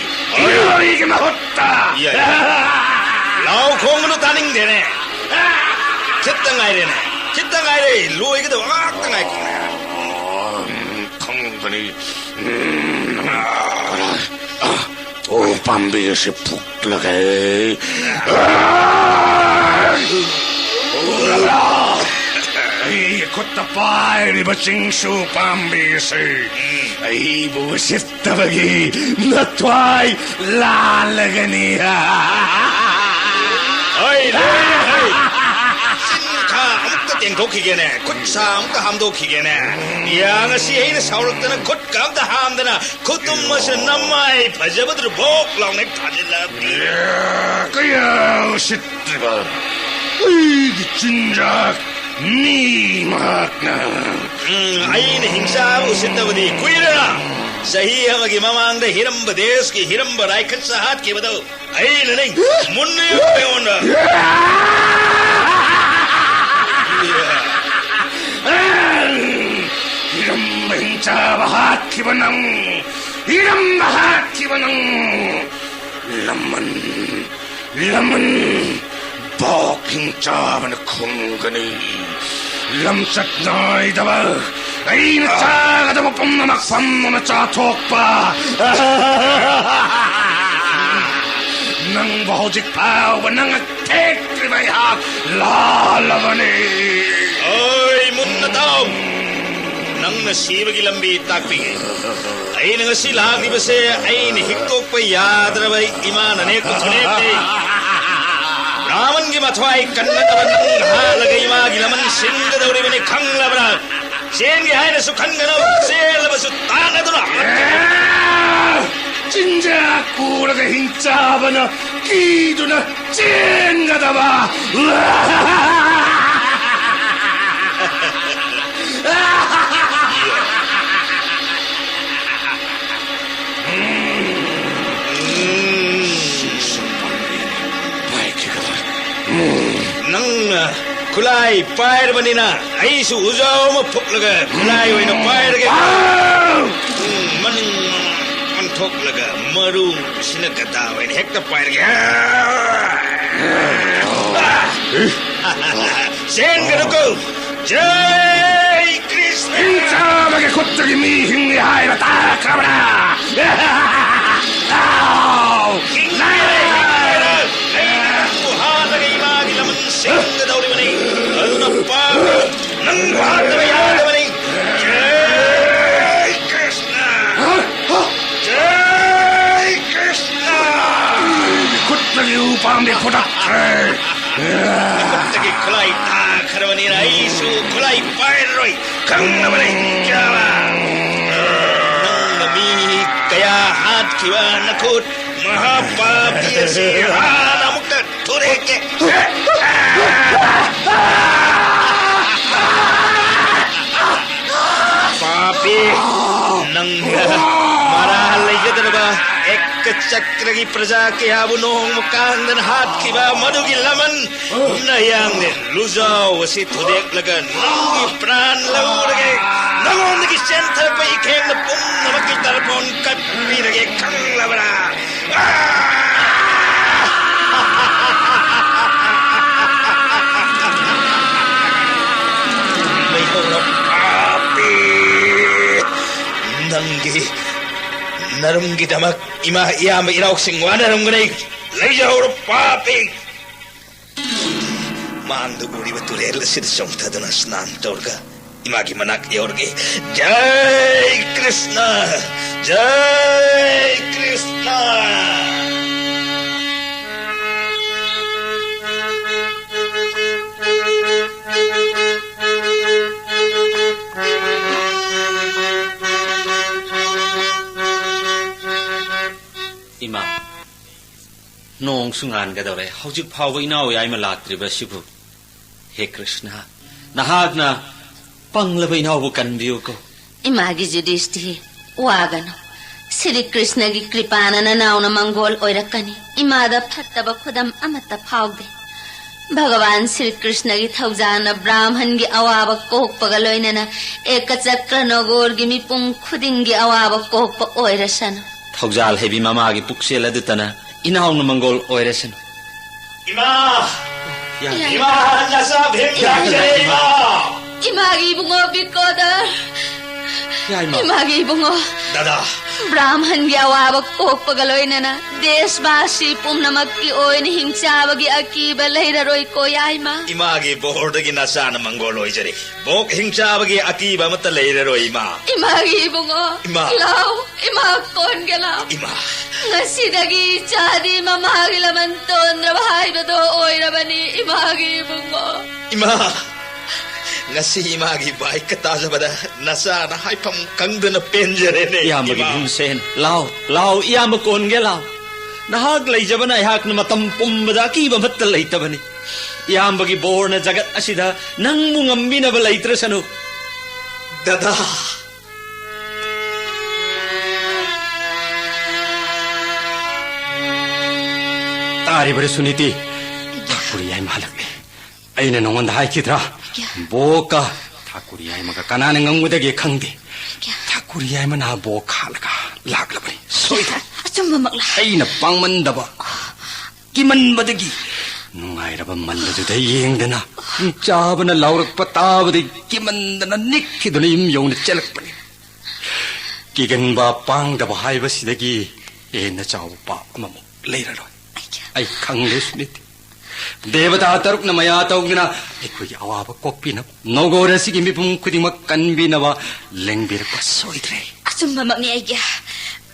ꯏꯔꯣꯏꯒꯤ ꯃꯍꯨꯠꯇ꯫ ꯌꯥꯏ, ꯌꯥꯏ꯫ ꯂꯥꯎ ꯈꯣꯡꯒꯅꯨ, ꯇꯥꯅꯤꯡꯗꯦꯅꯦ꯫ ꯈꯤꯠꯇ ꯉꯥꯏꯔꯦꯅꯦ꯫ ꯈꯤꯠꯇ ꯉꯥꯏꯔꯦ꯫ ꯂꯣꯏꯒꯗꯕ ꯉꯥꯛꯇ ꯉꯥꯏꯈꯣ꯫ ꯈꯪꯒꯅꯤ꯫ ꯎꯝ, ꯎ ꯄꯥꯝꯕꯤ ꯑꯁꯤ ꯐꯨꯛꯂꯒꯦ꯫ ꯑꯩꯒꯤ ꯈꯨꯠꯇ ꯄꯥꯏꯔꯤꯕ ꯆꯤꯡꯁꯨ ꯄꯥꯝꯕꯤ ꯑꯁꯤ ꯑꯩꯕꯨ ꯎꯁꯤꯠꯇꯕꯒꯤ ꯅꯊ꯭ꯋꯥꯏ ꯂꯥꯜꯂꯒꯅꯤ꯫ ꯍꯣꯏ, ꯂꯣꯏꯔꯦ, ꯍꯣꯏ꯫ ꯆꯤꯟ ꯈꯥ ꯑꯃꯨꯛꯇ ꯇꯦꯡꯊꯣꯛꯈꯤꯒꯦꯅꯦ, ꯈꯨꯠ ꯁꯥ ꯑꯃꯨꯛꯇ ꯍꯥꯝꯗꯣꯛꯈꯤꯒꯦꯅꯦ꯫ ꯌꯥ, ꯉꯁꯤ ꯑꯩꯅ ꯁꯥꯎꯔꯛꯇꯅ ꯈꯨꯠꯀ ꯑꯝꯇ ꯍꯥꯝꯗꯅ ꯈꯨꯇꯨꯝ ꯑꯁꯤꯗ ꯅꯃꯥꯏ ꯐꯖꯕꯗꯨꯗ ꯚꯣꯛ ꯂꯥꯎꯅ ꯍꯦꯛ ꯊꯥꯖꯤꯜꯂꯛꯑꯕꯗꯤ꯫ ꯀꯌꯥ ꯎꯁꯤꯠꯇ꯭ꯔꯤꯕ ꯑꯩꯒꯤ ꯆꯤꯟꯖꯥꯛ ꯃꯤ ꯃꯍꯥꯛꯅ꯫ ꯎꯝ, ꯑꯩꯅ ꯍꯤꯡꯆꯥꯕ ꯎꯁꯤꯠꯇꯕꯗꯤ ꯀꯨꯏꯔꯦ꯫ ꯆꯍꯤ ꯑꯃꯒꯤ ꯃꯃꯥꯡꯗ ꯍꯤꯔꯝꯕ ꯗꯦꯁꯀꯤ ꯍꯤꯔꯝꯕ ꯔꯥꯏꯈꯠꯁ ꯍꯥꯠꯈꯤꯕꯗꯣ ꯑꯩꯅꯅꯦ꯫ ꯃꯨꯟꯅ ꯌꯦꯡꯉꯣ ꯑꯩꯉꯣꯟꯗ꯫ ꯏꯔꯝꯕ ꯍꯤꯡꯆꯥꯕ ꯍꯥꯠꯈꯤꯕ ꯅꯪ, ꯏꯔꯝꯕ ꯍꯥꯠꯈꯤꯕ ꯅꯪ, ꯂꯃꯟ, ꯂꯃꯟ, ꯚꯣꯛ ꯍꯤꯡꯆꯥꯕꯅ ꯈꯨꯝꯒꯅꯤ꯫ ꯂꯝꯆꯠ ꯅꯥꯏꯗꯕ ꯑꯩꯅ ꯆꯥꯒꯗꯕ ꯄꯨꯝꯅꯃꯛ ꯐꯝꯗꯨꯅ ꯆꯥꯊꯣꯛꯄ꯫ ꯅꯪꯕꯨ ꯍꯧꯖꯤꯛ ꯐꯥꯎꯕ ꯅꯪ ꯊꯦꯛꯇ꯭ꯔꯤꯕ ꯑꯩꯍꯥꯛ ꯂꯥꯜꯂꯕꯅꯤ꯫ ꯑꯣꯏ, ꯃꯨꯟꯅ ꯇꯥꯎ꯫ ꯅꯪꯅ ꯁꯤꯕꯒꯤ ꯂꯝꯕꯤ ꯇꯥꯛꯄꯤꯒꯦ꯫ ꯑꯩꯅ ꯉꯁꯤ ꯂꯥꯛꯂꯤꯕꯁꯦ ꯑꯩꯅ ꯍꯤꯛꯇꯣꯛꯄ ꯌꯥꯗ꯭ꯔꯕ ꯏꯃꯥꯅ ꯅꯦꯛꯄ ꯈꯨꯅꯦꯛꯅꯤ꯫ ꯕ꯭ꯔꯥꯍꯃꯟꯒꯤ ꯃꯊ꯭ꯋꯥꯏ ꯀꯟꯅꯗꯕ ꯅꯪ ꯍꯥꯠꯂꯒ ꯏꯃꯥꯒꯤ ꯂꯃꯟ ꯁꯤꯟꯒꯗꯧꯔꯤꯕꯅꯤ, ꯈꯪꯂꯕ꯭ꯔꯥ? ꯆꯦꯟꯒꯦ ꯍꯥꯏꯅꯁꯨ ꯈꯟꯒꯅꯨ, ꯆꯦꯜꯂꯕꯁꯨ ꯇꯥꯟꯅꯗꯨꯅ꯫ ꯆꯤꯟꯖꯥꯛ ꯄꯨꯔꯒ ꯍꯤꯡꯆꯥꯕꯅ ꯀꯤꯗꯨꯅ ꯆꯦꯟꯒꯗꯕ꯫ ꯅꯪꯅ ꯈꯨꯠꯂꯥꯏ ꯄꯥꯏꯔꯕꯅꯤꯅ ꯑꯩꯁꯨ ꯎꯖꯥꯎ ꯑꯃ ꯐꯨꯛꯂꯒ ꯈꯨꯠꯂꯥꯏ ꯑꯣꯏꯅ ꯄꯥꯏꯔꯒꯦ꯫ ꯎꯝ, ꯃꯅꯤꯡ ꯃꯃꯥꯡ ꯑꯣꯟꯊꯣꯛꯂꯒ ꯃꯔꯨꯁꯤꯅ ꯒꯗꯥ ꯑꯣꯏꯅ ꯍꯦꯛꯇ ꯄꯥꯏꯔꯒꯦ꯫ ꯆꯦꯟꯒꯅꯨꯀꯣ꯫ ꯖꯩ ꯀ꯭ꯔꯤꯁꯅ! ꯍꯤꯡꯆꯥꯕꯒꯤ ꯈꯨꯠꯇꯒꯤ ꯃꯤ ꯍꯤꯡꯂꯤ ꯍꯥꯏꯕ ꯇꯥꯈ꯭ꯔꯕ꯭ꯔꯥ? ꯍꯤꯡꯂꯤ! ꯑꯩꯅ ꯅꯪꯕꯨ ꯍꯥꯠꯂꯒ ꯏꯃꯥꯒꯤ ꯂꯃꯟ ꯁꯤꯡꯒꯗꯧꯔꯤꯕꯅꯤ꯫ ꯑꯗꯨꯅ ꯄꯥꯄꯤ, ꯅꯪꯕꯨ ꯍꯥꯠꯇꯕ ꯌꯥꯗꯕꯅꯤ꯫ ꯖꯩ ꯀ꯭ꯔꯤꯁꯅ! ꯖꯩ ꯀ꯭ꯔꯤꯁꯅ! ꯈꯨꯠꯇꯒꯤ ꯎꯄꯥꯝꯕꯤ ꯐꯨꯇꯛꯈ꯭ꯔꯦ꯫ ꯈꯨꯠꯇꯒꯤ ꯈꯨꯠꯂꯥꯏ ꯇꯥꯈ꯭ꯔꯕꯅꯤꯅ ꯑꯩꯁꯨ ꯈꯨꯠꯂꯥꯏ ꯄꯥꯏꯔꯔꯣꯏ꯫ ꯈꯪꯂꯕꯅꯤ, ꯍꯤꯡꯆꯥꯕ꯫ ꯅꯪꯅ ꯃꯤ ꯀꯌꯥ ꯍꯥꯠꯈꯤꯕ ꯅꯈꯨꯠ ꯃꯍꯥꯄꯥꯄꯤ ꯑꯁꯤ ꯍꯥꯟꯅ ꯑꯃꯨꯛꯇ ꯊꯨꯗꯦꯛꯀꯦ꯫ ꯄꯥꯄꯤ, ꯅꯪꯅ ꯃꯔꯥꯜ ꯂꯩꯖꯗ꯭ꯔꯕ ꯑꯦꯀ ꯆꯀ꯭ꯔꯒꯤ ꯄ꯭ꯔꯖꯥ ꯀꯌꯥꯕꯨ ꯅꯣꯡꯃ ꯀꯥꯡꯗꯅ ꯍꯥꯠꯈꯤꯕ ꯃꯗꯨꯒꯤ ꯂꯃꯟ ꯅꯌꯥꯡꯂꯦꯟ ꯂꯨꯖꯥꯎ ꯑꯁꯤ ꯊꯨꯗꯦꯛꯂꯒ ꯅꯪꯒꯤ ꯄ꯭ꯔꯥꯟ ꯂꯧꯔꯒꯦ꯫ ꯅꯉꯣꯟꯗꯒꯤ ꯆꯦꯟꯊꯔꯛꯄ ꯏꯈꯦꯡꯅ ꯄꯨꯝꯅꯃꯛꯀꯤ ꯇꯔꯄꯣꯟ ꯀꯠꯄꯤꯔꯒꯦ, ꯈꯪꯂꯕ꯭ꯔꯥ? ꯂꯩꯍꯧꯔꯣ, ꯄꯥꯄꯤ꯫ ꯅꯪꯒꯤ ꯅꯔꯨꯝꯒꯤꯗꯃꯛ ꯏꯃꯥ, ꯏꯌꯥꯝꯕ, ꯏꯅꯥꯎꯁꯤꯡ ꯋꯥꯅꯔꯝꯒꯅꯤ꯫ ꯂꯩꯖꯍꯧꯔꯣ, ꯄꯥꯄꯤ꯫ ꯃꯥꯡꯗ ꯎꯔꯤꯕ ꯇꯨꯔꯦꯜ ꯑꯁꯤꯗ ꯆꯣꯡꯊꯗꯨꯅ ꯁ꯭ꯅꯥꯟ ꯇꯧꯔꯒ ꯏꯃꯥꯒꯤ ꯃꯅꯥꯛ ꯌꯧꯔꯒꯦ꯫ ꯖꯩ ꯀ꯭ꯔꯤꯁꯅ! ꯖꯩ ꯀ꯭ꯔꯤꯁꯅ! ꯅꯣꯡꯁꯨ ꯉꯥꯟꯒꯗꯧꯔꯦ꯫ ꯍꯧꯖꯤꯛ ꯐꯥꯎꯕ ꯏꯅꯥꯎ ꯌꯥꯏꯃ ꯂꯥꯛꯇ꯭ꯔꯤꯕ ꯑꯁꯤꯕꯨ? ꯍꯦ ꯀ꯭ꯔꯤꯁꯅ, ꯅꯍꯥꯛꯅ ꯄꯪꯂꯕ ꯏꯅꯥꯎꯕꯨ ꯀꯟꯕꯤꯌꯨꯀꯣ꯫ ꯏꯃꯥꯒꯤ ꯖꯨꯗꯤꯁꯇꯤ, ꯋꯥꯒꯅꯨ꯫ ꯁ꯭ꯔꯤ ꯀ꯭ꯔꯤꯁꯅꯒꯤ ꯀ꯭ꯔꯤꯄꯥꯅ ꯅꯅꯥꯎꯅ ꯃꯪꯒꯣꯜ ꯑꯣꯏꯔꯛꯀꯅꯤ꯫ ꯏꯃꯥꯗ ꯐꯠꯇꯕ ꯈꯨꯗꯝ ꯑꯃꯠꯇ ꯐꯥꯎꯗꯦ꯫ ꯚꯒꯋꯥꯟ ꯁ꯭ꯔꯤ ꯀ꯭ꯔꯤꯁꯅꯒꯤ ꯊꯧꯖꯥꯜꯅ ꯕ꯭ꯔꯥꯍꯃꯟꯒꯤ ꯑꯋꯥꯕ ꯀꯣꯛꯄꯒ ꯂꯣꯏꯅꯅ ꯑꯦꯀꯆꯀ꯭ꯔ ꯅꯒꯣꯔꯒꯤ ꯃꯤꯄꯨꯝ ꯈꯨꯗꯤꯡꯒꯤ ꯑꯋꯥꯕ ꯀꯣꯛꯄ ꯑꯣꯏꯔꯁꯅꯨ꯫ ꯊꯧꯖꯥꯜ ꯍꯩꯕꯤ ꯃꯃꯥꯒꯤ ꯄꯨꯛꯆꯦꯜ ꯑꯗꯨꯇꯅ ꯏꯅꯥꯎꯅ ꯃꯪꯒꯣꯜ ꯑꯣꯏꯔꯁꯅꯨ꯫ ꯏꯃꯥ! ꯌꯥꯏ꯫ ꯏꯃꯥ, ꯅꯆꯥ ꯚꯤꯝ ꯂꯥꯛꯆꯔꯦ, ꯏꯃꯥ! ꯏꯃꯥꯒꯤ ꯏꯕꯨꯡꯉꯣ ꯕꯤꯀꯣꯗꯔ! ꯌꯥꯏꯃ! ꯏꯃꯥꯒꯤ ꯏꯕꯨꯡꯉꯣ! ꯗꯗꯥ! ꯕ꯭ꯔꯥꯍꯃꯟꯒꯤ ꯑꯋꯥꯕ ꯀꯣꯛꯄꯒ ꯂꯣꯏꯅꯅ ꯗꯦꯁꯕꯥꯁꯤ ꯄꯨꯝꯅꯃꯛꯀꯤ ꯑꯣꯏꯅ ꯍꯤꯡꯆꯥꯕꯒꯤ ꯑꯀꯤꯕ ꯂꯩꯔꯔꯣꯏꯀꯣ, ꯌꯥꯏꯃ꯫ ꯏꯃꯥꯒꯤ ꯕꯣꯔꯗꯒꯤ ꯅꯆꯥꯅ ꯃꯪꯒꯣꯜ ꯑꯣꯏꯖꯔꯦ꯫ ꯕꯣꯛ ꯍꯤꯡꯆꯥꯕꯒꯤ ꯑꯀꯤꯕ ꯑꯃꯠꯇ ꯂꯩꯔꯔꯣꯏ, ꯏꯃꯥ꯫ ꯏꯃꯥꯒꯤ ꯏꯕꯨꯡꯉꯣ! ꯏꯃꯥ! ꯂꯥꯎ! ꯏꯃꯥ ꯀꯣꯟꯒꯦ ꯂꯥꯎ! ꯏꯃꯥ! ꯉꯁꯤꯗꯒꯤ ꯏꯆꯥꯗꯤ ꯃꯃꯥꯒꯤ ꯂꯃꯟ ꯇꯣꯟꯗ꯭ꯔꯕ ꯍꯥꯏꯕꯗꯣ ꯑꯣꯏꯔꯕꯅꯤ, ꯏꯃꯥꯒꯤ ꯏꯕꯨꯡꯉꯣ꯫ ꯏꯃꯥ! ꯉꯁꯤ ꯏꯃꯥꯒꯤ ꯕꯥꯏꯛꯀ ꯇꯥꯖꯕꯗ ꯅꯆꯥꯅ ꯍꯥꯏꯐꯝ ꯈꯪꯗꯅ ꯄꯦꯟꯖꯔꯦꯅꯦ, ꯏꯌꯥꯝꯕꯒꯤ ꯏꯃꯥ꯫ ꯚꯤꯝꯁꯦꯟ, ꯂꯥꯎ, ꯂꯥꯎ, ꯏꯌꯥꯝꯕ ꯀꯣꯟꯒꯦ ꯂꯥꯎ꯫ ꯅꯍꯥꯛ ꯂꯩꯖꯕꯅ ꯑꯩꯍꯥꯛꯅ ꯃꯇꯝ ꯄꯨꯝꯕꯗ ꯑꯀꯤꯕ ꯑꯃꯠꯇ ꯂꯩꯇꯕꯅꯤ꯫ ꯏꯌꯥꯝꯕꯒꯤ ꯕꯣꯔꯅ ꯖꯒꯠ ꯑꯁꯤꯗ ꯅꯪꯕꯨ ꯉꯝꯕꯤꯅꯕ ꯂꯩꯇ꯭ꯔꯁꯅꯨ꯫ ꯗꯗꯥ! ꯇꯥꯔꯤꯕꯔ ꯁꯨꯅꯤꯇꯤ? ꯏꯌꯥ꯫ ꯊꯥꯀꯨꯔ ꯌꯥꯏꯃ ꯍꯜꯂꯛꯂꯦ꯫ ꯑꯩꯅ ꯅꯉꯣꯟꯗ ꯍꯥꯏꯈꯤꯗ꯭ꯔꯥ? ꯏꯌꯥ꯫ ꯕꯣꯛꯀ ꯊꯥꯀꯨꯔ ꯌꯥꯏꯃꯒ ꯀꯅꯥꯅ ꯉꯝꯒꯗꯒꯦ ꯈꯪꯗꯦ꯫ ꯏꯌꯥ꯫ ꯊꯥꯀꯨꯔ ꯌꯥꯏꯃꯅ ꯕꯣꯛ ꯍꯥꯠꯂꯒ ꯂꯥꯛꯂꯕꯅꯤ꯫ ꯁꯣꯏꯗ꯭ꯔꯦ꯫ ꯑꯆꯨꯝꯕꯃꯛꯂꯥ? ꯑꯩꯅ ꯄꯥꯡꯃꯟꯗꯕ, ꯀꯤꯃꯟꯕꯗꯒꯤ ꯅꯨꯡꯉꯥꯏꯔꯕ ꯃꯜ ꯑꯗꯨꯗ ꯌꯦꯡꯗꯅ ꯍꯤꯡꯆꯥꯕꯅ ꯂꯥꯎꯔꯛꯄ ꯇꯥꯕꯗꯒꯤ ꯀꯤꯃꯟꯗꯅ ꯅꯤꯛꯈꯤꯗꯨꯅ ꯌꯨꯝ ꯌꯧꯅ ꯆꯦꯜꯂꯛꯄꯅꯤ꯫ ꯀꯤꯒꯟꯕ ꯄꯥꯡꯗꯕ ꯍꯥꯏꯕꯁꯤꯗꯒꯤ ꯍꯦꯟꯅ ꯆꯥꯎꯕ ꯄꯥꯞ ꯑꯃꯃꯨꯛ ꯂꯩꯔꯔꯣꯏ꯫ ꯑꯩ ꯈꯪꯂꯦ, ꯁꯨꯅꯤꯇꯤ꯫ ꯗꯦꯕꯇꯥ ꯇꯔꯨꯛꯅ ꯃꯌꯥ ꯇꯧꯗꯨꯅ ꯑꯩꯈꯣꯏꯒꯤ ꯑꯋꯥꯕ ꯀꯣꯛꯄꯤꯅꯕ, ꯅꯧꯒꯣꯔ ꯑꯁꯤꯒꯤ ꯃꯤꯄꯨꯝ ꯈꯨꯗꯤꯡꯃꯛ ꯀꯟꯕꯤꯅꯕ ꯂꯦꯡꯕꯤꯔꯛꯄ ꯁꯣꯏꯗ꯭ꯔꯦ꯫ ꯑꯆꯨꯝꯕꯃꯛꯅꯤ ꯑꯩꯒꯤ꯫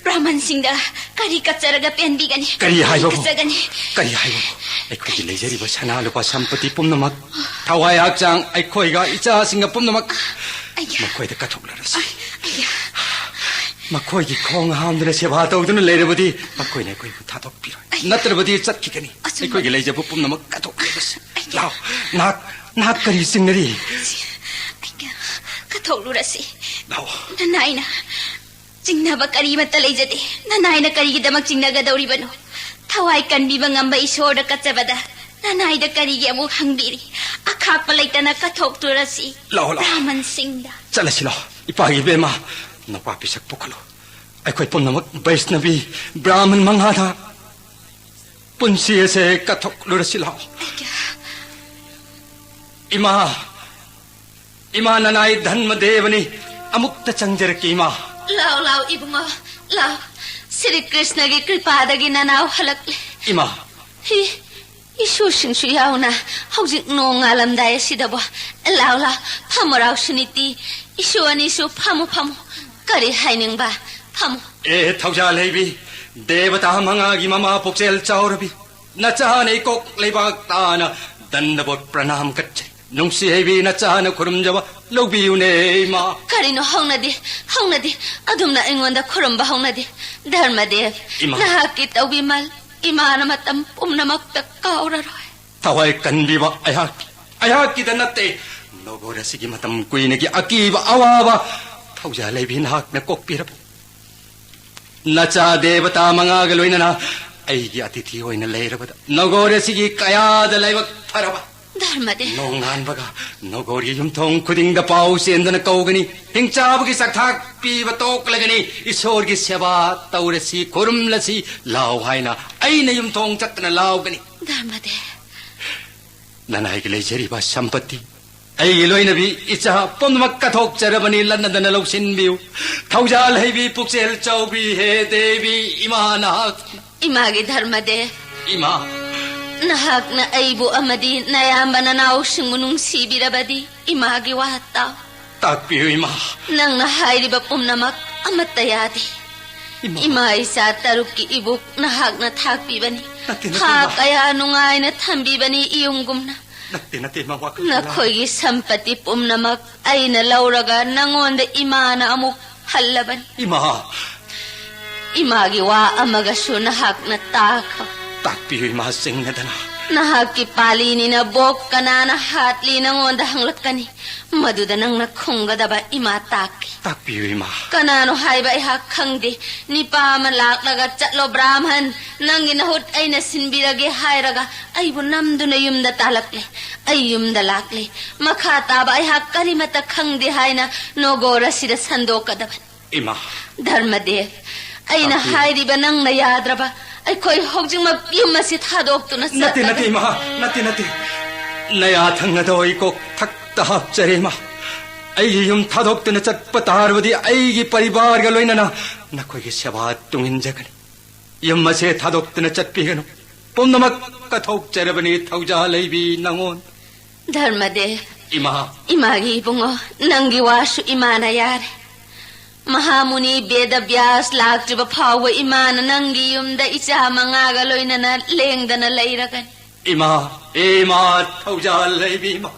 ꯕ꯭ꯔꯥꯍꯃꯟꯁꯤꯡꯗ ꯀꯔꯤ ꯀꯠꯆꯔꯒ ꯄꯦꯟꯕꯤꯒꯅꯤ? ꯀꯔꯤ ꯍꯥꯏꯕꯕꯨ? ꯀꯠꯆꯒꯅꯤ? ꯀꯔꯤ ꯍꯥꯏꯕꯕꯨ? ꯑꯩꯈꯣꯏꯒꯤ ꯂꯩꯖꯔꯤꯕ ꯁꯅꯥ ꯂꯨꯄꯥ ꯁꯝꯄꯇꯤ ꯄꯨꯝꯅꯃꯛ, ꯊꯋꯥꯏ ꯍꯛꯆꯥꯡ, ꯑꯩꯈꯣꯏꯒ ꯏꯆꯥꯁꯤꯡꯒ ꯄꯨꯝꯅꯃꯛ ꯑꯩꯒꯤ꯫ ꯃꯈꯣꯏꯗ ꯀꯠꯊꯣꯛꯂꯔꯁꯤ꯫ ꯑꯩꯒꯤ꯫ ꯃꯈꯣꯏꯒꯤ ꯈꯣꯡ ꯍꯥꯝꯗꯨꯅ ꯁꯦꯕꯥ ꯇꯧꯗꯨꯅ ꯂꯩꯔꯕꯗꯤ ꯃꯈꯣꯏꯅ ꯑꯩꯈꯣꯏꯕꯨ ꯊꯥꯗꯣꯛꯄꯤꯔꯣꯏ꯫ ꯑꯩ ꯅꯠꯇ꯭ꯔꯕꯗꯤ ꯆꯠꯈꯤꯒꯅꯤ꯫ ꯑꯆꯨꯝꯕ꯫ ꯑꯩꯈꯣꯏꯒꯤ ꯂꯩꯖꯕ ꯄꯨꯝꯅꯃꯛ ꯀꯠꯊꯣꯛꯂꯒꯁꯤ꯫ ꯑꯩ ꯂꯥꯛꯑꯣ, ꯅꯍꯥꯛ, ꯅꯍꯥꯛ ꯀꯔꯤ ꯆꯤꯡꯅꯔꯤ? ꯑꯩ ꯀꯠꯊꯣꯛꯂꯨꯔꯁꯤ꯫ ꯂꯥꯛꯑꯣ꯫ ꯅꯅꯥꯏꯅ ꯆꯤꯡꯅꯕ ꯀꯔꯤꯃꯠꯇ ꯂꯩꯖꯗꯦ꯫ ꯅꯅꯥꯏꯅ ꯀꯔꯤꯒꯤꯗꯃꯛ ꯆꯤꯡꯅꯒꯗꯧꯔꯤꯕꯅꯣ? ꯊꯋꯥꯏ ꯀꯟꯕꯤꯕ ꯉꯝꯕ ꯏꯁꯣꯔꯗ ꯀꯠꯆꯕꯗ ꯅꯅꯥꯏꯗ ꯀꯔꯤꯒꯤ ꯑꯃꯨꯛ ꯍꯪꯕꯤꯔꯤ? ꯑꯈꯥꯛꯄ ꯂꯩꯇꯅ ꯀꯠꯊꯣꯛꯇꯨꯔꯁꯤ꯫ ꯂꯥꯛꯑꯣ, ꯂꯥꯛꯑꯣ꯫ ꯕ꯭ꯔꯥꯍꯃꯟꯁꯤꯡꯗ꯫ ꯆꯠꯂꯁꯤ ꯂꯥꯛꯑꯣ꯫ ꯏꯄꯥꯒꯤ ꯏꯕꯦꯝꯃ, ꯅꯨꯄꯥ ꯄꯤꯁꯛ ꯄꯨꯈꯠꯂꯨ꯫ ꯑꯩꯈꯣꯏ ꯄꯨꯝꯅꯃꯛ ꯕꯩꯁꯅꯕꯤ ꯕ꯭ꯔꯥꯍꯃꯟ ꯃꯉꯥꯗ ꯄꯨꯟꯁꯤ ꯑꯁꯦ ꯀꯠꯊꯣꯛꯂꯨꯔꯁꯤ ꯂꯥꯛꯑꯣ꯫ ꯑꯩꯒ ꯏꯃꯥ, ꯏꯃꯥ ꯅꯅꯥꯏ ꯙꯟꯃꯗꯦꯕꯅꯤ꯫ ꯑꯃꯨꯛꯇ ꯆꯪꯖꯔꯛꯀꯦ ꯏꯃꯥ꯫ ꯂꯥꯎ, ꯂꯥꯎ, ꯏꯕꯨꯡꯉꯣ, ꯂꯥꯎ꯫ ꯁ꯭ꯔꯤ ꯀ꯭ꯔꯤꯁꯅꯒꯤ ꯀ꯭ꯔꯤꯄꯥꯗꯒꯤ ꯅꯅꯥꯎ ꯍꯜꯂꯛꯂꯦ꯫ ꯏꯃꯥ꯫ ꯍꯤ, ꯏꯁꯨꯁꯤꯡꯁꯨ ꯌꯥꯎꯅ ꯍꯧꯖꯤꯛ ꯅꯣꯡ ꯉꯥꯜꯂꯝꯗꯥꯏ ꯑꯁꯤꯗꯕꯣ꯫ ꯂꯥꯎ, ꯂꯥꯎ, ꯐꯝꯃꯨ ꯂꯥꯎ, ꯁꯨꯅꯤꯇꯤ꯫ ꯏꯁꯨ ꯑꯅꯤꯁꯨ ꯐꯝꯃꯨ, ꯐꯝꯃꯨ꯫ ꯀꯔꯤ ꯍꯥꯏꯅꯤꯡꯕ? ꯐꯝꯃꯨ꯫ ꯑꯦ ꯊꯧꯖꯥꯜ ꯍꯩꯕꯤ, ꯗꯦꯕꯇꯥ ꯃꯉꯥꯒꯤ ꯃꯃꯥ ꯄꯨꯛꯆꯦꯜ ꯆꯥꯎꯔꯕꯤ, ꯅꯆꯥꯅ ꯏꯀꯣꯛ ꯂꯩꯕꯥꯛ ꯇꯥꯅ ꯗꯟꯗꯕꯣꯠ ꯄ꯭ꯔꯅꯥꯝ ꯀꯠꯆꯩ꯫ ꯅꯨꯡꯁꯤ ꯍꯩꯕꯤ ꯅꯆꯥꯅ ꯈꯨꯔꯨꯝꯖꯕ ꯂꯧꯕꯤꯌꯨꯅꯦ ꯏꯃꯥ꯫ ꯀꯔꯤꯅꯣ ꯍꯧꯅꯗꯦ, ꯍꯧꯅꯗꯦ, ꯑꯗꯨꯝꯅ ꯑꯩꯉꯣꯟꯗ ꯈꯨꯔꯨꯝꯕ ꯍꯧꯅꯗꯦ꯫ ꯙꯔꯃꯗꯦꯕ, ꯏꯃꯥ꯫ ꯅꯍꯥꯛꯀꯤ ꯇꯧꯕꯤꯃꯜ ꯏꯃꯥꯅ ꯃꯇꯝ ꯄꯨꯝꯅꯃꯛꯇ ꯀꯥꯎꯔꯔꯣꯏ꯫ ꯊꯋꯥꯏ ꯀꯟꯕꯤꯕ ꯑꯩꯍꯥꯛꯀꯤ, ꯑꯩꯍꯥꯛꯀꯤꯗ ꯅꯠꯇꯦ, ꯅꯣꯒꯣꯔ ꯑꯁꯤꯒꯤ ꯃꯇꯝ ꯀꯨꯏꯅꯒꯤ ꯑꯀꯤꯕ ꯑꯋꯥꯕ ꯊꯧꯖꯥꯜ ꯍꯩꯕꯤ ꯅꯍꯥꯛꯅ ꯀꯣꯛꯄꯤꯔꯕ ꯅꯆꯥ ꯗꯦꯕꯇꯥ ꯃꯉꯥꯒ ꯂꯣꯏꯅꯅ ꯑꯩꯒꯤ ꯑꯇꯤꯊꯤ ꯑꯣꯏꯅ ꯂꯩꯔꯕꯗ ꯅꯣꯒꯣꯔ ꯑꯁꯤꯒꯤ ꯀꯌꯥꯗ ꯂꯥꯏꯕꯛ ꯐꯔꯕ꯫ ꯙꯔꯃꯗꯦꯕ꯫ ꯅꯣꯡꯉꯥꯟꯕꯒ ꯅꯣꯒꯣꯔꯒꯤ ꯌꯨꯝꯊꯣꯡ ꯈꯨꯗꯤꯡꯗ ꯄꯥꯎ ꯆꯦꯟꯗꯨꯅ ꯀꯧꯒꯅꯤ꯫ ꯍꯤꯡꯆꯥꯕꯒꯤ ꯆꯥꯛꯊꯥꯛ ꯄꯤꯕ ꯇꯣꯛꯂꯒꯅꯤ꯫ ꯏꯁꯣꯔꯒꯤ ꯁꯦꯕꯥ ꯇꯧꯔꯁꯤ, ꯈꯨꯔꯨꯝꯂꯁꯤ ꯂꯥꯎ ꯍꯥꯏꯅ ꯑꯩꯅ ꯌꯨꯝꯊꯣꯡ ꯆꯠꯇꯨꯅ ꯂꯥꯎꯒꯅꯤ꯫ ꯙꯔꯃꯗꯦꯕ꯫ ꯅꯅꯥꯏꯒꯤ ꯂꯩꯖꯔꯤꯕ ꯁꯝꯄꯇꯤ, ꯑꯩꯒꯤ ꯂꯣꯏꯅꯕꯤ ꯏꯆꯥ ꯄꯨꯝꯅꯃꯛ ꯀꯠꯊꯣꯛꯆꯔꯕꯅꯤ, ꯂꯟꯅꯗꯅ ꯂꯧꯁꯤꯟꯕꯤꯌꯨ꯫ ꯊꯧꯖꯥꯜ ꯍꯩꯕꯤ ꯄꯨꯛꯆꯦꯜ ꯆꯥꯎꯕꯤ ꯍꯦ ꯗꯦꯕꯤ ꯏꯃꯥ ꯅꯍꯥꯛ꯫ ꯏꯃꯥꯒꯤ ꯙꯔꯃꯗꯦꯕ꯫ ꯏꯃꯥ꯫ ꯅꯍꯥꯛꯅ ꯑꯩꯕꯨ ꯑꯃꯗꯤ ꯅꯌꯥꯝꯕ ꯅꯅꯥꯎꯁꯤꯡꯕꯨ ꯅꯨꯡꯁꯤꯕꯤꯔꯕꯗꯤ ꯏꯃꯥꯒꯤ ꯋꯥ ꯇꯥꯎ꯫ ꯇꯥꯛꯄꯤꯌꯨ ꯏꯃꯥ꯫ ꯅꯪꯅ ꯍꯥꯏꯔꯤꯕ ꯄꯨꯝꯅꯃꯛ ꯑꯃꯠꯇ ꯌꯥꯗꯦ꯫ ꯏꯃꯥ꯫ ꯏꯃꯥ ꯏꯆꯥ ꯇꯔꯨꯛꯀꯤ ꯏꯕꯨꯛ ꯅꯍꯥꯛꯅ ꯊꯥꯛꯄꯤꯕꯅꯤ꯫ ꯅꯠꯇꯦ, ꯅꯠꯇꯦ, ꯊꯥ ꯏꯃꯥ꯫ ꯀꯌꯥ ꯅꯨꯡꯉꯥꯏꯅ ꯊꯝꯕꯤꯕꯅꯤ ꯏꯌꯨꯝꯒꯨꯝꯅ꯫ ꯅꯠꯇꯦ, ꯅꯠꯇꯦ, ꯏꯃꯥ, ꯋꯥꯈꯜ ꯅꯈꯣꯏꯒꯤ ꯁꯝꯄꯇꯤ ꯄꯨꯝꯅꯃꯛ ꯑꯩꯅ ꯂꯧꯔꯒ ꯅꯉꯣꯟꯗ ꯏꯃꯥꯅ ꯑꯃꯨꯛ ꯍꯜꯂꯕꯅꯤ꯫ ꯏꯃꯥ! ꯏꯃꯥꯒꯤ ꯋꯥ ꯑꯃꯒꯁꯨ ꯅꯍꯥꯛꯅ ꯇꯥꯈꯣ꯫ ꯇꯥꯛꯄꯤꯌꯨ ꯏꯃꯥ, ꯆꯤꯡꯅꯗꯅ꯫ ꯅꯍꯥꯛꯀꯤ ꯄꯥꯂꯤꯅꯤꯅ ꯕꯣꯛ ꯀꯅꯥꯅ ꯍꯥꯠꯂꯤ ꯅꯪꯉꯣꯟꯗ ꯍꯪꯂꯛꯀꯅꯤ꯫ ꯃꯗꯨꯗ ꯅꯪꯅ ꯈꯨꯝꯒꯗꯕ ꯏꯃꯥ ꯇꯥꯛꯀꯦ꯫ ꯇꯥꯛꯄꯤꯌꯨ ꯏꯃꯥ꯫ ꯀꯅꯥꯅꯣ ꯍꯥꯏꯕ ꯑꯩꯍꯥꯛ ꯈꯪꯗꯦ꯫ ꯅꯤꯄꯥ ꯑꯃ ꯂꯥꯛꯂꯒ, "ꯆꯠꯂꯣ ꯕ꯭ꯔꯥꯍꯃꯟ, ꯅꯪꯒꯤ ꯅꯍꯨꯠ ꯑꯩꯅ ꯁꯤꯟꯕꯤꯔꯒꯦ" ꯍꯥꯏꯔꯒ ꯑꯩꯕꯨ ꯅꯝꯗꯨꯅ ꯌꯨꯝꯗ ꯇꯥꯂꯛꯂꯦ꯫ ꯑꯩ ꯌꯨꯝꯗ ꯂꯥꯛꯂꯦ꯫ ꯃꯈꯥ ꯇꯥꯕ ꯑꯩꯍꯥꯛ ꯀꯔꯤꯃꯠꯇ ꯈꯪꯗꯦ ꯍꯥꯏꯅ ꯅꯣꯒꯣꯔ ꯑꯁꯤꯗ ꯁꯟꯗꯣꯛꯀꯗꯕꯅꯤ꯫ ꯏꯃꯥ! ꯙꯔꯃꯗꯦꯕ, ꯑꯩꯅ ꯇꯥꯛꯄꯤꯌꯨ꯫ ꯍꯥꯏꯔꯤꯕ ꯅꯪꯅ ꯌꯥꯗ꯭ꯔꯕ, ꯑꯩꯈꯣꯏ ꯍꯧꯖꯤꯛꯃꯛ ꯌꯨꯝ ꯑꯁꯤ ꯊꯥꯗꯣꯛꯇꯨꯅ ꯅꯠꯇꯦ, ꯆꯠꯂꯒ ꯅꯠꯇꯦ, ꯏꯃꯥ, ꯅꯠꯇꯦ, ꯅꯠꯇꯦ꯫ ꯅꯌꯥ ꯊꯪꯅꯗꯣ ꯑꯩ ꯀꯣꯛ ꯊꯛꯇ ꯍꯥꯞꯆꯔꯦ, ꯏꯃꯥ꯫ ꯑꯩꯒꯤ ꯌꯨꯝ ꯊꯥꯗꯣꯛꯇꯨꯅ ꯆꯠꯄ ꯇꯥꯔꯕꯗꯤ ꯑꯩꯒꯤ ꯄꯔꯤꯕꯥꯔꯒ ꯂꯣꯏꯅꯅ ꯅꯈꯣꯏꯒꯤ ꯁꯦꯕꯥ ꯇꯨꯡꯏꯟꯖꯒꯅꯤ꯫ ꯌꯨꯝ ꯑꯁꯦ ꯊꯥꯗꯣꯛꯇꯨꯅ ꯆꯠꯄꯤꯒꯅꯨ꯫ ꯄꯨꯝꯅꯃꯛ ꯀꯠꯊꯣꯛꯆꯔꯕꯅꯤ ꯊꯧꯖꯥꯜ ꯂꯩꯕꯤ ꯅꯉꯣꯟ꯫ ꯙꯔꯃꯗꯦꯕ, ꯏꯃꯥ! ꯏꯃꯥꯒꯤ ꯏꯕꯨꯡꯉꯣ, ꯅꯪꯒꯤ ꯋꯥꯁꯨ ꯏꯃꯥꯅ ꯌꯥꯔꯦ꯫ ꯃꯍꯥꯃꯨꯅꯤ ꯕꯦꯗꯕ꯭ꯌꯥꯁ ꯂꯥꯛꯇ꯭ꯔꯤꯕ ꯐꯥꯎꯕ ꯏꯃꯥꯅ ꯅꯪꯒꯤ ꯌꯨꯝꯗ ꯏꯆꯥ ꯃꯉꯥꯒ ꯂꯣꯏꯅꯅ ꯂꯦꯡꯗꯅ ꯂꯩꯔꯒꯅꯤ꯫ ꯏꯃꯥ! ꯏꯃꯥ! ꯊꯧꯖꯥꯜ ꯂꯩꯕꯤ ꯏꯃꯥ!